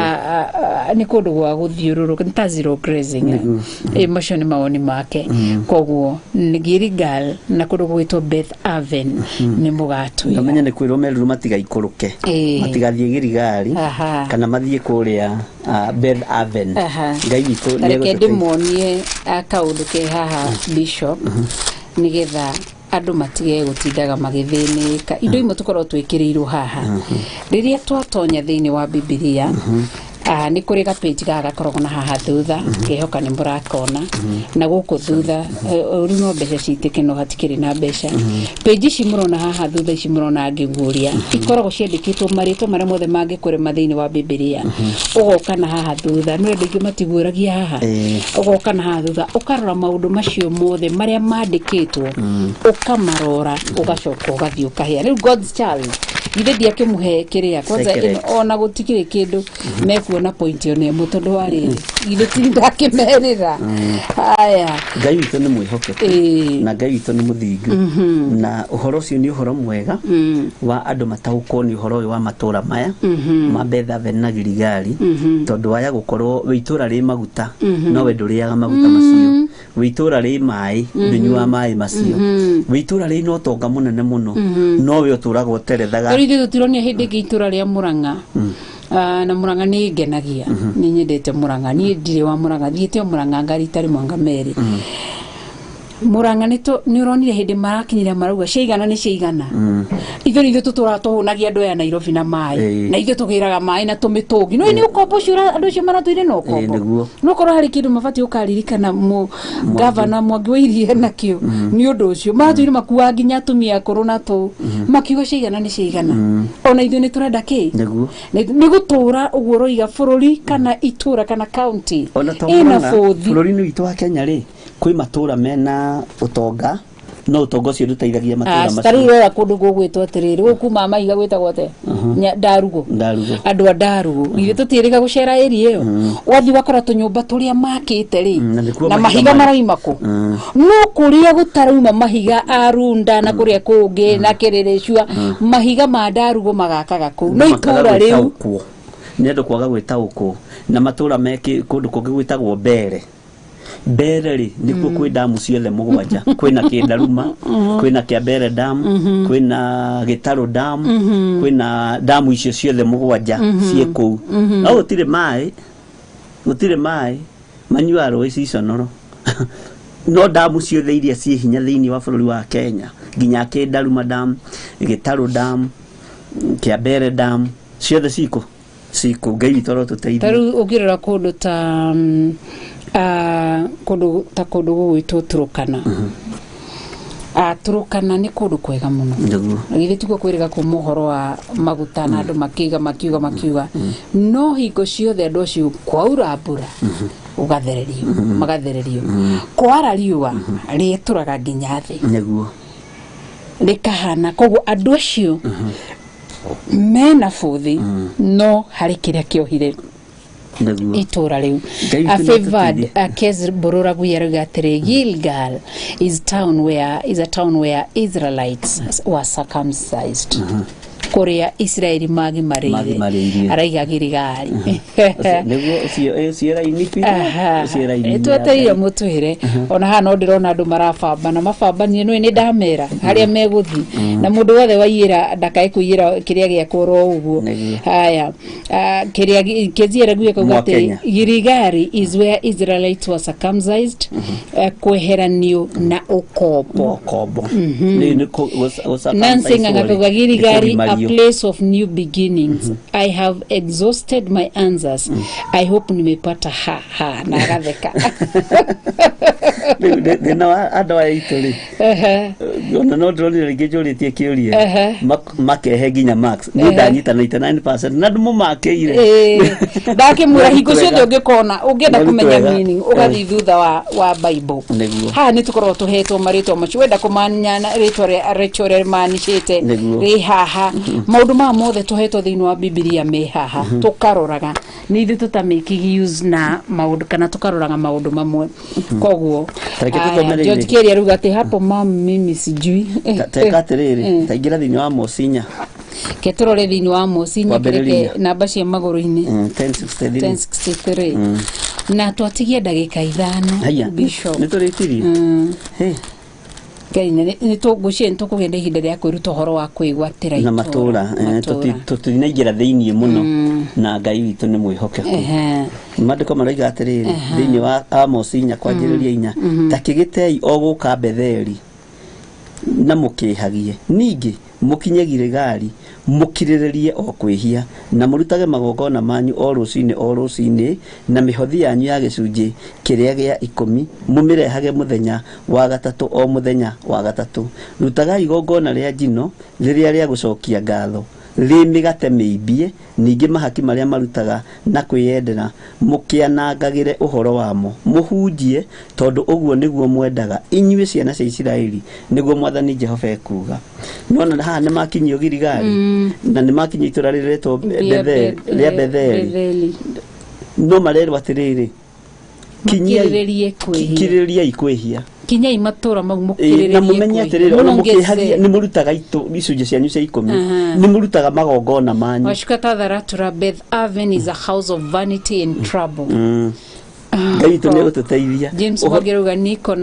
Nĩ kũndũ gwa gũthiũrũrũka, nĩ ta zero grazing.
Nĩguo.
Ĩ, macio nĩ mawoni make. Koguo nĩ Gilgal na kũndũ gũgwĩtwo Beth Aven nĩ mũgatwĩra.
Ndamenye nĩ kwĩrwo merirwo matigaikũrũke.
Ĩĩ.
Matigathiĩ Girigari kana mathiĩ kũrĩa Beth Aven. Ngai witũ
Ta reke
nĩegũtũteithia.
ndĩmuonie kaũndũ ke haha, bishop, nĩgetha andũ matige gũtindaga magĩthĩnĩka. Indo imwe tũkorwo twĩkĩrĩirwo haha rĩrĩa twatonya thĩinĩ wa Bibilia. Nĩ kũrĩ gapĩnji gaka gakoragwo na haha thutha, ngehoka nĩ mũrakona na gũkũ thutha. Rĩu no mbeca citĩke, no hatikĩrĩ na mbeca. Pĩnji ici mũrona haha thutha, ici mũrona ngĩguũria, ikoragwo ciandĩkĩtwo marĩtwa marĩa mothe mangĩkũrema thĩinĩ wa Bibilia. Ũgoka na haha thutha, nĩ andũ aingĩ matiguũragia haha. Ũgoka na haha thutha ũkarora maũndũ macio mothe marĩa mandĩkĩtwo, ũkamarora, ũgacoka ũgathiĩ ũkahea. Rĩu God's child githĩ ndiakĩmũhe kĩrĩa kwanza?
Secret.
Ĩno ona gũtikĩrĩ kĩndũ mekuona point ona ĩmwe tondũ wa rĩrĩ, githĩ ti ndakĩmerĩra haya?
Ngai witũ nĩ mwĩhokeku na Ngai witũ nĩ mũthingu, na ũhoro ũcio nĩ ũhoro mwega wa andũ mataũkwo nĩ ũhoro ũyũ wa matũra maya ma Beth Aven na Giligali, tondũ waya gũkorwo wĩ itũra rĩ maguta no we ndũrĩaga maguta macio, wĩ itũra rĩ maĩ ndũnyuaga maĩ macio, wĩ itũra rĩ na ũtonga mũnene mũno no we ũtũraga ũterethaga.
Rĩu ithuĩ tũtironia hĩndĩ ĩngĩ itũra rĩa Mũrang'a. Na Mũrang'a nĩ ngenagia, nĩ nyendete Mũrang'a. Niĩ ndirĩ wa Mũrang'a, thiĩte o Mũrang'a ngari rĩmwe anga merĩ. Mũrang'a nĩ ũronire hĩndĩ marakinyire marauga ciaigana nĩ ciaigana. Ithuĩ nĩ ithuĩ tũtũraga tũhũnagia andũ aya Nairobi na maĩ na ithuĩ tũgĩraga maĩ na tũmĩtũngi. No nĩ ũkombo ũcio andũ acio maratũire na ũkombo.
Nĩguo.
No korwo harĩ kĩndũ mabatiĩ gũkaririkana mu gavana Mwangi wa Iria nakĩo nĩ ũndũ ũcio maratũire makuaga nginya atumia akũrũ na tũ makiuga ciaigana nĩ ciaigana. Ona ithuĩ nĩ tũrenda kĩ?
Nĩguo.
Nĩ gũtũra ũguo ũroiga bũrũri kana itũra kana county
Ona to
ĩna
Mũrang'a,
bũthi.
Bũrũri-inĩ witũ wa Kenya rĩ, kwĩ matũra mena ũtonga no ũtonga ũcio ndũteithagia matũra
Ta rĩu
macio.
rora kũndũ gũgwĩtwo atĩrĩrĩ, gũkũ kuma mahiga gwĩtagwo atĩa? Ndarugo.
Ndarugo.
Andũ a Ndarugo githĩ tũtiĩrĩga gũcera area ĩyo? Ũgathiĩ ũgakora tũnyũmba tũrĩa makĩte rĩ
Na nĩkuo
na
mahiga
mahiga
marĩ.
maraima kũ? No kũrĩa gũtarauma mahiga arunda na kũrĩa kũngĩ na kĩrĩrĩcua, mahiga ma Ndarugo magakaga kũu no
Makaga
itũra rĩu
gwĩtaũkwo. Nĩ andũ kwaga gwĩtaũkwo na matũra me kũndũ kũngĩ gwĩtagwo Mbere. Mbere rĩ, nĩkuo kwĩ damu ciothe mũgwanja. Kwĩna Kĩndaruma, kwĩna kĩa Mbere damu, kwĩna Gĩtarũ damu, kwĩna damu icio ciothe mũgwanja ciĩ kũu, no gũtirĩ maĩ. Gũtirĩ maĩ manyuaga rũĩ ciconoro. No damu ciothe iria ciĩ hinya thĩinĩ wa bũrũri wa Kenya, nginya Kĩndaruma dam, Gĩtarũ dam, Kĩambere dam, ciothe cikũ cikũ. Ngai witũ arotũteithia.
Ta rĩu ũngĩrora kũndũ ta kũndũ ta kũndũ gũgwĩtwo Turukana. Turukana nĩ kũndũ kwega mũno.
Nĩguo.
Githĩ tiguo kwĩrĩga kuma ũhoro wa maguta na andũ makiuga makiuga makiuga, no hingo ciothe andũ acio kwaura mbura ũgathererio, magathererio, kwara riũa rĩetũraga nginya thĩ.
Nĩguo.
Rĩkahana. Koguo andũ acio mena bũthi, no harĩ kĩrĩa kĩohire
Nĩguo.
itũra rĩu.
Ngai
A
witũ
favored
nĩatũteithie.
Kes Borora Guyaruga atĩrĩ, Gilgal is a town where Israelites were circumcised, kũrĩa Isiraeli magimarĩire.
Magimarĩire.
Araiga Giligali.
Nĩguo, ũcio ũcio raini biũ. Ũcio raini.
Twetereire mũtwĩre. Ona haha no ndĩrona andũ marabambana mabambanie, nĩ nĩ ndamera harĩa megũthi, na mũndũ wothe waiyĩra ndakae kũiyĩra kĩrĩa gĩakwa oro ũguo.
Nĩguo.
Haya, kĩrĩa kĩziere guye kauga
Mwa
atĩ
Kenya.
Giligali is where Israelites were circumcised, kweheranio na ũkombo.
Kombo nĩ
Nancy Ng'ang'a Giligali, a place of new beginnings. I have exhausted my answers. I hope nimepata ha ha na agatheka.
Thĩna wa andũ aya aitũ rĩ, ona no ndĩronire rĩngĩ njũrĩtie kĩũria, makehe nginya max niĩ ndanyita 99% na ndĩmũmakĩire.
Ndakĩmwĩra hingo
Nĩ
ciothe
twega.
ũngĩkona ũngĩenda
Nĩ
kũmenya
twega.
meaning, ũgathiĩ thutha wa Bible.
Nĩguo.
Haha nĩ tũkoragwo tũhetwo marĩtwa macio, wenda kũmanya na rĩtwa rĩa rĩcho ũrĩa rĩmanicĩte
Nĩguo.
rĩ haha. Maũndũ maya mothe tũhetwo thĩinĩ wa Bibilia me haha, tũkaroraga nĩ ithuĩ tũtamĩkigi use na maũndũ kana tũkaroraga maũndũ mamwe. Koguo
Ta reke
aya,
tũthome rĩrĩ.
George Kerry arauga atĩ hapo mam mimi sijui.
Teka atĩrĩrĩ, taingĩra thĩinĩ wa Mosinya.
Ke tũrore thĩinĩ wa Mosinya.
Kwambĩrĩria.
Kĩreke namba cia magũrũ-inĩ.
1063.
1063, na twatigia ndagĩka 5.
Haya.
Bishop.
Nĩ tũrĩkirie. Hey.
Ngai, nĩ tũngũcie nĩ tũkũgĩa na ihinda rĩa kwĩruta ũhoro wa kwĩgwatĩra
Na
itũũra,
matũra
matũũra.
tũtinaingĩra thĩinĩ mũno, na Ngai witũ nĩ mwĩhokeku. Maandĩko maroiga atĩrĩrĩ thĩinĩ wa Amosi 4 kwanjĩrĩria 4, ta kĩgĩtei o gũka Betheli na mũkĩhagie, ningĩ mũkinye Giligali mũkirĩrĩrie o kwĩhia, na mũrutage magongona manyu o rũcinĩ o rũcinĩ, na mĩhothi yanyu ya gĩcunjĩ kĩrĩa gĩa 10 mũmĩrehage mũthenya wa gatatũ o mũthenya wa gatatũ. Rutagai igongona rĩa njino rĩrĩa rĩa gũcokia ngatho rĩ mĩgate mĩimbie, ningĩ mahaki marĩa marutaga na kwĩyendera mũkĩanangagĩre ũhoro wamo, mũhunjie, tondũ ũguo nĩguo mwendaga inyuĩ ciana cia Isiraeli, nĩguo Mwathani Jehova ekuuga. Nona haha nĩ makinyio Giligali na nĩ makinyio itũra rĩretwo Betheli, rĩa Betheli.
Betheli.
No marerwo atĩrĩrĩ, kinyai
Mũkirĩrĩrie kwĩhia.
Kirĩrĩriai kwĩhia.
Kinyai matũra mau
Ĩĩ,
mũkirĩrĩrie
na mũmenye
kwĩhia.
atĩrĩrĩ, ona
Mũnongeze.
mũkĩhagia nĩ mũrutaga icunjĩ cianyu cia 10, nĩ mũrutaga magongona manyu.
Washuka Tatharatura, Beth Aven is a house of vanity and trouble.
Ngai witũ nĩ egũtũteithia.
James Mwangi arauga niko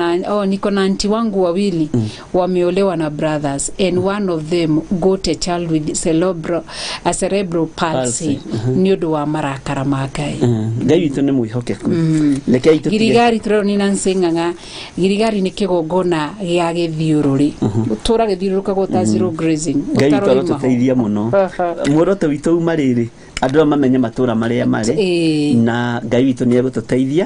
na anti wangu wawili wameolewa na brothers, and one of them got a child with cerebral palsy nĩ ũndũ wa marakara ma Ngai.
Ngai witũ nĩ mwĩhokeku. Rekei tũtige.
Girigari tũrerwo nĩ Nancy Ng'ang'a, Girigari nĩ kĩgongona gĩa gĩthiũrũrĩ, ũtũra gĩthiũrũrũkagwo ta zero grazing.
Ngai witũ
ũtaroima ho.
arotũteithia mũno. Muoroto witũ uma rĩrĩ, andũ aya mamenye matũra marĩa marĩ, na Ngai witũ nĩ egũtũteithia.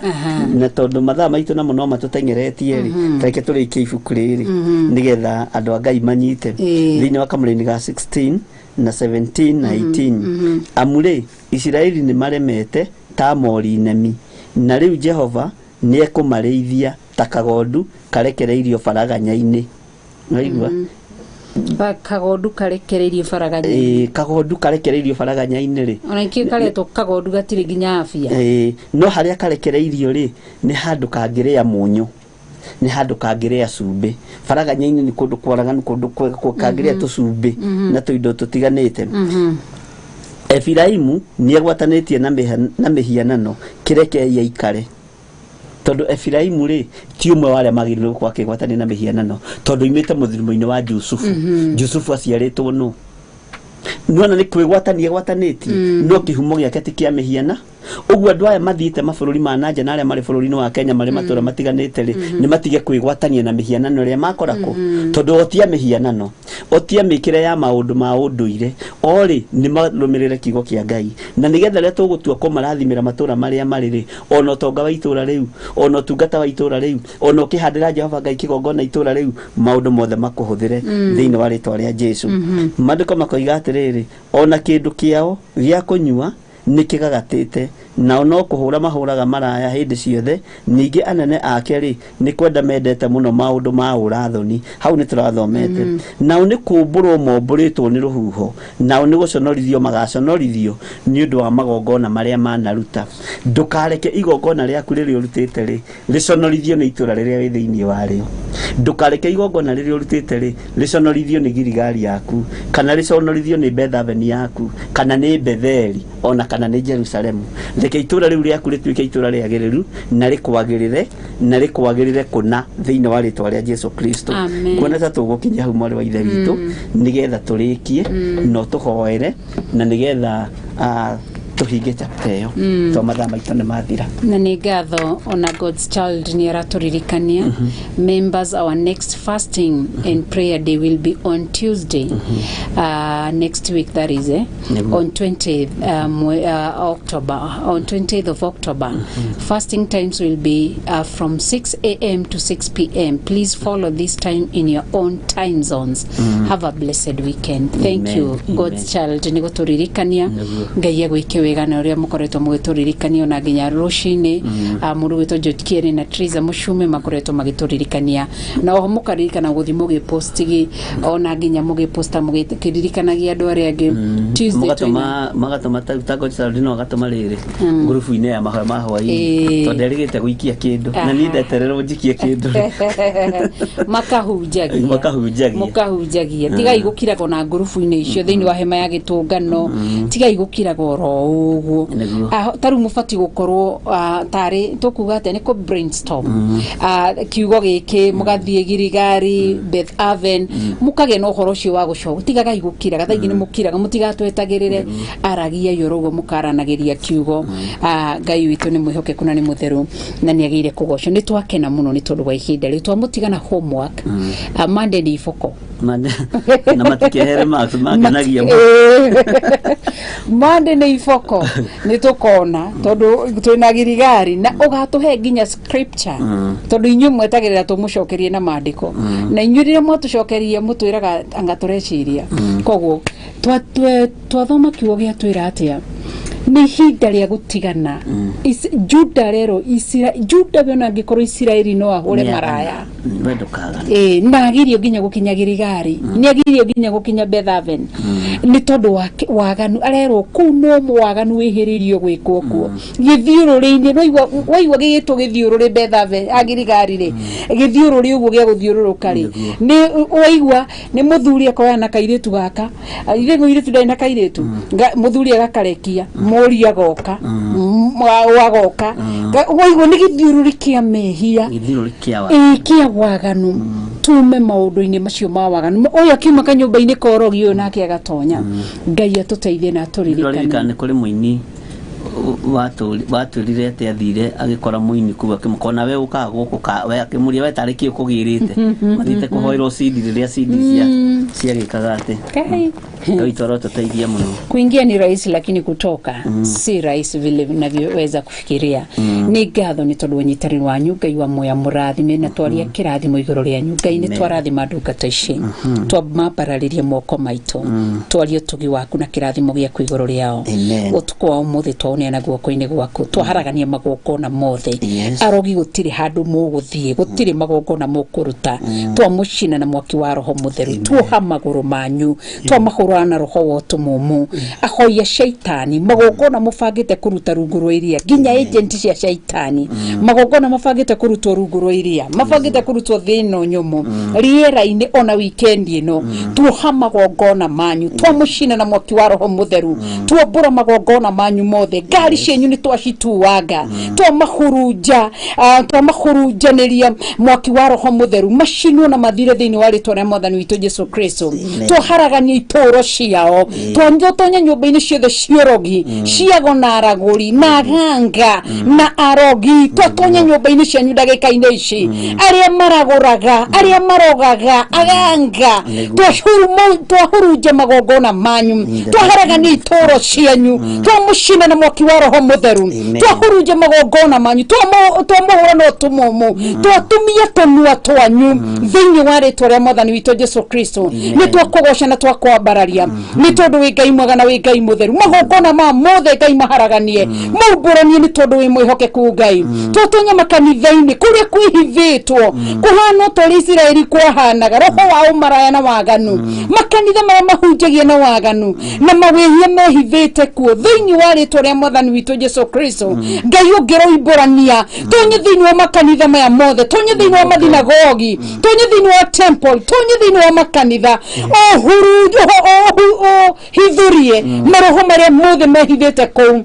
Na tondũ mathaa maitũ namo no matũteng'eretie rĩ, reke tũrĩkie ibuku rĩrĩ nĩgetha andũ a Ngai manyite. Thĩinĩ wa kamũraini ga 16 na 17 na 18, amu rĩ, Isiraeli nĩ maremete ta mori nemi, na rĩu Jehova nĩ ekũmarĩithia ta kagondu karekereirio baraganya-inĩ. Waigua?
Kagondu karekereirio baraganya.
Ĩĩ, kagondu karekereirio baraganya-inĩ rĩ,
Ona ikĩ karetwo kagondu gatirĩ nginya afia.
Ĩĩ, no harĩa karekereirio rĩ, nĩ handũ kangĩrĩa mũnyũ, nĩ handũ kangĩrĩa cumbĩ. Baraganya-inĩ nĩ kũndũ kwaraganu, kũndũ kwega kangĩrĩa tũcumbĩ na tũindo tũtiganĩte. Efiraimu nĩ agwatanĩtie na mĩhianano, kĩrekei aikare, tondũ Efiraimu rĩ, ti ũmwe wa arĩa magĩrĩirwo gũkorwo akĩgwatania na mĩhianano, tondũ oimĩte mũthirimo-inĩ wa Jusufu. Jusufu aciarĩtwo nũ? Nĩwona nĩ kwĩgwatania gwatanĩtie, no kĩhumo gĩake ti kĩa mĩhiana. Ũguo andũ aya mathiĩte mabũrũri ma nanja na arĩa marĩ bũrũri-inĩ wa Kenya marĩ matũra matiganĩte rĩ, nĩ matige kwĩgwatania na mĩhianano ĩrĩa makora kũ, tondũ otia mĩhianano, otia mĩkĩre ya maũndũ ma ũndũire, orĩ nĩ marũmĩrĩre kiugo kĩa Ngai, na nĩgetha rĩrĩa tũgũtua kũmarathimĩra matũra marĩa marĩ rĩ, ona ũtonga wa itũra rĩu, ona ũtungata wa itũra rĩu, ona ũkĩhandĩra Jehova Ngai kĩgongona itũra rĩu, maũndũ mothe makũhũthĩre thĩinĩ wa rĩtwa rĩa Jesu. Maandĩko makoiga atĩrĩrĩ, ona kĩndũ kĩao gĩa kũnyua nĩ kĩgagatĩte, nao no kũhũra mahũraga maraya hĩndĩ ciothe, ningĩ anene ake rĩ nĩ kwenda mendete mũno maũndũ ma ũrathoni. Hau nĩ tũrathomete. Nao nĩ kũmbũrwo mombũrĩtwo nĩ rũhuho, nao nĩ gũconorithio magaconorithio nĩ ũndũ wa magongona marĩa manaruta. Ndũkareke igongona rĩaku rĩrĩa ũrutĩte rĩ rĩconorithio nĩ itũra rĩrĩa wĩ thĩinĩ warĩo. Ndũkareke igongona rĩrĩa ũrutĩte rĩ rĩconorithio nĩ Girigari yaku, kana rĩconorithio nĩ Bethaveni yaku, kana nĩ Betheli, ona kana nĩ Jerusalemu. Reke itũra rĩu rĩaku rĩtuĩke itũra rĩagĩrĩru na rĩkwagĩrĩre, na rĩkwagĩrĩre kũna thĩinĩ wa rĩtwa rĩa Jesu Kristo. Kuona ta tũgũkinya hau mwarĩ wa ithe witũ, nĩgetha tũrĩkie no tũhoere, na nĩgetha tũhinge chapter ĩyo, to mathaa maitũ nĩ mathira.
Na nĩ ngatho ona God's Child nĩ aratũririkania, members, our next fasting and prayer day will be on Tuesday, next week, that is on 20th October, on 20th of October. Fasting times will be from 6 a.m. to 6 p.m. Please follow this time in your own time zones. Have a blessed weekend. Thank
Amen.
you. God's Child nĩ gũtũririkania. Ngai agwĩke wega na ũrĩa mũkoretwo mũgĩtũririkania ona nginya rũcinĩ. Mũndũ gwĩtwo George Kieri na Triza Mũcume makoretwo magĩtũririkania, na oho mũkaririkana gũthiĩ mũgĩpostigi, ona nginya mũgĩposta mũgĩkĩririkanagia andũ arĩa angĩ. Tuesday twĩna
Magatũma ta God's Child no agatũma rĩrĩ ngurubu-inĩ ya mahoya ma hwaĩ-inĩ, tondũ erĩgĩte gũikia kĩndũ na niĩ ndetererwo njikie kĩndũ.
Makahunjagia.
Makahunjagia.
Mũkahunjagia. Tigai gũkiraga ona ngurubu-inĩ icio thĩinĩ wa hema ya gĩtũngano, tigai gũkiraga oro ũguo. Ta rĩu mũbatiĩ gũkorwo tarĩ tũkuga atĩa, nĩ kũ brainstorm kiugo gĩkĩ, mũgathiĩ Girigari, Beth Aven, mũkagĩa na ũhoro ũcio wa gũcoka. Tigagai gũkiraga, thaa ingĩ nĩ mũkiraga, mũtigatwetagĩrĩre, aragia oro ũguo mũkaranagĩria kiugo. Ngai witũ nĩ mwĩhokeku na nĩ mũtheru na nĩ agĩrĩire kũgocwo. Nĩ twakena mũno nĩ tondũ wa ihinda rĩu twamũtigana homework. Monday nĩ iboko.
Na matikehere marks makenagia.
Monday nĩ iboko, nĩ tũkona tondũ twĩna Girigari na ũgatũhe nginya scripture, tondũ inyuĩ mwetagĩrĩra tũmũcokerie na maandĩko, na inyuĩ rĩrĩa mwatũcokeria mũtwĩraga anga tũreciria. Koguo twathoma kiugo gĩatwĩra atĩa, nĩ ihinda rĩa gũtigana. Juda rero Juda we ona angĩkorwo Isiraeli no ahũre maraya,
we ndũkagana.
Na agirio nginya gũkinya Girigari, nĩ agirio nginya gũkinya Bethaven nĩ tondũ waganu arerwo kũu no waganu wĩhĩrĩirio gwĩkwo kuo gĩthiũrũrĩ-inĩ. Waigua gĩgĩtwo gĩthiũrũrĩ Bethaven a Girigari rĩ, gĩthiũrũrĩ ũguo gĩa gũthiũrũrũka rĩ, nĩ waigua nĩ mũthuri akoya na kairĩtu gaka, ithe mũirĩtu ndarĩ na kairĩtu, mũthuri agakarekia, mũri agoka, agoka, waigua nĩ gĩthiũrũrĩ kĩa mehia,
gĩthiũrũrĩ
kĩa waganu. Tume maũndũ-inĩ macio ma waganu. Ũyũ akiuma kanyũmba-inĩ korogi ũyũ nake agatonya. Ngai atũteithie na atũririkane.
Nĩ kũrĩ mũini watũrire atĩ athire agĩkora mũini kũu akĩmũkona we ũkaga gũkũ, we akĩmũria we tarĩ kĩ ũkũgĩrĩte, mathiĩte kũhoerwo CD rĩrĩa CD ciagĩkaga atĩ. Ngai witũ arotũteithia mũno.
Kuingia ni rahisi lakini kutoka si rahisi vile mnavyoweza kufikiria. Nĩ ngatho nĩ tondũ ũnyitanĩri wanyu. Ngai wa muoya mũrathime na twaria kĩrathimo igũrũ rĩanyu. Ngai nĩ twarathima ndungata ici, twamambararĩrie moko maitũ, twarie ũtugi waku na kĩrathimo gĩaku igũrũ rĩao. Ũtukũ wa ũmũthĩ twaũneana guoko-inĩ gwaku, twaharagania magongona mothe. Arogi gũtirĩ handũ mũgũthiĩ, gũtirĩ magongona mũkũruta, twamũcina na mwaki wa Roho Mũtheru, tuoha magũrũ manyu, twamahũra na roho wa ũtumumu. Ahoya shaitani magongona mũbangĩte kũruta rungu rwa iria, nginya agent cia shaitani magongona mabangĩte kũrutwo rungu rwa iria, mabangĩte kũrutwo thĩ ĩno nyũmũ rĩera-inĩ ona weekend ĩno, tuoha magongona manyu, twamũcina na mwaki wa Roho Mũtheru, tuombũra magongona manyu mothe. Ngari cianyu nĩ twacituanga, twamahurunja, twamahurunjanĩria mwaki wa roho mũtheru, macinwo na mathire thĩinĩ wa rĩtwa rĩa mwathani witũ Jesu Kristo. Twaharagania itũũro ciao, twatonya nyũmba-inĩ ciothe ciorogi ciago na aragũri na aganga na arogi, twatonya nyũmba-inĩ cianyu ndagĩka-inĩ ici, arĩa maragũraga, arĩa marogaga, aganga, twahurunja magongona manyu, twaharagania itũũro cianyu, twamũcina na mwaki wa roho mũtheru, twahurunja magongona manyu, twamũhũra na ũtumumu, twatumia tũnua twanyu thĩinĩ wa rĩtwa rĩa mwathani witũ Jesu Kristo. Nĩ twakũgoca na twakwambararia nĩ tondũ wĩ Ngai mwega na wĩ Ngai mũtheru. Magongona ma mothe Ngai maharaganie, maumbũranie nĩ tondũ wĩ mwĩhokeku Ngai. Twatonya makanitha-inĩ kũrĩa kwĩhithĩtwo kũhana ta ũrĩa Isiraeli kwahanaga, roho wa ũmaraya na waganu, makanitha marĩa mahunjagia na waganu na mawĩhia mehithĩte kuo, thĩinĩ wa rĩtwa rĩa mwathani witũ Jesu Kristo. Ngai ũngĩroimbũrania, tonye thĩinĩ wa makanitha maya mothe, tonye thĩinĩ wa mathinagogi, tonye thĩinĩ wa temple, tonye thĩinĩ wa makanitha, ũhithurie maroho marĩa mothe mehithĩte kũu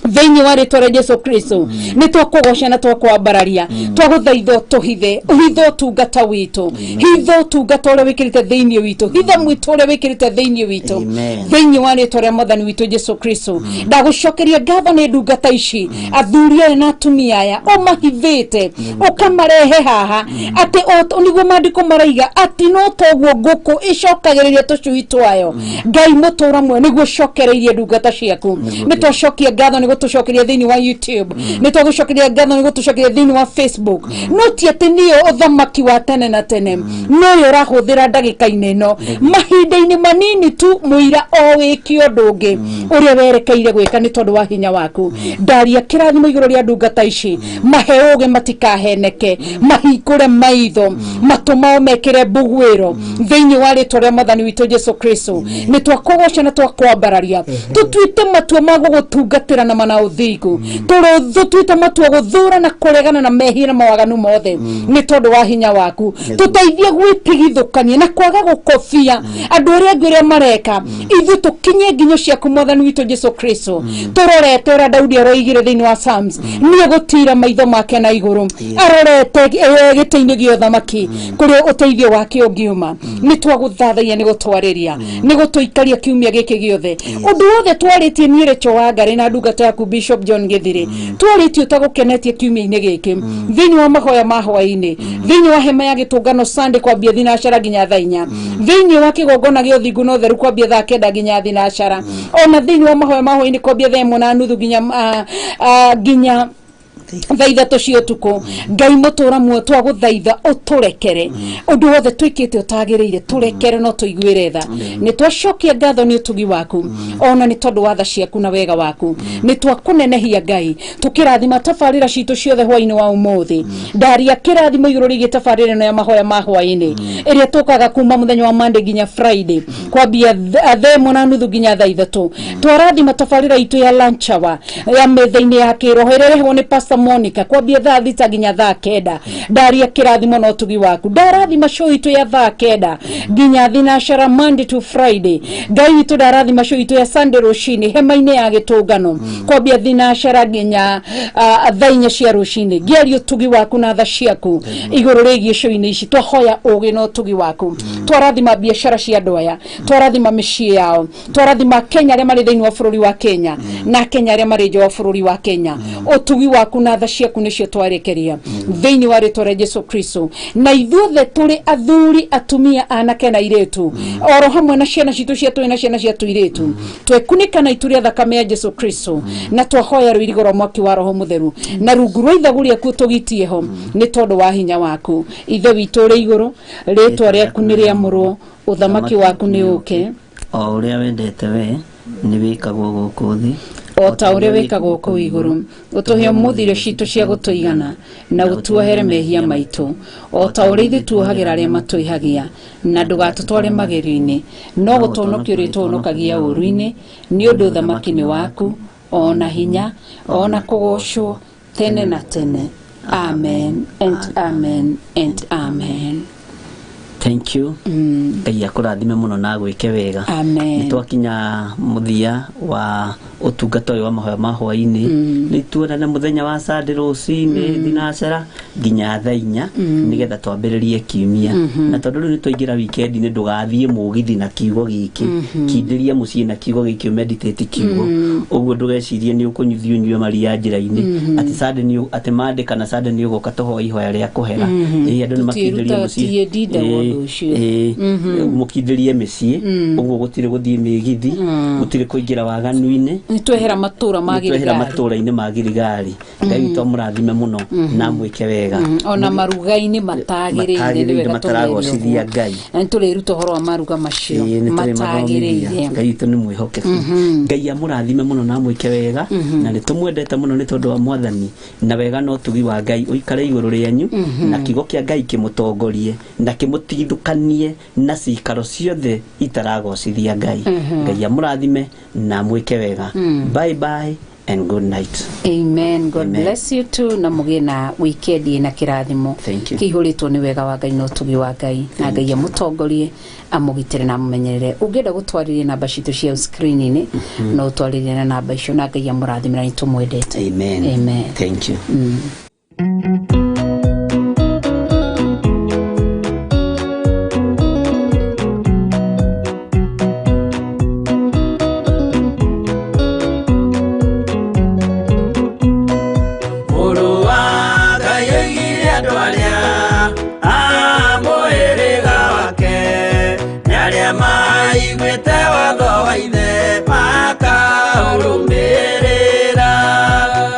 thĩinĩ wa rĩtwa rĩa Jesu Kristo. Nĩ twakũgoca na twakwambararia, twagũthaitha ũtũhithe, ũhithe ũtungata witũ, hitha ũtungata ũrĩa wĩkĩrĩte thĩinĩ witũ, hitha mwĩtũ ũrĩa wĩkĩrĩte thĩinĩ witũ, thĩinĩ wa rĩtwa rĩa mwathani witũ Jesu Kristo. Ndagũcokeria ngatho nĩ ndungata ici, athuri aya na atumia aya ũmahithĩte ũkamarehe haha, atĩ nĩguo maandĩko maraiga atĩ no toguo ngũkũ ĩcokagĩrĩria tũcui twayo. Ngai mũtũra muoyo nĩguo ũcokereirie ndungata ciaku. Nĩ twacokia ngatho nĩ gũtũcokeria thĩinĩ wa YouTube, nĩ twagũcokeria ngatho nĩ gũtũcokeria thĩinĩ wa Facebook. No ti atĩ nĩyo ũthamaki wa tene na tene, noyo ũrahũthĩra ndagĩka-inĩ ĩno, mahinda-inĩ manini tu mũira o wĩke ũndũ ũngĩ ũrĩa werekeire gwĩka nĩ tondũ wa hinya waku. Ndaria kĩrathimo igũrũ rĩa ndungata ici, mahe ũgĩ matikaheneke, mahingũre maitho, matũ mao mekĩre mbuguĩro thĩinĩ wa rĩtwa rĩa mwathani witũ Jesu Kristo. Nĩ twakũgoca na twakwambararia, tũtuĩte matua ma gũgũtungatĩra na mana ũthingu, tũtuĩte matua gũthũra na kũregana na mehia na mawaganu mothe nĩ tondũ wa hinya waku. Tũteithie gwĩtigithũkania na kwaga gũkobia andũ arĩa angĩ ũrĩa mareka, ithuĩ tũkinye nginyo ciaku mwathani witũ Jesu Kristo, tũrorete ũrĩa Daudi aroigire thĩinĩ wa Psalms, nĩ egũtira maitho make na igũrũ arorete gĩtĩ-inĩ gĩa ũthamaki kũrĩa ũteithio wake ũngiuma. Nĩ twagũthathaiya, nĩ gũtwarĩria, nĩ gũtũikaria kiumia gĩkĩ gĩothe. Ũndũ wothe twarĩtie niĩ Rachel Wangari na ndungata yaku Bishop John Githiri, twarĩtie ũtagũkenetie kiumia-inĩ gĩkĩ thĩinĩ wa mahoya ma hwaĩ-inĩ, thĩinĩ wa hema ya gĩtũngano Sunday kwambia thinacara nginya thaa inya, thĩinĩ wa kĩgongona gĩa ũthingu na ũtheru kwambia thaa kenda nginya thinacara, ona thĩinĩ wa mahoya ma hwaĩ-inĩ kwambia thaa ĩmwe na nuthu nginya nginya thaa ithatũ cia ũtukũ. Ngai mũtũra muoyo twagũthaitha ũtũrekere ũndũ wothe twĩkĩte ũtagĩrĩire, tũrekere no tũiguĩre tha. Nĩ twacokia ngatho nĩ ũtugi waku, ona nĩ tondũ wa tha ciaku na wega waku. Nĩ twakũnenehia Ngai, tũkĩrathima tabarĩra citũ ciothe hwaĩ-inĩ wa ũmũthĩ. Ndaria kĩrathimo igũrũ rĩgiĩ tabarĩra ĩno ya mahoya ma hwaĩ-inĩ ĩrĩa tũkaga kuma mũthenya wa Monday nginya Friday kwambia thaa ĩmwe na nuthu nginya thaa ithatũ. Twarathima tabarĩra itũ ya lunch hour ya metha-inĩ ya kĩroho ĩrĩa ĩrehagwo nĩ Pastor Monica kwambia thaa thita nginya thaa kenda. Ndaria kĩrathimo na ũtugi waku. Ndarathima show itũ ya thaa kenda nginya thinacara Monday to Friday. Ngai witũ ndarathima show itũ ya Sunday rũcinĩ hema-inĩ ya gĩtũngano kwambia thinacara nginya thaa inya cia rũcinĩ. Ngĩaria ũtugi waku na tha ciaku igũrũ rĩgiĩ show-inĩ ici, twahoya ũgĩ na ũtugi waku. Twarathima biacara cia andũ aya, twarathima mĩciĩ yao, twarathima Kenya arĩa marĩ thĩinĩ wa bũrũri wa Kenya na Kenya arĩa marĩ nja wa bũrũri wa Kenya. Ũtugi waku na tha ciaku nĩcio twarekeria thĩinĩ wa rĩtwa rĩa Jesu Kristo. Na ithuothe tũrĩ athuri, atumia, anake na airĩtu, oro hamwe na ciana citũ cia tũĩ na ciana cia tũirĩtu, twekunĩka na itu rĩa thakame ya Jesu Kristo, na twahoya rũirigo rwa mwaki wa roho mũtheru na rungu rwa ithagu rĩaku tũgitie ho nĩ tondũ wa hinya waku. Ithe witũ ũrĩ igũrũ, rĩtwa rĩaku nĩ rĩamũrwo, ũthamaki waku nĩ ũke,
o ũrĩa wendete we nĩ wĩkagwo gũkũ thĩ
o ta ũrĩa wĩkagwo kũu igũrũ. Ũtũhe ũmũthĩ irio citũ cia gũtũigana, na ũtuohere mehia maitũ o ta ũrĩa ithuĩ tuohagĩra arĩa matwĩhagia, na ndũgatũtware magerio-inĩ, no gũtũhonokia ũrĩtũhonokagia ũũru-inĩ, nĩ ũndũ ũthamaki nĩ waku, ona hinya, ona kũgocwo tene na tene. Amen and amen and amen.
Thank you. Ngai akũrathime mũno na agwĩke wega.
Amen.
Nĩ twakinya mũthia wa ũtungata ũyũ wa mahoya ma hwaĩ-inĩ. Nĩ tuonane mũthenya wa Sunday rũcinĩ thinacera nginya thaa 4 nĩgetha twambĩrĩrie kiumia. Na tondũ rĩu nĩ twaingĩra weekend-inĩ, ndũgathiĩ mũgithi na kiugo gĩkĩ, kindĩria mũciĩ na kiugo gĩkĩ, meditate kiugo ũguo, ndũgecirie nĩ ũkũnyuthio ũnyue maria njĩra-inĩ atĩ Sunday nĩ atĩ Monday kana Sunday nĩ ũgoka tũhoe ihoya rĩa kũhera. Ĩĩ, andũ nĩ makindĩrie mũciĩ.
Tũtiĩrutaga ũndũ ũcio.
Ĩĩ, mũkindĩrie mĩciĩ ũguo, gũtirĩ gũthiĩ mĩgithi, gũtirĩ kũingĩra waganu-inĩ.
Nĩ twehera matũra ma
Nĩ twehera
Gĩrigari.
Matũra-inĩ ma Girigari. Ngai witũ amũrathime mũno na amwĩke wega.
Ona maruga-inĩ matagĩrĩire nĩ
Matagĩrĩire,
wega
mataragocithia Ngai.
Na nĩ tũrĩruta ũhoro wa maruga macio
Ĩĩ, nĩ tũrĩmathomithia.
matagĩrĩire.
Ngai witũ nĩ mwĩhokeku. Ngai amũrathime mũno na amwĩke wega, na nĩ tũmwendete mũno nĩ tondũ wa Mwathani, na wega na ũtugi wa Ngai ũikare igũrũ rĩanyu, na kiugo kĩa Ngai kĩmũtongorie na kĩmũtigithũkanie na cikaro ciothe itaragocithia Ngai. Ngai amũrathime na amwĩke wega. Bye bye and good night.
Amen. God
Amen.
bless you too, na mũgĩe na weekend ĩna kĩrathimo
Thank you.
kĩihũrĩtwo nĩ wega wa Ngai na ũtugi wa Ngai, na Ngai amũtongorie, amũgitĩre na amũmenyerere. Ũngĩenda gũtwarĩria, namba citũ cia screen-inĩ, no ũtwarĩrie na namba icio, na Ngai amũrathime, na nĩ tũmwendete.
Amen.
Amen.
Thank you.
Mũrũ wa Ngai oigire andũ arĩa a mũhĩrĩga wake nĩ arĩa maiguĩte watho wa ithe makaũrũmĩrĩra,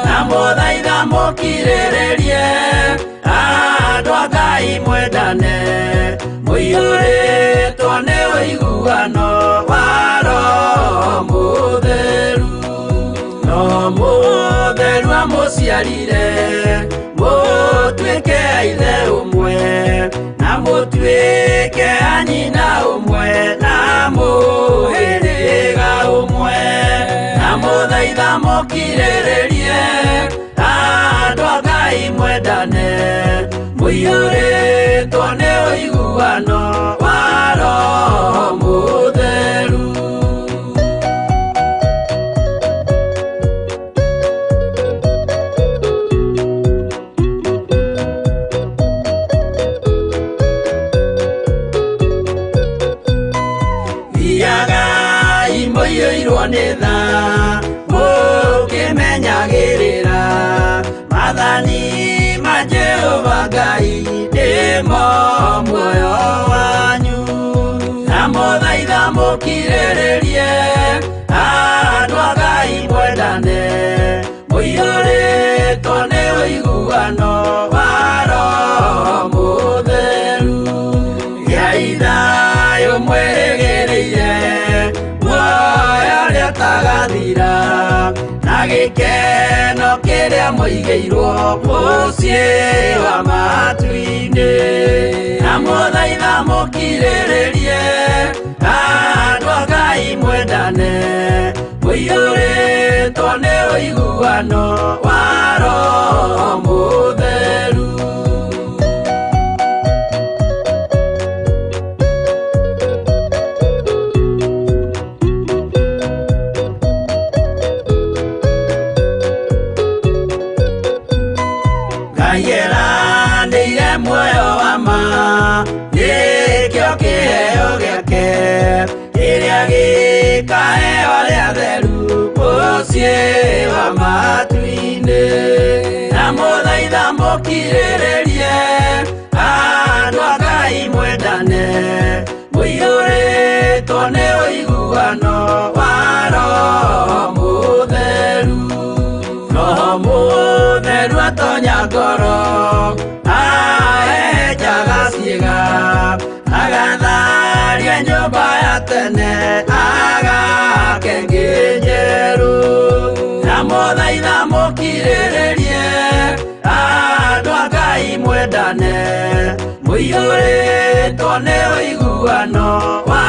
na mũthaitha mũkirĩrĩrie, andũ a Ngai mwendane, mũiyũrĩtwo nĩ ũiguano wa Roho Mũtheru. No Mũtheru amũciarire mũtuĩke a ithe ũmwe, na mũtuĩke a nyina ũmwe, na mũhĩrĩga ũmwe, na mũthaitha mũkirĩrĩrie, andũ a Ngai mwendane, mũiyũrĩtwo nĩ ũiguano wa Roho Mũtheru. Thiagai mũiyũirwo nĩ tha, mũkĩmenyagĩrĩra maathani ma Jehova Ngai, nĩmo muoyo wanyu, na mũthaitha mũkirĩrĩrie, andũ a Ngai mwendane, mũiyũrĩtwo nĩ ũiguano wa Roho Mũtheru. Gĩai thayũ mwĩrĩgĩrĩire muoyo ũrĩa ũtagathira, na gĩkeno kĩrĩa mũigĩirwo mũciĩ wa matu-inĩ, na mũthaitha mũkirĩrĩrie, andũ a Ngai mwendane, mũiyũrĩtwo nĩ ũiguano wa Roho Mũtheru. Ngai eranĩire muoyo wa ma, nĩkĩo kĩheo gĩake kĩrĩa gĩkaheo arĩa atheru mũciĩ wa matu-inĩ, na mũthaitha mũkirĩrĩrie, andũ a Ngai mwendane, mũiyũrĩtwo nĩ ũiguano wa Roho Mũtheru. Roho Mũtheru atonya ngoro, ahehenjaga ciĩga, agatharia nyũmba ya tene, agake ĩngĩ njerũ, na mũthaitha mũkirĩrĩrie, andũ a Ngai mwendane, mũiyũrĩtwo nĩ ũiguano wa